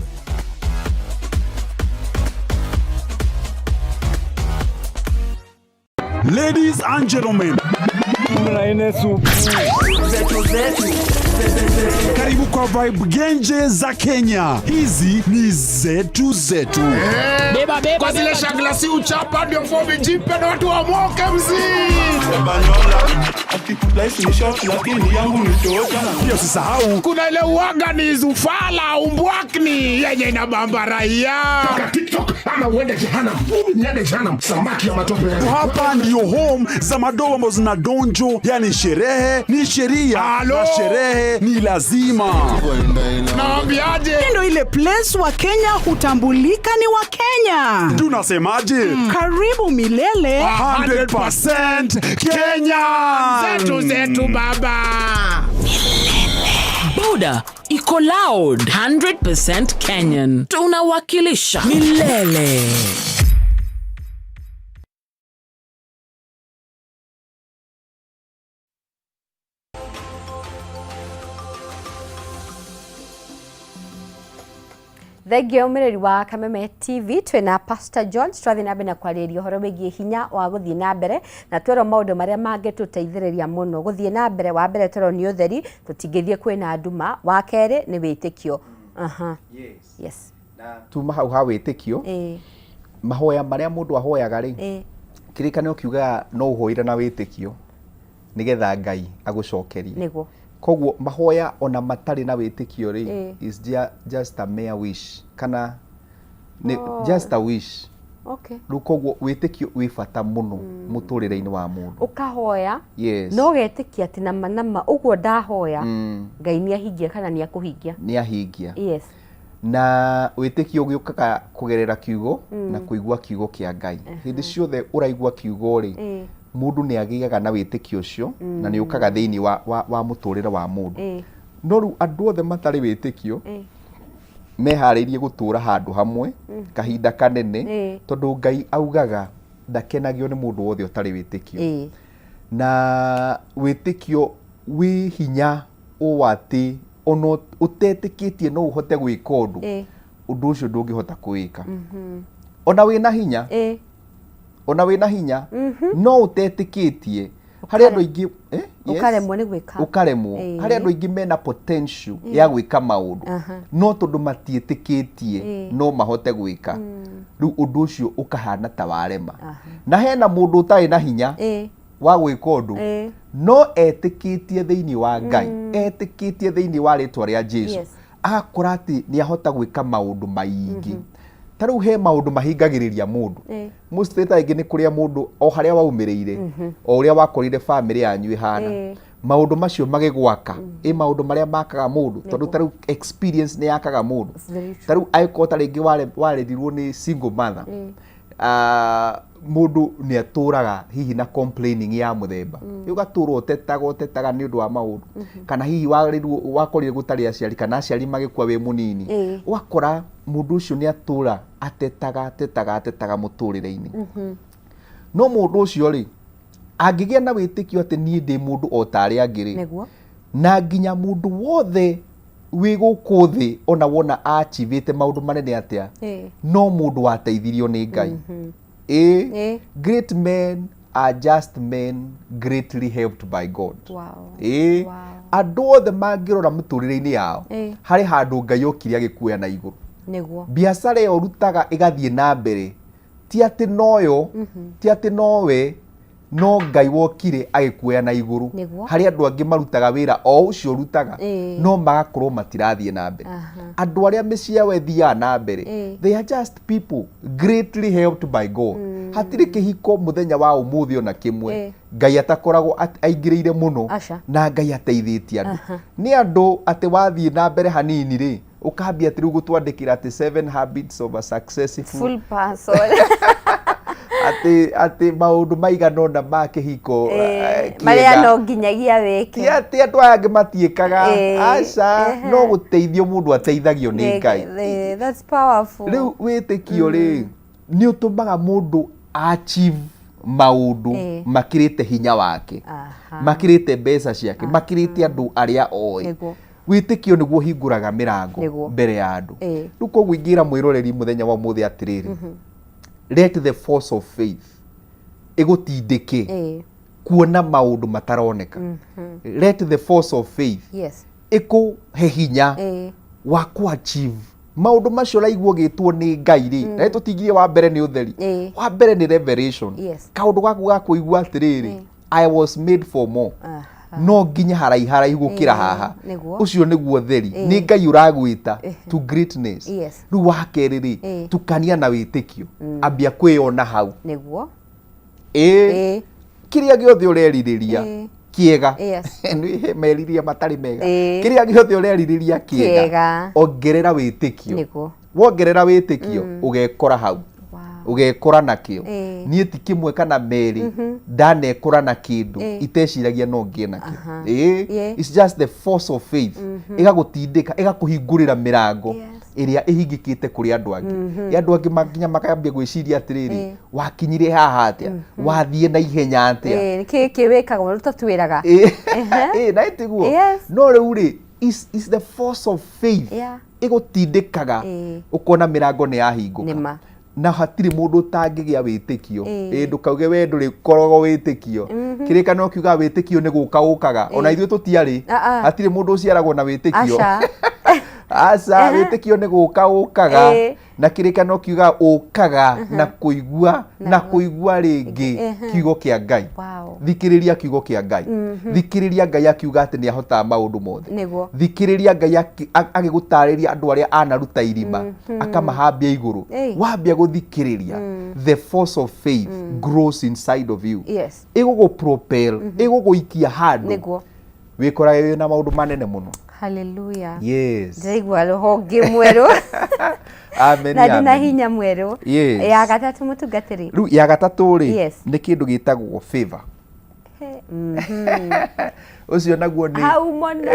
Ladies and gentlemen, karibu kwa Vibe Genje za Kenya. Hizi ni zetu zetu. Beba, beba, kwa zile shagla si uchapa ndio fomi jipe na watu wamoke mzii. Pia usisahau kuna ile uwaga ni zufala umbwakni yenye inabamba raia. TikTok ama uende jehanamu. Niende jehanamu, samaki ya matope. Hapa ndio home za madogo ambazo zina donjo, yani sherehe ni sheria na sherehe ni lazima. Naambiaje? Ndio ile place wa Kenya hutambulika ni wa Kenya. Tunasemaje? Karibu milele 100% Kenya. Zetu zetu baba. Boda iko loud 100% Kenyan. Tunawakilisha milele. Thengio mwĩrori wa Kameme TV, twĩna Pastor George, twathiĩ na mbere na kwarĩrĩria ũhoro wĩgiĩ hinya wa gũthiĩ na mbere na twerwo maũndũ marĩa mangĩtũteithĩrĩria mũno gũthiĩ na mbere. Wa mbere twerwo nĩ ũtheri, tũtingĩthiĩ kwĩna nduma. Wa kerĩ nĩ wĩtĩkio. Aha. Yes. Yes. Tuma hau ha wĩtĩkio, mahoya marĩa mũndũ ahoyaga rĩ, kĩrĩkanĩro kiugaga no ũhoire na wĩtĩkio nĩgetha Ngai agũcokerie. Nĩguo. Koguo mahoya ona matarĩ na wĩtĩkio rĩ, is just a mere wish kana nĩ just a wish. Rĩu koguo wĩtĩkio wĩ bata mũno mũtũrĩre-inĩ wa mũndũ. Ũkahoya no ũgetĩkia atĩ nama nama ũguo ndahoya Ngai nĩ ahingia kana nĩ akũhingia. Nĩ ahingia. Yes. Na wĩtĩkio ũgĩũkaga kũgerera kiugo na kũigua kiugo kĩa Ngai. Hĩndĩ ciothe ũraigua kiugo rĩ, mũndũ nĩ agĩaga na wĩtĩkio ũcio na nĩ ũkaga thĩinĩ wa mũtũrĩre wa mũndũ. No rĩu andũ othe matarĩ wĩtĩkio meharĩirie gũtũra handũ hamwe kahinda kanene, tondũ Ngai augaga ndakenagio nĩ mũndũ wothe ũtarĩ wĩtĩkio. Na wĩtĩkio wĩ hinya ũũ atĩ ona ũtetĩkĩtie no ũhote gwĩka ũndũ, ũndũ ũcio ndũngĩhota kũwĩka. Ona wĩna hinya, ona wĩna hinya no ũtetĩkĩtie harĩ andũ aingĩ, yes. Ũkaremwo nĩ gwĩka. Ũkaremwo. Harĩ andũ aingĩ mena potential ya gwĩka maũndũ, no tondũ matiĩtĩkĩtie no mahote gwĩka, rĩu ũndũ ũcio ũkahana ta warema. Na hena mũndũ ũtarĩ na hinya wa gwĩka ũndũ, no etĩkĩtie thĩinĩ wa Ngai, etĩkĩtie thĩinĩ wa rĩtwa rĩa Jesu, agakora atĩ nĩ ahota gwĩka maũndũ maingĩ. Ta rĩu he maũndũ mahingagĩrĩria mũndũ. Mostly ta rĩngĩ nĩ kũrĩa mũndũ o harĩa waumĩrĩire, o ũrĩa wakorire bamĩrĩ yanyu ĩhana. Maũndũ macio magĩgwaka, ĩ maũndũ marĩa makaga mũndũ, tondũ ta rĩu experience nĩ yakaga mũndũ. It's very true. Ta rĩu angĩkorwo ta rĩngĩ warerirwo nĩ single mother, mũndũ nĩ atũraga hihi na complaining ya mũthemba, ũgatũra ũtetaga ũtetaga nĩ ũndũ wa maũndũ, kana hihi warerirwo wakorire gũtarĩ aciari, kana aciari magĩkua wĩ mũnini, ũgakora mũndũ ũcio nĩ atũra atetaga atetaga atetaga mũtũrĩre-inĩ. No mũndũ ũcio rĩ, angĩgĩa na wĩtĩkio atĩ niĩ ndĩ mũndũ o ta arĩa angĩ rĩ, na nginya mũndũ wothe wĩ gũkũ thĩ ona wona achivĩte maũndũ manene atĩa, no mũndũ wateithirio nĩ Ngai. Ĩ great men are just men greatly helped by God. Ĩ andũ othe mangĩrora mĩtũrĩre-inĩ yao, harĩ handũ Ngai okire agĩkuoya na igũrũ. Biacara ĩyo ũrutaga ĩgathiĩ na mbere, ti atĩ noyo, ti atĩ nowe, no Ngai wokire agĩkuoya na igũrũ. Harĩ andũ angĩ marutaga wĩra o ũcio ũrutaga, no magakorwo matirathiĩ na mbere. Andũ arĩa mĩciĩ yao ĩthiaga na mbere, they are just people greatly helped by God. Hatirĩ kĩhiko mũthenya wa ũmũthĩ ona kĩmwe Ngai atakoragwo aingĩrĩire mũno. Na Ngai ateithĩtie andũ. Nĩ andũ atĩ wathiĩ na mbere hanini rĩ, ũkambia atĩ rĩu gũtwandĩkĩra atĩ seven habits of a successful full person, atĩ maũndũ maigana ũna ma kĩhiko, kĩega. Marĩa no nginyagia wĩke. Ti atĩ andũ aya angĩ matiĩkaga, aca. No gũteithio mũndũ ateithagio nĩ Ngai. That's powerful. Rĩu wĩtĩkio rĩ, nĩ ũtũmaga mũndũ achieve maũndũ makĩrĩte hinya wake, makĩrĩte mbeca ciake, makĩrĩte andũ arĩa oĩ. Wĩtĩkio nĩguo ũhingũraga mĩrango mbere ya andũ. Rĩu koguo ingĩra mwĩroreri mũthenya wa ũmũthĩ atĩrĩrĩ, let the force of faith ĩgũtindĩke kuona maũndũ mataroneka. Let the force of faith ĩkũhe hinya wa ku achieve maũndũ macio ũraigua ũgĩtwo nĩ Ngai rĩ. Na tũtingirie wa mbere nĩ ũtheri, wa mbere nĩ revelation, kaũndũ gaku ga kũigua atĩrĩrĩ, I was made for more, no nginya haraiha haraihu gũkĩra haha. Ũcio nĩguo theri. Nĩ Ngai ũragwĩta to greatness. Rĩu wa kerĩ rĩ, tukania na wĩtĩkio, ambia kwĩyona hau. Ĩ kĩrĩa gĩothe ũrerirĩria kĩega, nĩ meriria matarĩ mega, kĩrĩa gĩothe ũrerirĩria kĩega, ongerera wĩtĩkio. Wongerera wĩtĩkio, ũgekora hau, ũgekora nakĩo. Niĩ ti kĩmwe kana merĩ ndanekora na kĩndũ iteciragia no ngĩe nakĩo. Ĩ it's just the force of faith ĩgagũtindĩka, ĩgakũhingũrĩra mĩrango ĩrĩa ĩhingĩkĩte kũrĩ andũ angĩ. Andũ angĩ nginya makambia gwĩciria atĩrĩrĩ, wakinyire haha atĩa? Wathiĩ na ihenya atĩa? Ĩ, nĩkĩ kĩ wĩkaga ũtatwĩraga? Ĩ na ĩtiguo. No rĩu rĩ, is the force of faith ĩgũtindĩkaga, ũkona mĩrango nĩ yahingũka. Nĩma. Na hatirĩ mũndũ ũtangĩgĩa wĩtĩkio. Ĩ ndũkauge we ndũrĩkoragwo wĩtĩkio. Kĩrĩkanĩro kiugaga wĩtĩkio nĩ gũka ũkaga. Ona ithuĩ tũtiarĩ. Ah, ah. Hatirĩ mũndũ ũciaragwo na wĩtĩkio. Aca. Aca. Wĩtĩkio nĩ gũka ũkaga. Na kĩrĩkanĩro kiugaga ũkaga na kũigua, na kũigua rĩngĩ kiugo kĩa Ngai. Thikĩrĩria kiugo kĩa Ngai. Thikĩrĩria Ngai akiuga atĩ nĩ ahotaga maũndũ mothe. Thikĩrĩria Ngai agĩgũtarĩria andũ arĩa anaruta irima, akamahambia igũrũ. Wambia gũthikĩrĩria, the force of faith grows inside of you. Ĩgũgũ propel, ĩgũgũikia handũ wĩkorage wĩna maũndũ manene mũno. Hallelujah. Yes. Ndĩraigua rũhonge mwerũ. Amen. Na ndĩ na Amen. hinya mwerũ. Ya gatatũ, mũtungatĩri. Rĩu ya gatatũ rĩ, nĩ kĩndũ gĩtagwo favor. Ũcio naguo nĩ Hau mũno.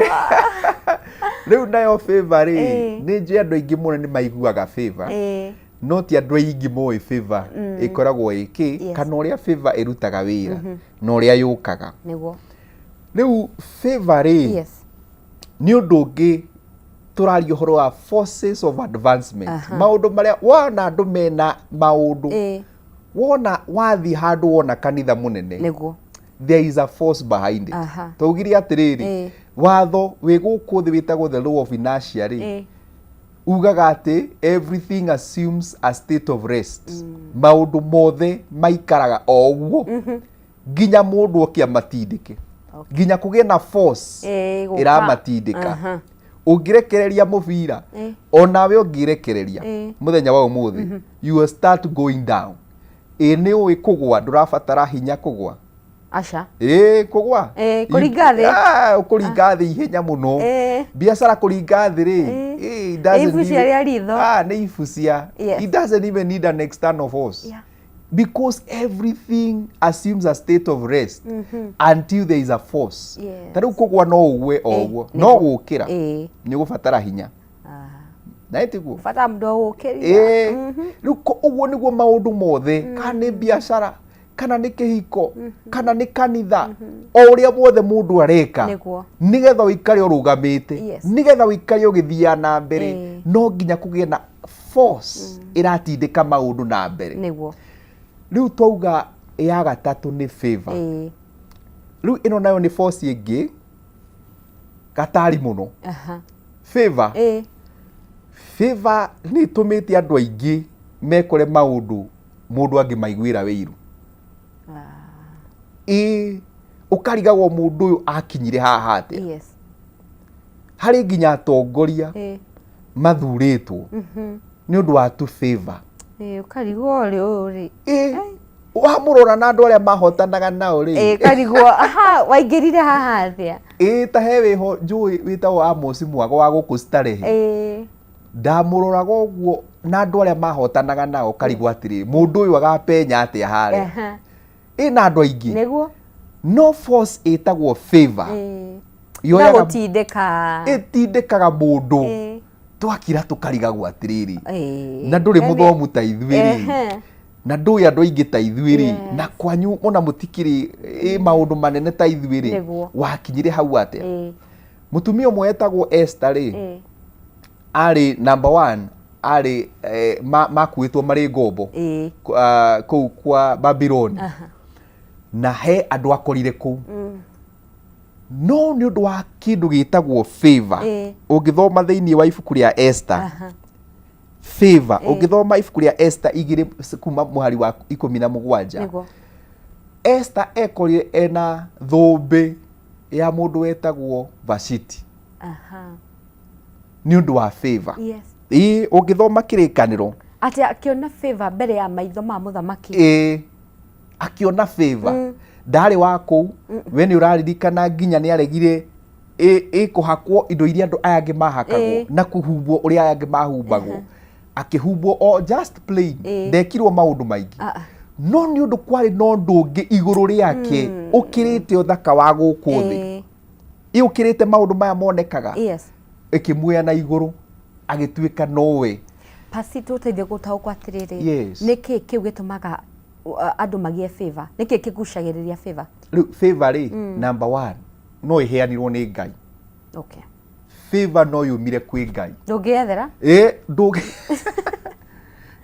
Rĩu nayo favor rĩ, nĩ njũĩ andũ aingĩ mũno nĩ maiguaga favor, no ti andũ aingĩ moĩ favor ĩkoragwo ĩkĩ, kana ũrĩa favor ĩrutaga wĩra, na ũrĩa yũkaga. Rĩu favor rĩ, nĩ ũndũ ũngĩ tũraria ũhoro wa forces of advancement, maũndũ marĩa wona andũ mena maũndũ, wona wathiĩ handũ wona kanitha mũnene, there is a force behind it. Twaugire atĩrĩrĩ, watho wĩ gũkũ thĩ wĩtagwo the law of inertia rĩ, ugaga atĩ everything assumes a state of rest. Maũndũ mothe maikaraga o ũguo nginya mũndũ oke amatindĩke, nginya kũgĩe na force Gũka. ĩramatindĩka. Ũngĩrekereria mũbira, onawe ũngĩrekereria mũthenya wa ũmũthĩ, you will start going down. Ĩ nĩ ũĩ kũgwa ndũrabatara hinya kũgwa. Aca. Ĩĩ kũgwa. Ĩĩ, kũringa thĩ. Ah, kũringa thĩ ihenya mũno. Ĩĩ. Biacara kũringa thĩ rĩ. Ĩĩ. Ĩĩ, it doesn't Ibucia even- rĩa ritho. Ah, nĩ ibucia. Yes. It doesn't even need an external force. Yeah. Because everything assumes a state of rest until there is a force. Yes. Ta rĩu kũgwa no ũgwe o Ĩĩ, ũguo. No nĩguo. gũkĩra Ĩĩ. nĩ ũgũbatara hinya. Na ĩ tiguo? Bata mũndũ agũkĩria. Ĩĩ. Rĩu ũguo nĩguo maũndũ mothe, kana nĩ biacara, kana nĩ kĩhiko, kana nĩ kanitha, o ũrĩa wothe mũndũ areka, Nĩguo. nĩgetha ũikare ũrũgamĩte, Yes. nĩgetha ũikare ũgĩthiaga na mbere, Ĩĩ. no nginya kũgĩe na force ĩratindĩka maũndũ na mbere. Nĩguo. Rĩu twauga ya gatatũ nĩ favor. Ĩĩ. Rĩu ĩno nayo nĩ force ĩngĩ gatari mũno. Aha. Favor. Ĩĩ. Favor nĩ ĩtũmĩte andũ aingĩ mekore maũndũ mũndũ angĩmaiguĩra wĩiru. Ĩĩ, ũkarigagwo mũndũ ũyũ akinyire haha atĩa. Yes. Harĩ nginya atongoria Ĩĩ. mathurĩtwo nĩ ũndũ wa tu favor. Ĩĩ, ũkarigwo ũrĩ ũyũ rĩ. Ĩĩ, wamũrora na andũ arĩa mahotanaga nao rĩ. Ĩĩ, ũkarigwo aha waingĩrire haha atĩa. Ĩĩ, ta he wĩho njũĩ wĩtagwo Amos Mwago wa gũkũ Starehe. Ĩĩ. Ndamũroraga ũguo na andũ arĩa mahotanaga nao karigwo atĩrĩ, mũndũ ũyũ agapenya atĩa harĩa. Aha. Ĩna andũ aingĩ. Nĩguo. No force ĩtagwo favor. Ĩĩ. Yoyaga- Na gũtindĩka. Ĩtindĩkaga mũndũ. Ĩĩ. Twakira tũkarigagwo atĩrĩrĩ. Ĩĩ. Na ndũrĩ Yaani- mũthomu ta ithuĩ rĩ. Ehe. Na ndũĩ andũ aingĩ ta ithuĩ rĩ. Yes. Na kwanyu ona mũtikĩrĩ ĩ maũndũ manene ta ithuĩ rĩ. Nĩguo. Wakinyire hau atĩa? Ĩĩ. Mũtumia ũmwe etagwo Esther rĩ. Ĩĩ. Arĩ number one arĩ makuĩtwo marĩ ngombo Ĩĩ. Kũu kwa Babylon. Aha. Na he andũ akorire kũu. No nĩ ũndũ wa kĩndũ gĩtagwo favor. Ĩĩ. Ũngĩthoma thĩinĩ wa ibuku rĩa Esther. Aha. Favor. Ĩĩ. Ũngĩthoma ibuku rĩa Esther 2 kuma mũhari wa 17. Nĩguo. Esther ekorire ena thũmbĩ ya mũndũ wetagwo Vashti. Aha. Nĩ ũndũ wa favor. Yes. Ĩĩ, ũngĩthoma kĩrĩkanĩro. Atĩ akĩona favor mbere ya maitho ma mũthamaki. Ĩĩ, akĩona favor. Ndarĩ wa kũu, we nĩ ũraririkana nginya nĩ aregire ĩkũhakwo indo iria andũ aya angĩ mahakagwo Ĩĩ. na kũhumbwo ũrĩa aya angĩ mahumbagwo. Akĩhumbwo o just plain, Ĩĩ. ndekirwo maũndũ maingĩ. Ah, ah. No nĩ ũndũ kwarĩ na ũndũ ũngĩ igũrũ rĩake ũkĩrĩte ũthaka wa gũkũ thĩ. Ĩĩ. Ĩ ũkĩrĩte maũndũ maya monekaga. Yes. Ĩkĩmuoya na igũrũ agĩtuĩka nowe. Pasi tũteithie gũtaũkwo atĩrĩrĩ. Yes. Nĩkĩ kĩu gĩtũmaga andũ magĩe favor? Nĩkĩ kĩgucagĩrĩria favor? Rĩu favor rĩ, number one, no ĩheanirwo nĩ Ngai. Okay. Favor no yumire kwĩ Ngai. Ndũngĩethera? Ĩ, ndũngĩ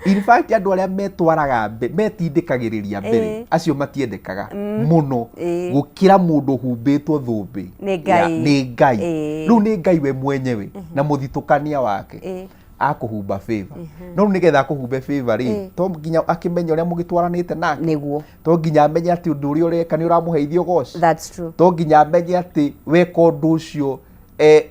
In fact andũ arĩa metwaraga metindĩkagĩrĩria mbere, Ĩĩ. acio matiendekaga mũno Ĩĩ. gũkĩra mũndũ ũhumbĩtwo thũmbĩ Nĩ Ngai. Nĩ Ngai. Ĩĩ. Rĩu nĩ Ngai we mwenyewe na mũthitũkania wake. Ĩĩ. Akũhumba favor. No rĩu nĩgetha akũhumbe favor rĩ, Ĩĩ. to nginya akĩmenye ũrĩa mũgĩtwaranĩte nake. Nĩguo. To nginya amenye atĩ ũndũ ũrĩa ũreka nĩ ũramũheithia ũgoci. That's true. To nginya amenye atĩ weka ũndũ ũcio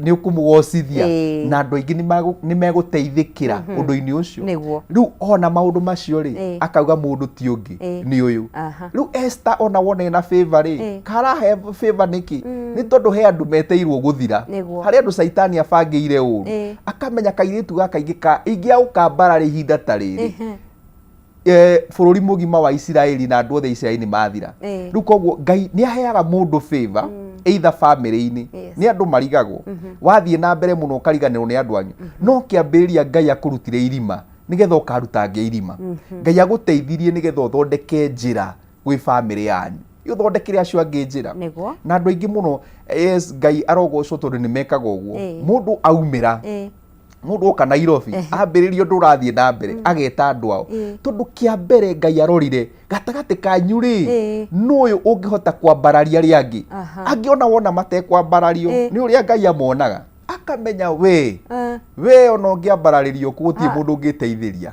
nĩ ũkũmũgocithia Ĩĩ. na andũ aingĩ nĩ megũteithĩkĩra ũndũ-inĩ ũcio. Nĩguo. Rĩu ona maũndũ macio rĩ, Ĩĩ. akauga mũndũ ti ũngĩ Ĩĩ. nĩ ũyũ. Aha. Rĩu Esther ona wona ena favor rĩ, Ĩĩ. karahe favor nĩkĩ? Nĩ tondũ he andũ meteirwo gũthira. Nĩguo. Harĩ andũ Caitani abangĩire ũru. Ĩĩ. Akamenya kairĩtu gaka ingĩagũkambara ihinda ta rĩrĩ. Ehe. Bũrũri mũgima wa Isiraeli na andũ othe a Isiraeli nĩ mathira. Ĩĩ. Rĩu koguo Ngai nĩ aheaga mũndũ favor either family-inĩ. Yes. Nĩ andũ marigagwo. Wathiĩ na mbere mũno ũkariganĩrwo nĩ andũ anyu. No kĩambĩrĩria Ngai akũrutire irima nĩgetha ũkaruta angĩ irima. Ngai agũteithirie nĩgetha ũthondeke njĩra gwĩ family yanyu. Ũthondekere acio angĩ njĩra. Nĩguo. Na andũ aingĩ mũno, yes, Ngai arogocwo tondũ nĩ mekaga ũguo. Ĩĩ. Mũndũ aumĩra. Ĩĩ. Mũndũ oka Nairobi, ambĩrĩria ũndũ ũrathiĩ na mbere, ageta andũ ao. Tondũ kĩa mbere Ngai arorire, gatagatĩ kanyu rĩ, Ĩĩ. nũ ũyũ ũngĩhota kwambararia arĩa angĩ. Aha. Angĩ ona wona matekwambarario, Ĩĩ. nĩ ũrĩa Ngai amonaga. Akamenya we, we ona ũngĩambararĩrio kũ gũtirĩ mũndũ ũngĩteithĩria.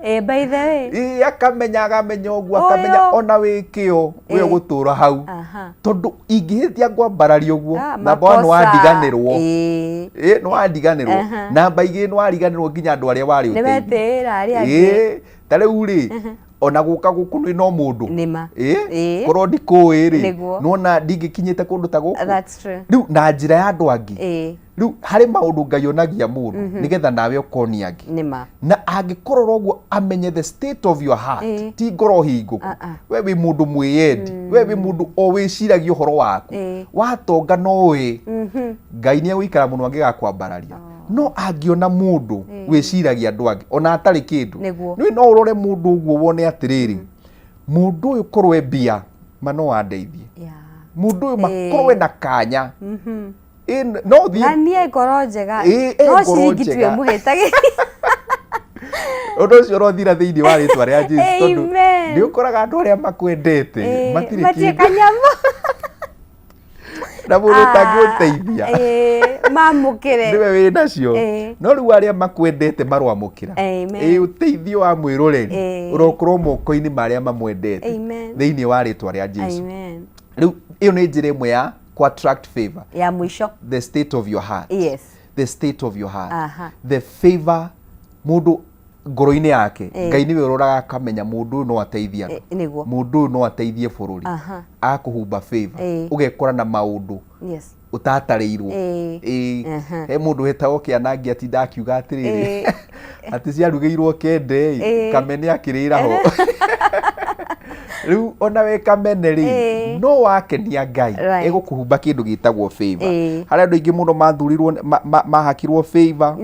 By the way. Ĩĩ, akamenya, akamenya ũguo, akamenya Ũyũ. ona wĩ kĩo, we Ĩĩ. ũgũtũra hau. Aha. Tondũ ingĩhĩtia ngwambararia ũguo, Ah, namba one nĩ makosa. wandiganĩrwo. Ĩĩ. Ĩĩ, nĩ wandiganĩrwo. Aha. Namba igĩrĩ nĩ wariganĩrwo nginya andũ arĩa warĩ Nĩ ũteithio. wetĩĩra arĩa angĩ. Ĩĩ, ta rĩu rĩ, Ona gũka gũkũ nĩ no mũndũ. Nĩma. Ĩ Ĩĩ. korwo ndikũĩ rĩ, Nĩguo. nona ndingĩkinyĩte kũndũ ta gũkũ. That's true. Rĩu na njĩra ya andũ angĩ, rĩu harĩ maũndũ Ngai onagia mũndũ nĩgetha nawe ũkonia angĩ. Nĩma. Na angĩkorora ũguo amenye the state of your heart, ti ngoro hingũku. Ah, ah. We wĩ mũndũ mwĩyendi, we wĩ mũndũ o wĩciragia ũhoro waku, watonga no ĩ Ngai nĩ egũikara mũno angĩgakwambararia. No angĩona mũndũ wĩciragia andũ angĩ ona atarĩ kĩndũ, nĩũĩ no ũrore mũndũ ũguo wone atĩrĩrĩ, mũndũ ũyũ korwo e mbia ma no andeithie, mũndũ ũyũ ma korwo ena kanya. Ĩ, no Na thiĩ niĩ ngoro njega. Ĩ, ĩ No ngoro ciringi njega. twĩmũhĩtagĩria. Ũndũ ũcio ũrothira thĩinĩ wa rĩtwa rĩa Jesu, tondũ Amen. nĩ ũkoraga andũ arĩa makwendete matirĩ Matirĩ kĩndũ kanyamũ. Na mũndũ ũtangĩgũteithia Mamũkĩre. nĩwe wĩ nacio. No rĩu arĩa makwendete maroamũkĩra. Amen. Ĩ ũteithio wa mwĩroreri ũrokorwo moko-inĩ ma arĩa mamwendete Amen. thĩinĩ wa rĩtwa rĩa Jesu. Amen. Rĩu ĩyo nĩ njĩra ĩmwe ya kũ attract favor. Ya mũico. The state of your heart. The state of your heart. The favor, mũndũ ngoro-inĩ yake, Ngai nĩwe ũroraga akamenya mũndũ ũyũ no ateithie andũ, mũndũ ũyũ no ateithie bũrũri. Akũhumba favor, ũgekora na maũndũ ũtatarĩirwo. Ĩĩ. He mũndũ wetagwo Kĩanangi atinda akiuga atĩrĩrĩ, atĩ ciarugĩirwo kende ĩ, kamene akĩrĩra ho. Rĩu ona we kamene rĩ, no wakenia Ngai, ĩgũkũhumba kĩndũ gĩtagwo favor. Harĩ andũ aingĩ mũno mathurirwo, mahakirwo favor.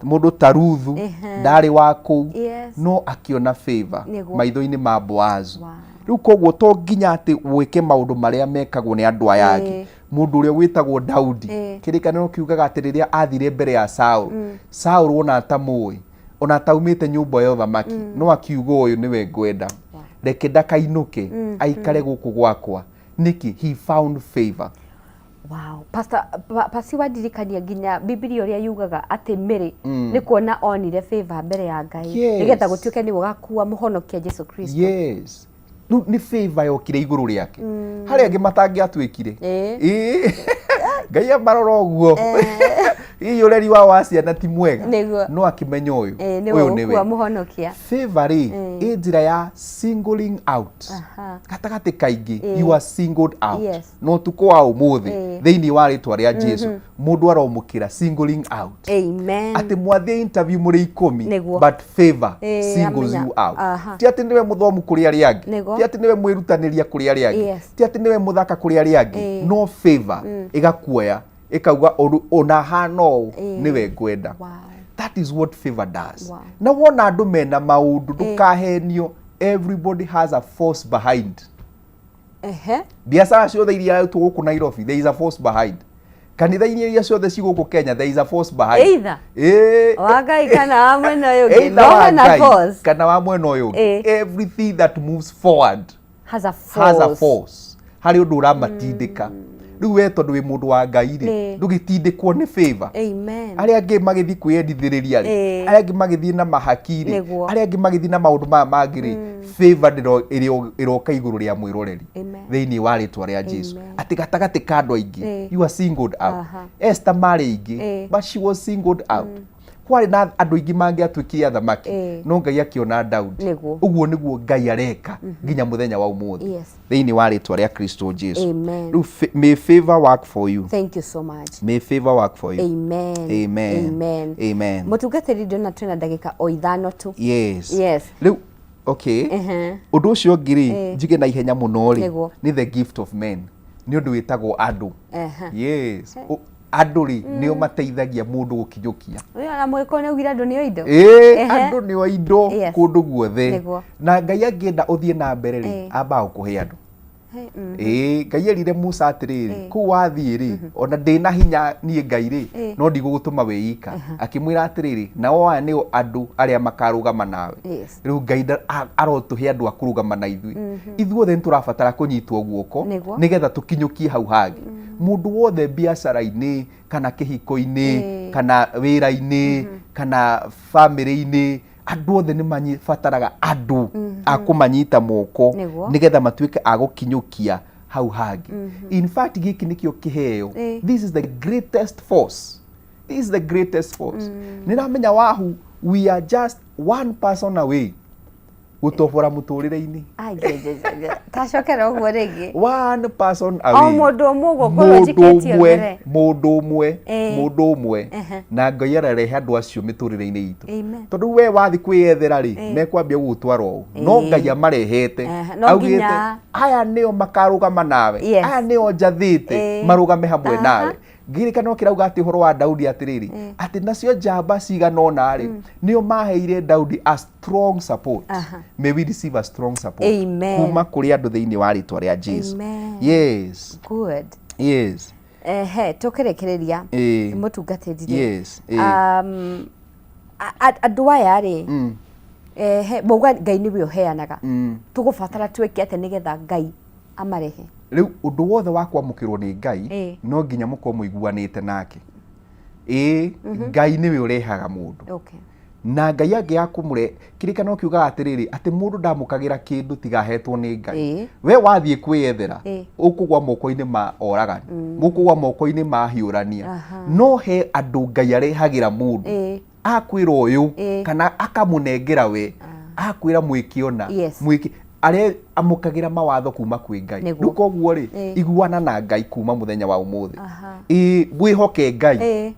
Mũndũ ta Ruthu, ndarĩ wa kũu, no akĩona favor maitho-inĩ ma Boazu. Rĩu koguo to nginya atĩ wĩke maũndũ marĩa mekagwo nĩ andũ aya angĩ. Mũndũ ũrĩa wĩtagwo Daudi, kĩrĩkanĩro kiugaga atĩ rĩrĩa athire mbere ya Saul, Saul ona atamũĩ, ona ataumĩte nyũmba ya ũthamaki, no akiuga ũyũ nĩwe ngwenda, reke ndakainũke, aikare gũkũ gwakwa. Nĩkĩ? He found favor. Wow. Pastor, pasi wandirikania nginya Bibilia ũrĩa yugaga atĩ Mary nĩ kuona onire favor mbere ya Ngai, nĩgetha gũtuĩke nĩwe ũgakua mũhonokia Jesu Kristo. Yes, rĩu nĩ favor yokire igũrũ rĩake harĩa angĩ matangĩatuĩkire. Ĩĩ. Ngai amarora ũguo, hihi ũreri wao wa ciana ti mwega, no akĩmenya ũyũ Nĩwe ũyũ ũgũkua nĩwe mũhonokia. Favor rĩ, ĩ njĩra ya singling out. Gatagatĩ kaingĩ, you are singled out. Na ũtukũ wa ũmũthĩ, thĩinĩ wa rĩtwa rĩa Jesu, mũndũ aromũkĩra singling out. Amen. Atĩ mwathiĩ interview mũrĩ 10, but favor singles Amenya. you out. Ti atĩ nĩwe mũthomu kũrĩ arĩa angĩ, ti atĩ nĩwe mwĩrutanĩria kũrĩ arĩa angĩ, ti atĩ nĩwe mũthaka kũrĩ arĩa angĩ, no favor ĩgakuoya ĩkauga ona hana ũũ, nĩwe ngwenda. That is what favor does. Na wona andũ mena maũndũ, ndũkahenio, everybody has a force behind. Biacara ciothe iria irarutwo gũkũ Nairobi, there is a force behind. Kanitha-inĩ iria ciothe ci gũkũ Kenya, there is a force behind. Either Ĩĩ. wa Ngai kana wa mwena ũyũ ũngĩ. Either No wa hena Ngai force. kana wa mwena ũyũ ũngĩ. Everything that moves forward Has a force. has a force. Harĩ ũndũ ũramatindĩka. Rĩu we tondũ wĩ mũndũ wa Ngai rĩ, ndũgĩtindĩkwo nĩ favor. Amen. Arĩa angĩ magĩthiĩ kwĩyendithĩrĩria rĩ, arĩa angĩ magĩthiĩ na mahaki rĩ, arĩa angĩ magĩthiĩ na maũndũ maya mangĩ rĩ, favor ĩroka igũrũ rĩa mwĩroreri thĩinĩ wa rĩtwa rĩa Jesu. Atĩ gatagatĩ ka andũ aingĩ, you are singled out. Esther marĩ aingĩ, but she was singled out. Kwarĩ na andũ aingĩ mangĩatuĩkire athamaki, no Ngai akĩona Daudi. Ũguo nĩguo Ngai areka nginya mũthenya wa ũmũthĩ thĩinĩ wa rĩtwa rĩa Kristo Jesu. Amen. Rĩu may favor work for you. Thank you so much. May favor work for you. Amen. Amen. Amen. Amen. Mũtungatĩri, ndĩrona twĩna ndagĩka o 5 tu. Yes. Yes. Rĩu okay, ũndũ ũcio ũngĩ rĩ, njuge na ihenya mũno rĩ, nĩ the gift of men, nĩ ũndũ wĩtagwo andũ. Yes. Andũ rĩ, nĩo mateithagia mũndũ gũkinyũkia. Ũyũ ona mũgĩkũyũ nĩ augire andũ nĩo indo. Ĩĩ, andũ nĩo indo kũndũ guothe. Na Ngai angĩenda ũthiĩ na mbere rĩ, ambaga gũkũhe andũ. Ĩĩ, Ngai erire Musa atĩrĩrĩ, kũu wathiĩ rĩ, ona ndĩna hinya niĩ Ngai rĩ, no ndigũgũtũma wĩ ika. Akĩmwĩra atĩrĩrĩ, nao aya nĩo andũ arĩa makarũgama nawe. Rĩu Ngai arotũhe andũ a kũrũgama na ithuĩ. Ithuothe nĩ tũrabatara kũnyitwo guoko nĩgetha tũkinyũkie hau hangĩ. Mũndũ wothe biacara-inĩ kana kĩhiko-inĩ, kana wĩra-inĩ, kana bamĩrĩ-inĩ, andũ othe nĩ mabataraga andũ a kũmanyita moko nĩgetha matuĩke a gũkinyũkia hau hangĩ. In fact, gĩkĩ nĩkĩo kĩheo. This is the greatest force. This is the greatest force. Nĩ ramenya wahu, we are just one person away. Gũtobora mũtũrĩre-inĩ. Ai, je, je, je, je. Tacokera ũguo rĩngĩ. One person O away. mũndũ ũmwe ũguo ngorwo Mũndũ njikĩtio ũmwe, mbere. mũndũ ũmwe, mũndũ ũmwe. Na Ngai ararehe andũ acio mĩtũrĩre-inĩ itũ. Amen. Tondũ we wathiĩ kwĩyethera rĩ, mekwambia gũgũtwara ũũ. No Ngai amarehete. No Augĩte, nginya- aya nĩo makarũgama nawe. Yes. Aya nĩo njathĩte marũgame hamwe nawe. Ngĩririkana kĩrauga atĩ ũhoro wa Daudi atĩrĩrĩ, atĩ nacio njamba cigana ũna rĩ, nĩo maheire Daudi a strong support. May we receive a strong support. Amen. Kuma kũrĩ andũ thĩinĩ wa rĩtwa rĩa Jesu. Amen. Yes. Good. Yes. Ehe, tũkĩrĩkĩrĩria mũtungatĩri rĩ. Yes. Andũ aya rĩ, ehe, mauga Ngai nĩwe ũheanaga. Tũgũbatara twĩke atĩa nĩgetha Ngai amarehe? Rĩu ũndũ wothe wa kwamũkĩrwo nĩ Ngai no nginya mũkorwo mũiguanĩte nake. Ĩĩ, Ngai nĩwe ũrehaga mũndũ. Na Ngai angĩaga kũmũre, kĩrĩkanĩro kiugaga atĩrĩrĩ, atĩ mũndũ ndamũkagĩra kĩndũ tiga ahetwo nĩ Ngai. We wathiĩ kwĩyethera, ũkũgwa moko-inĩ ma oragani, ũkũgwa moko-inĩ ma hiũrania. No he andũ Ngai arehagĩra mũndũ. Akwĩra ũyũ, kana akamũnengera we, akwĩra mwĩke ũna, mwĩke arĩa amũkagĩra mawatho kuma kwĩ Ngai. Rĩu koguo rĩ, iguana na Ngai kuma mũthenya wa ũmũthĩ. Ĩĩ, wĩhoke Ngai.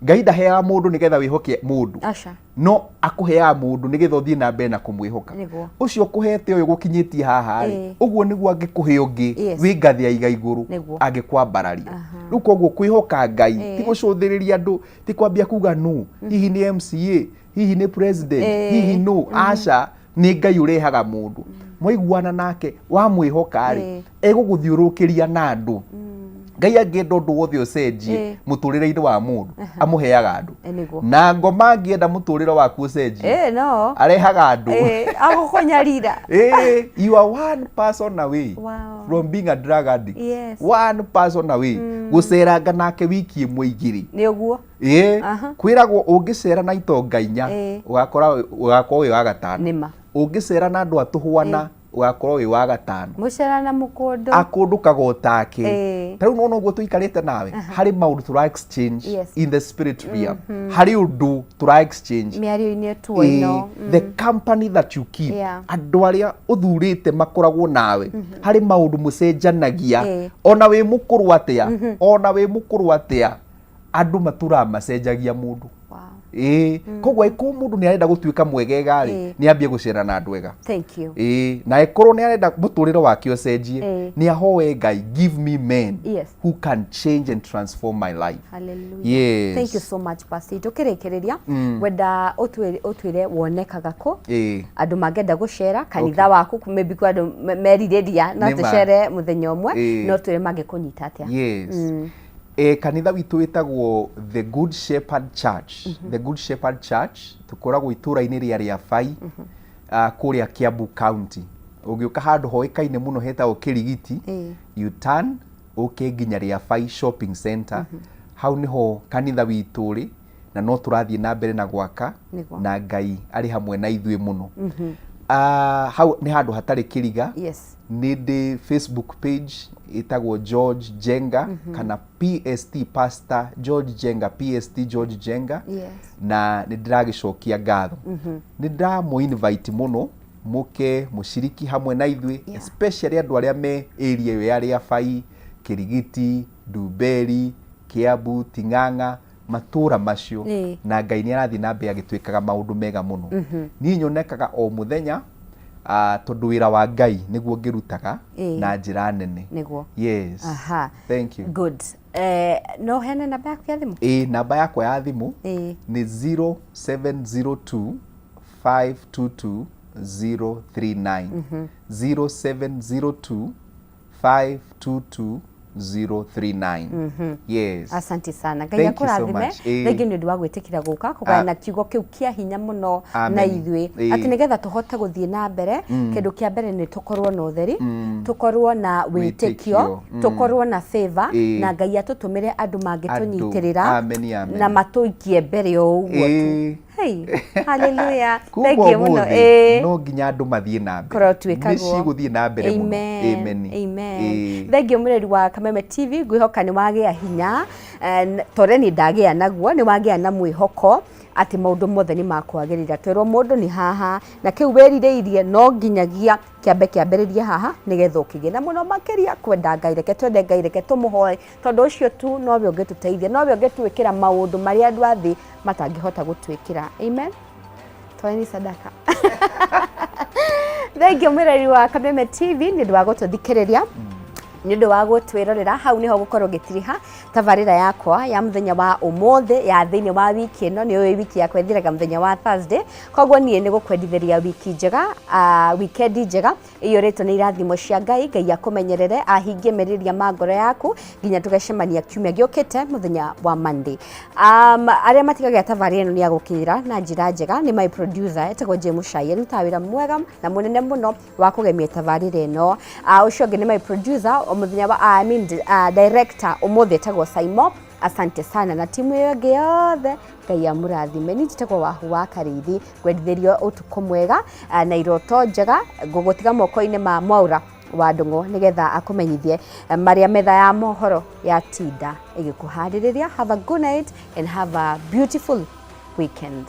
Ngai ndaheaga mũndũ nĩgetha wĩhoke mũndũ. Aca. No akũheaga mũndũ nĩgetha ũthiĩ na mbere na kũmwĩhoka. Ũcio ũkũhete ũyũ gũkinyĩtie haha rĩ, ũguo nĩguo angĩkũhe ũngĩ wĩ ngathĩ ya iga igũrũ angĩkwambararia. Rĩu koguo kwĩhoka Ngai ti gũcũthĩrĩria andũ, ti kwambia kuga nũ, hihi nĩ MCA, hihi nĩ president, hihi nũ, aca, nĩ Ngai ũrehaga mũndũ. Mwaiguana nake, wamwĩhoka rĩ, egũgũthiũrũrũkĩria na andũ. Ngai angĩenda ũndũ wothe ũcenjie mũtũrĩre-inĩ wa mũndũ, amũheaga andũ. Na ngoma angĩenda mũtũrĩre waku ũcenjie, No. arehaga andũ. Agũkũnyarira. You are one person away from being a drug addict. One person away. Gũceranga nake wiki ĩmwe igĩrĩ. Nĩ ũguo. Kwĩragwo ũngĩcera na itonga inya, ũgakora ũgakorwo wĩ wa gatano. Nĩma. Ũngĩcera na andũ atũhwana, ũgakorwo wĩ wa gatano. Mũcera na mũkũndũ. Akũndũ kagotake. Ta rĩu nĩwona ũguo tũikarĩte nawe, harĩ maũndũ tũra exchange in the spirit realm. Harĩ ũndũ tũra exchange. Mĩario-inĩ tuo ĩno. The company that you keep, andũ arĩa ũthurĩte makoragwo nawe, harĩ maũndũ mũcenjanagia, ona wĩ mũkũrũ atĩa, ona wĩ mũkũrũ atĩa, andũ matũraga macenjagia mũndũ. Koguo angĩkorwo mũndũ nĩ arenda gũtuĩka mwegega rĩ, nĩ ambie gũcera na andũ ega. Thank you. Na angĩkorwo nĩ arenda mũtũrĩre wake ũcenjie, nĩ ahoe Ngai, give me men who can change and transform my life. Hallelujah. Yes. Thank you so much, Pastor. Tũkĩrĩkĩrĩria, ngwenda ũtwĩre wonekaga kũ, andũ mangĩenda gũcera kanitha waku, maybe kwĩ andũ merirĩria no tũcere mũthenya ũmwe, no twĩre mangĩkũnyita atĩa. Yes. Kanitha witũ wĩtagwo The Good Shepherd Church. The Good Shepherd Church tũkoragwo itũũra-inĩ rĩa Rĩabai, kũrĩa Kiambu County. Ũngĩũka handũ hoĩkaine mũno hetagwo Kĩrigiti, you turn ũke nginya Rĩabai Shopping Center. Hau nĩho kanitha witũ ũrĩ, na no tũrathiĩ na mbere na gwaka, na Ngai arĩ hamwe na ithuĩ mũno. Hau nĩ handũ hatarĩ kĩriga. Nĩ ndĩ Facebook page ĩtagwo George Njenga, kana PST Pastor George Njenga, PST George Njenga. Na nĩ ndĩragĩcokia ngatho. Nĩ ndĩramũ invite mũno mũke mũciriki hamwe na ithuĩ, especially andũ arĩa me area ĩyo ya Rĩabai, Kĩrigiti, Ndumberi, Kiambu, Ting'ang'a, matũra macio. Na Ngai nĩ arathiĩ na mbere agĩtwĩkaga maũndũ mega mũno. Niĩ nyonekaga o mũthenya, tondũ wĩra wa Ngai nĩguo ngĩrutaga na njĩra nene. Yes. Thank you. Good. No heane namba yaku ya thimũ? Namba yakwa ya thimũ nĩ 0702 522 039. 0702 522 039. Yes. Asante sana. Ngai Thank you so akũrathime. much. Thengiũ nĩ ũndũ wa gwĩtĩkĩra gũka kũgayana kiugo kĩu kĩa hinya mũno na Amen. ithuĩ. Atĩ nĩgetha tũhote gũthiĩ na mbere, kĩndũ kĩa mbere nĩ tũkorwo na ũtheri, tũkorwo na wĩtĩkio, Wĩtĩkio. Tũkorwo na favor, na Ngai atũtũmĩre andũ mangĩtũnyitĩrĩra Amen, amen. na matũikie mbere o ũguo tu. Hey, hallelujah. Kuma Thank you mũno. ũmũthĩ no nginya andũ mathiĩ na mbere. Kũrotuĩka guo. Nĩ cigũthiĩ na mbere mũno. Amen. Amen. Amen. Thengiũ mũreri wa Kameme TV, ngwĩhoka nĩ wagĩa hinya, ta ũrĩa niĩ ndagĩa naguo, nĩ wagĩa na mwĩhoko. Atĩ maũndũ mothe nĩ makwagĩrĩra. Twerwo mũndũ nĩ haha na kĩu wĩrirĩirie no nginyagia kĩambe kĩambĩrĩrie haha nĩgetha ũkĩgĩe na mũno makĩria kwenda Ngai. Reke twende Ngai, reke tũmũhoe, tondũ ũcio tu nowe ũngĩtũteithia, nowe ũngĩtwĩkĩra maũndũ marĩa andũ a thĩ matangĩhota gũtwĩkĩra. Amen. Toeni sadaka. Thank you mwĩrori wa Kameme TV nĩ ũndũ wa gũtũthikĩrĩria, nĩ ũndũ wa gũtwĩrorera. Hau nĩho gũkorwo ngĩtiriha tabarĩra yakwa ya mũthenya wa ũmũthĩ ya thĩinĩ wa wiki ĩno. Nĩ ũĩ wiki yakwa ĩthiraga mũthenya wa Thursday, koguo niĩ nĩ gũkwendithĩria wiki njega, weekend njega ĩiyũrĩtwo nĩ irathimo cia Ngai. Ngai akũmenyerere, ahingie merirĩria ma ngoro yaku nginya tũgacemania kiumia gĩũkĩte mũthenya wa Monday. Arĩa matigagia tabarĩra ĩno nĩ agũkinyĩra na njĩra njega nĩ my producer etagwo James Shai, arutaga wĩra mwega na mũnene mũno wa kũgemia tabarĩra ĩno. Ũcio ũngĩ nĩ my producer o mũthenya wa, I mean, director ũmũthĩ etagwo Saimo. Asante sana na timu ĩyo ĩngĩ yothe, Ngai amũrathime. Niĩ njĩtagwo Wahu wa Karĩithi, ngwendithĩrio ũtukũ mwega na iroto njega. Ngũgũtiga moko-inĩ ma Mwaura wa Ndũng'ũ nĩgetha akũmenyithie marĩa metha ya mohoro ya tinda ĩgĩkũharĩrĩria. Have a good night and have a beautiful weekend.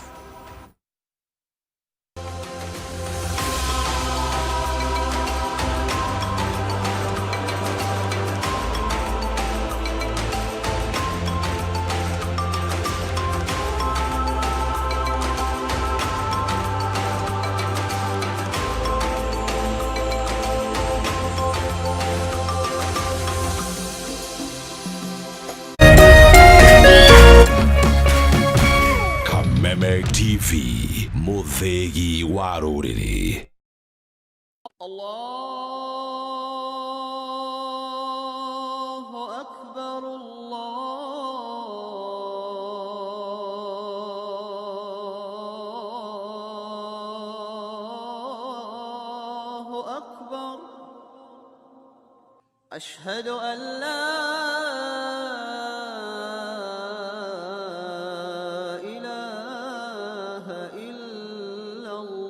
Kameme TV, mũthĩgi wa rũrĩrĩ. الله أكبر الله أكبر أشهد أن لا إله إلا الله.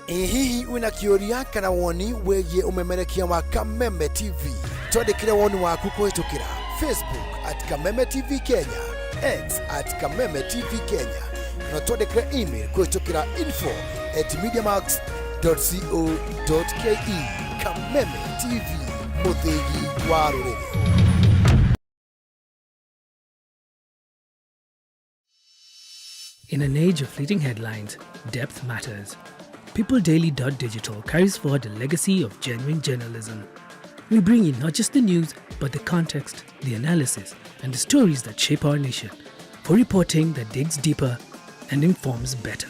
Ĩ hihi wĩna kĩũria kana woni wĩgiĩ ũmemerekia wa Kameme TV? Twandĩkĩre woni waku kũhĩtũkĩra Facebook at Kameme TV Kenya, X at Kameme TV Kenya, na twandĩkĩre email kũhĩtũkĩra info@mediamax.co.ke. Kameme TV, mũthĩgi wa rũrĩrĩ. In an age of fleeting headlines, depth matters. PeopleDaily.digital carries forward a legacy of genuine journalism. We bring you not just the news, but the context, the analysis, and the stories that shape our nation for reporting that digs deeper and informs better.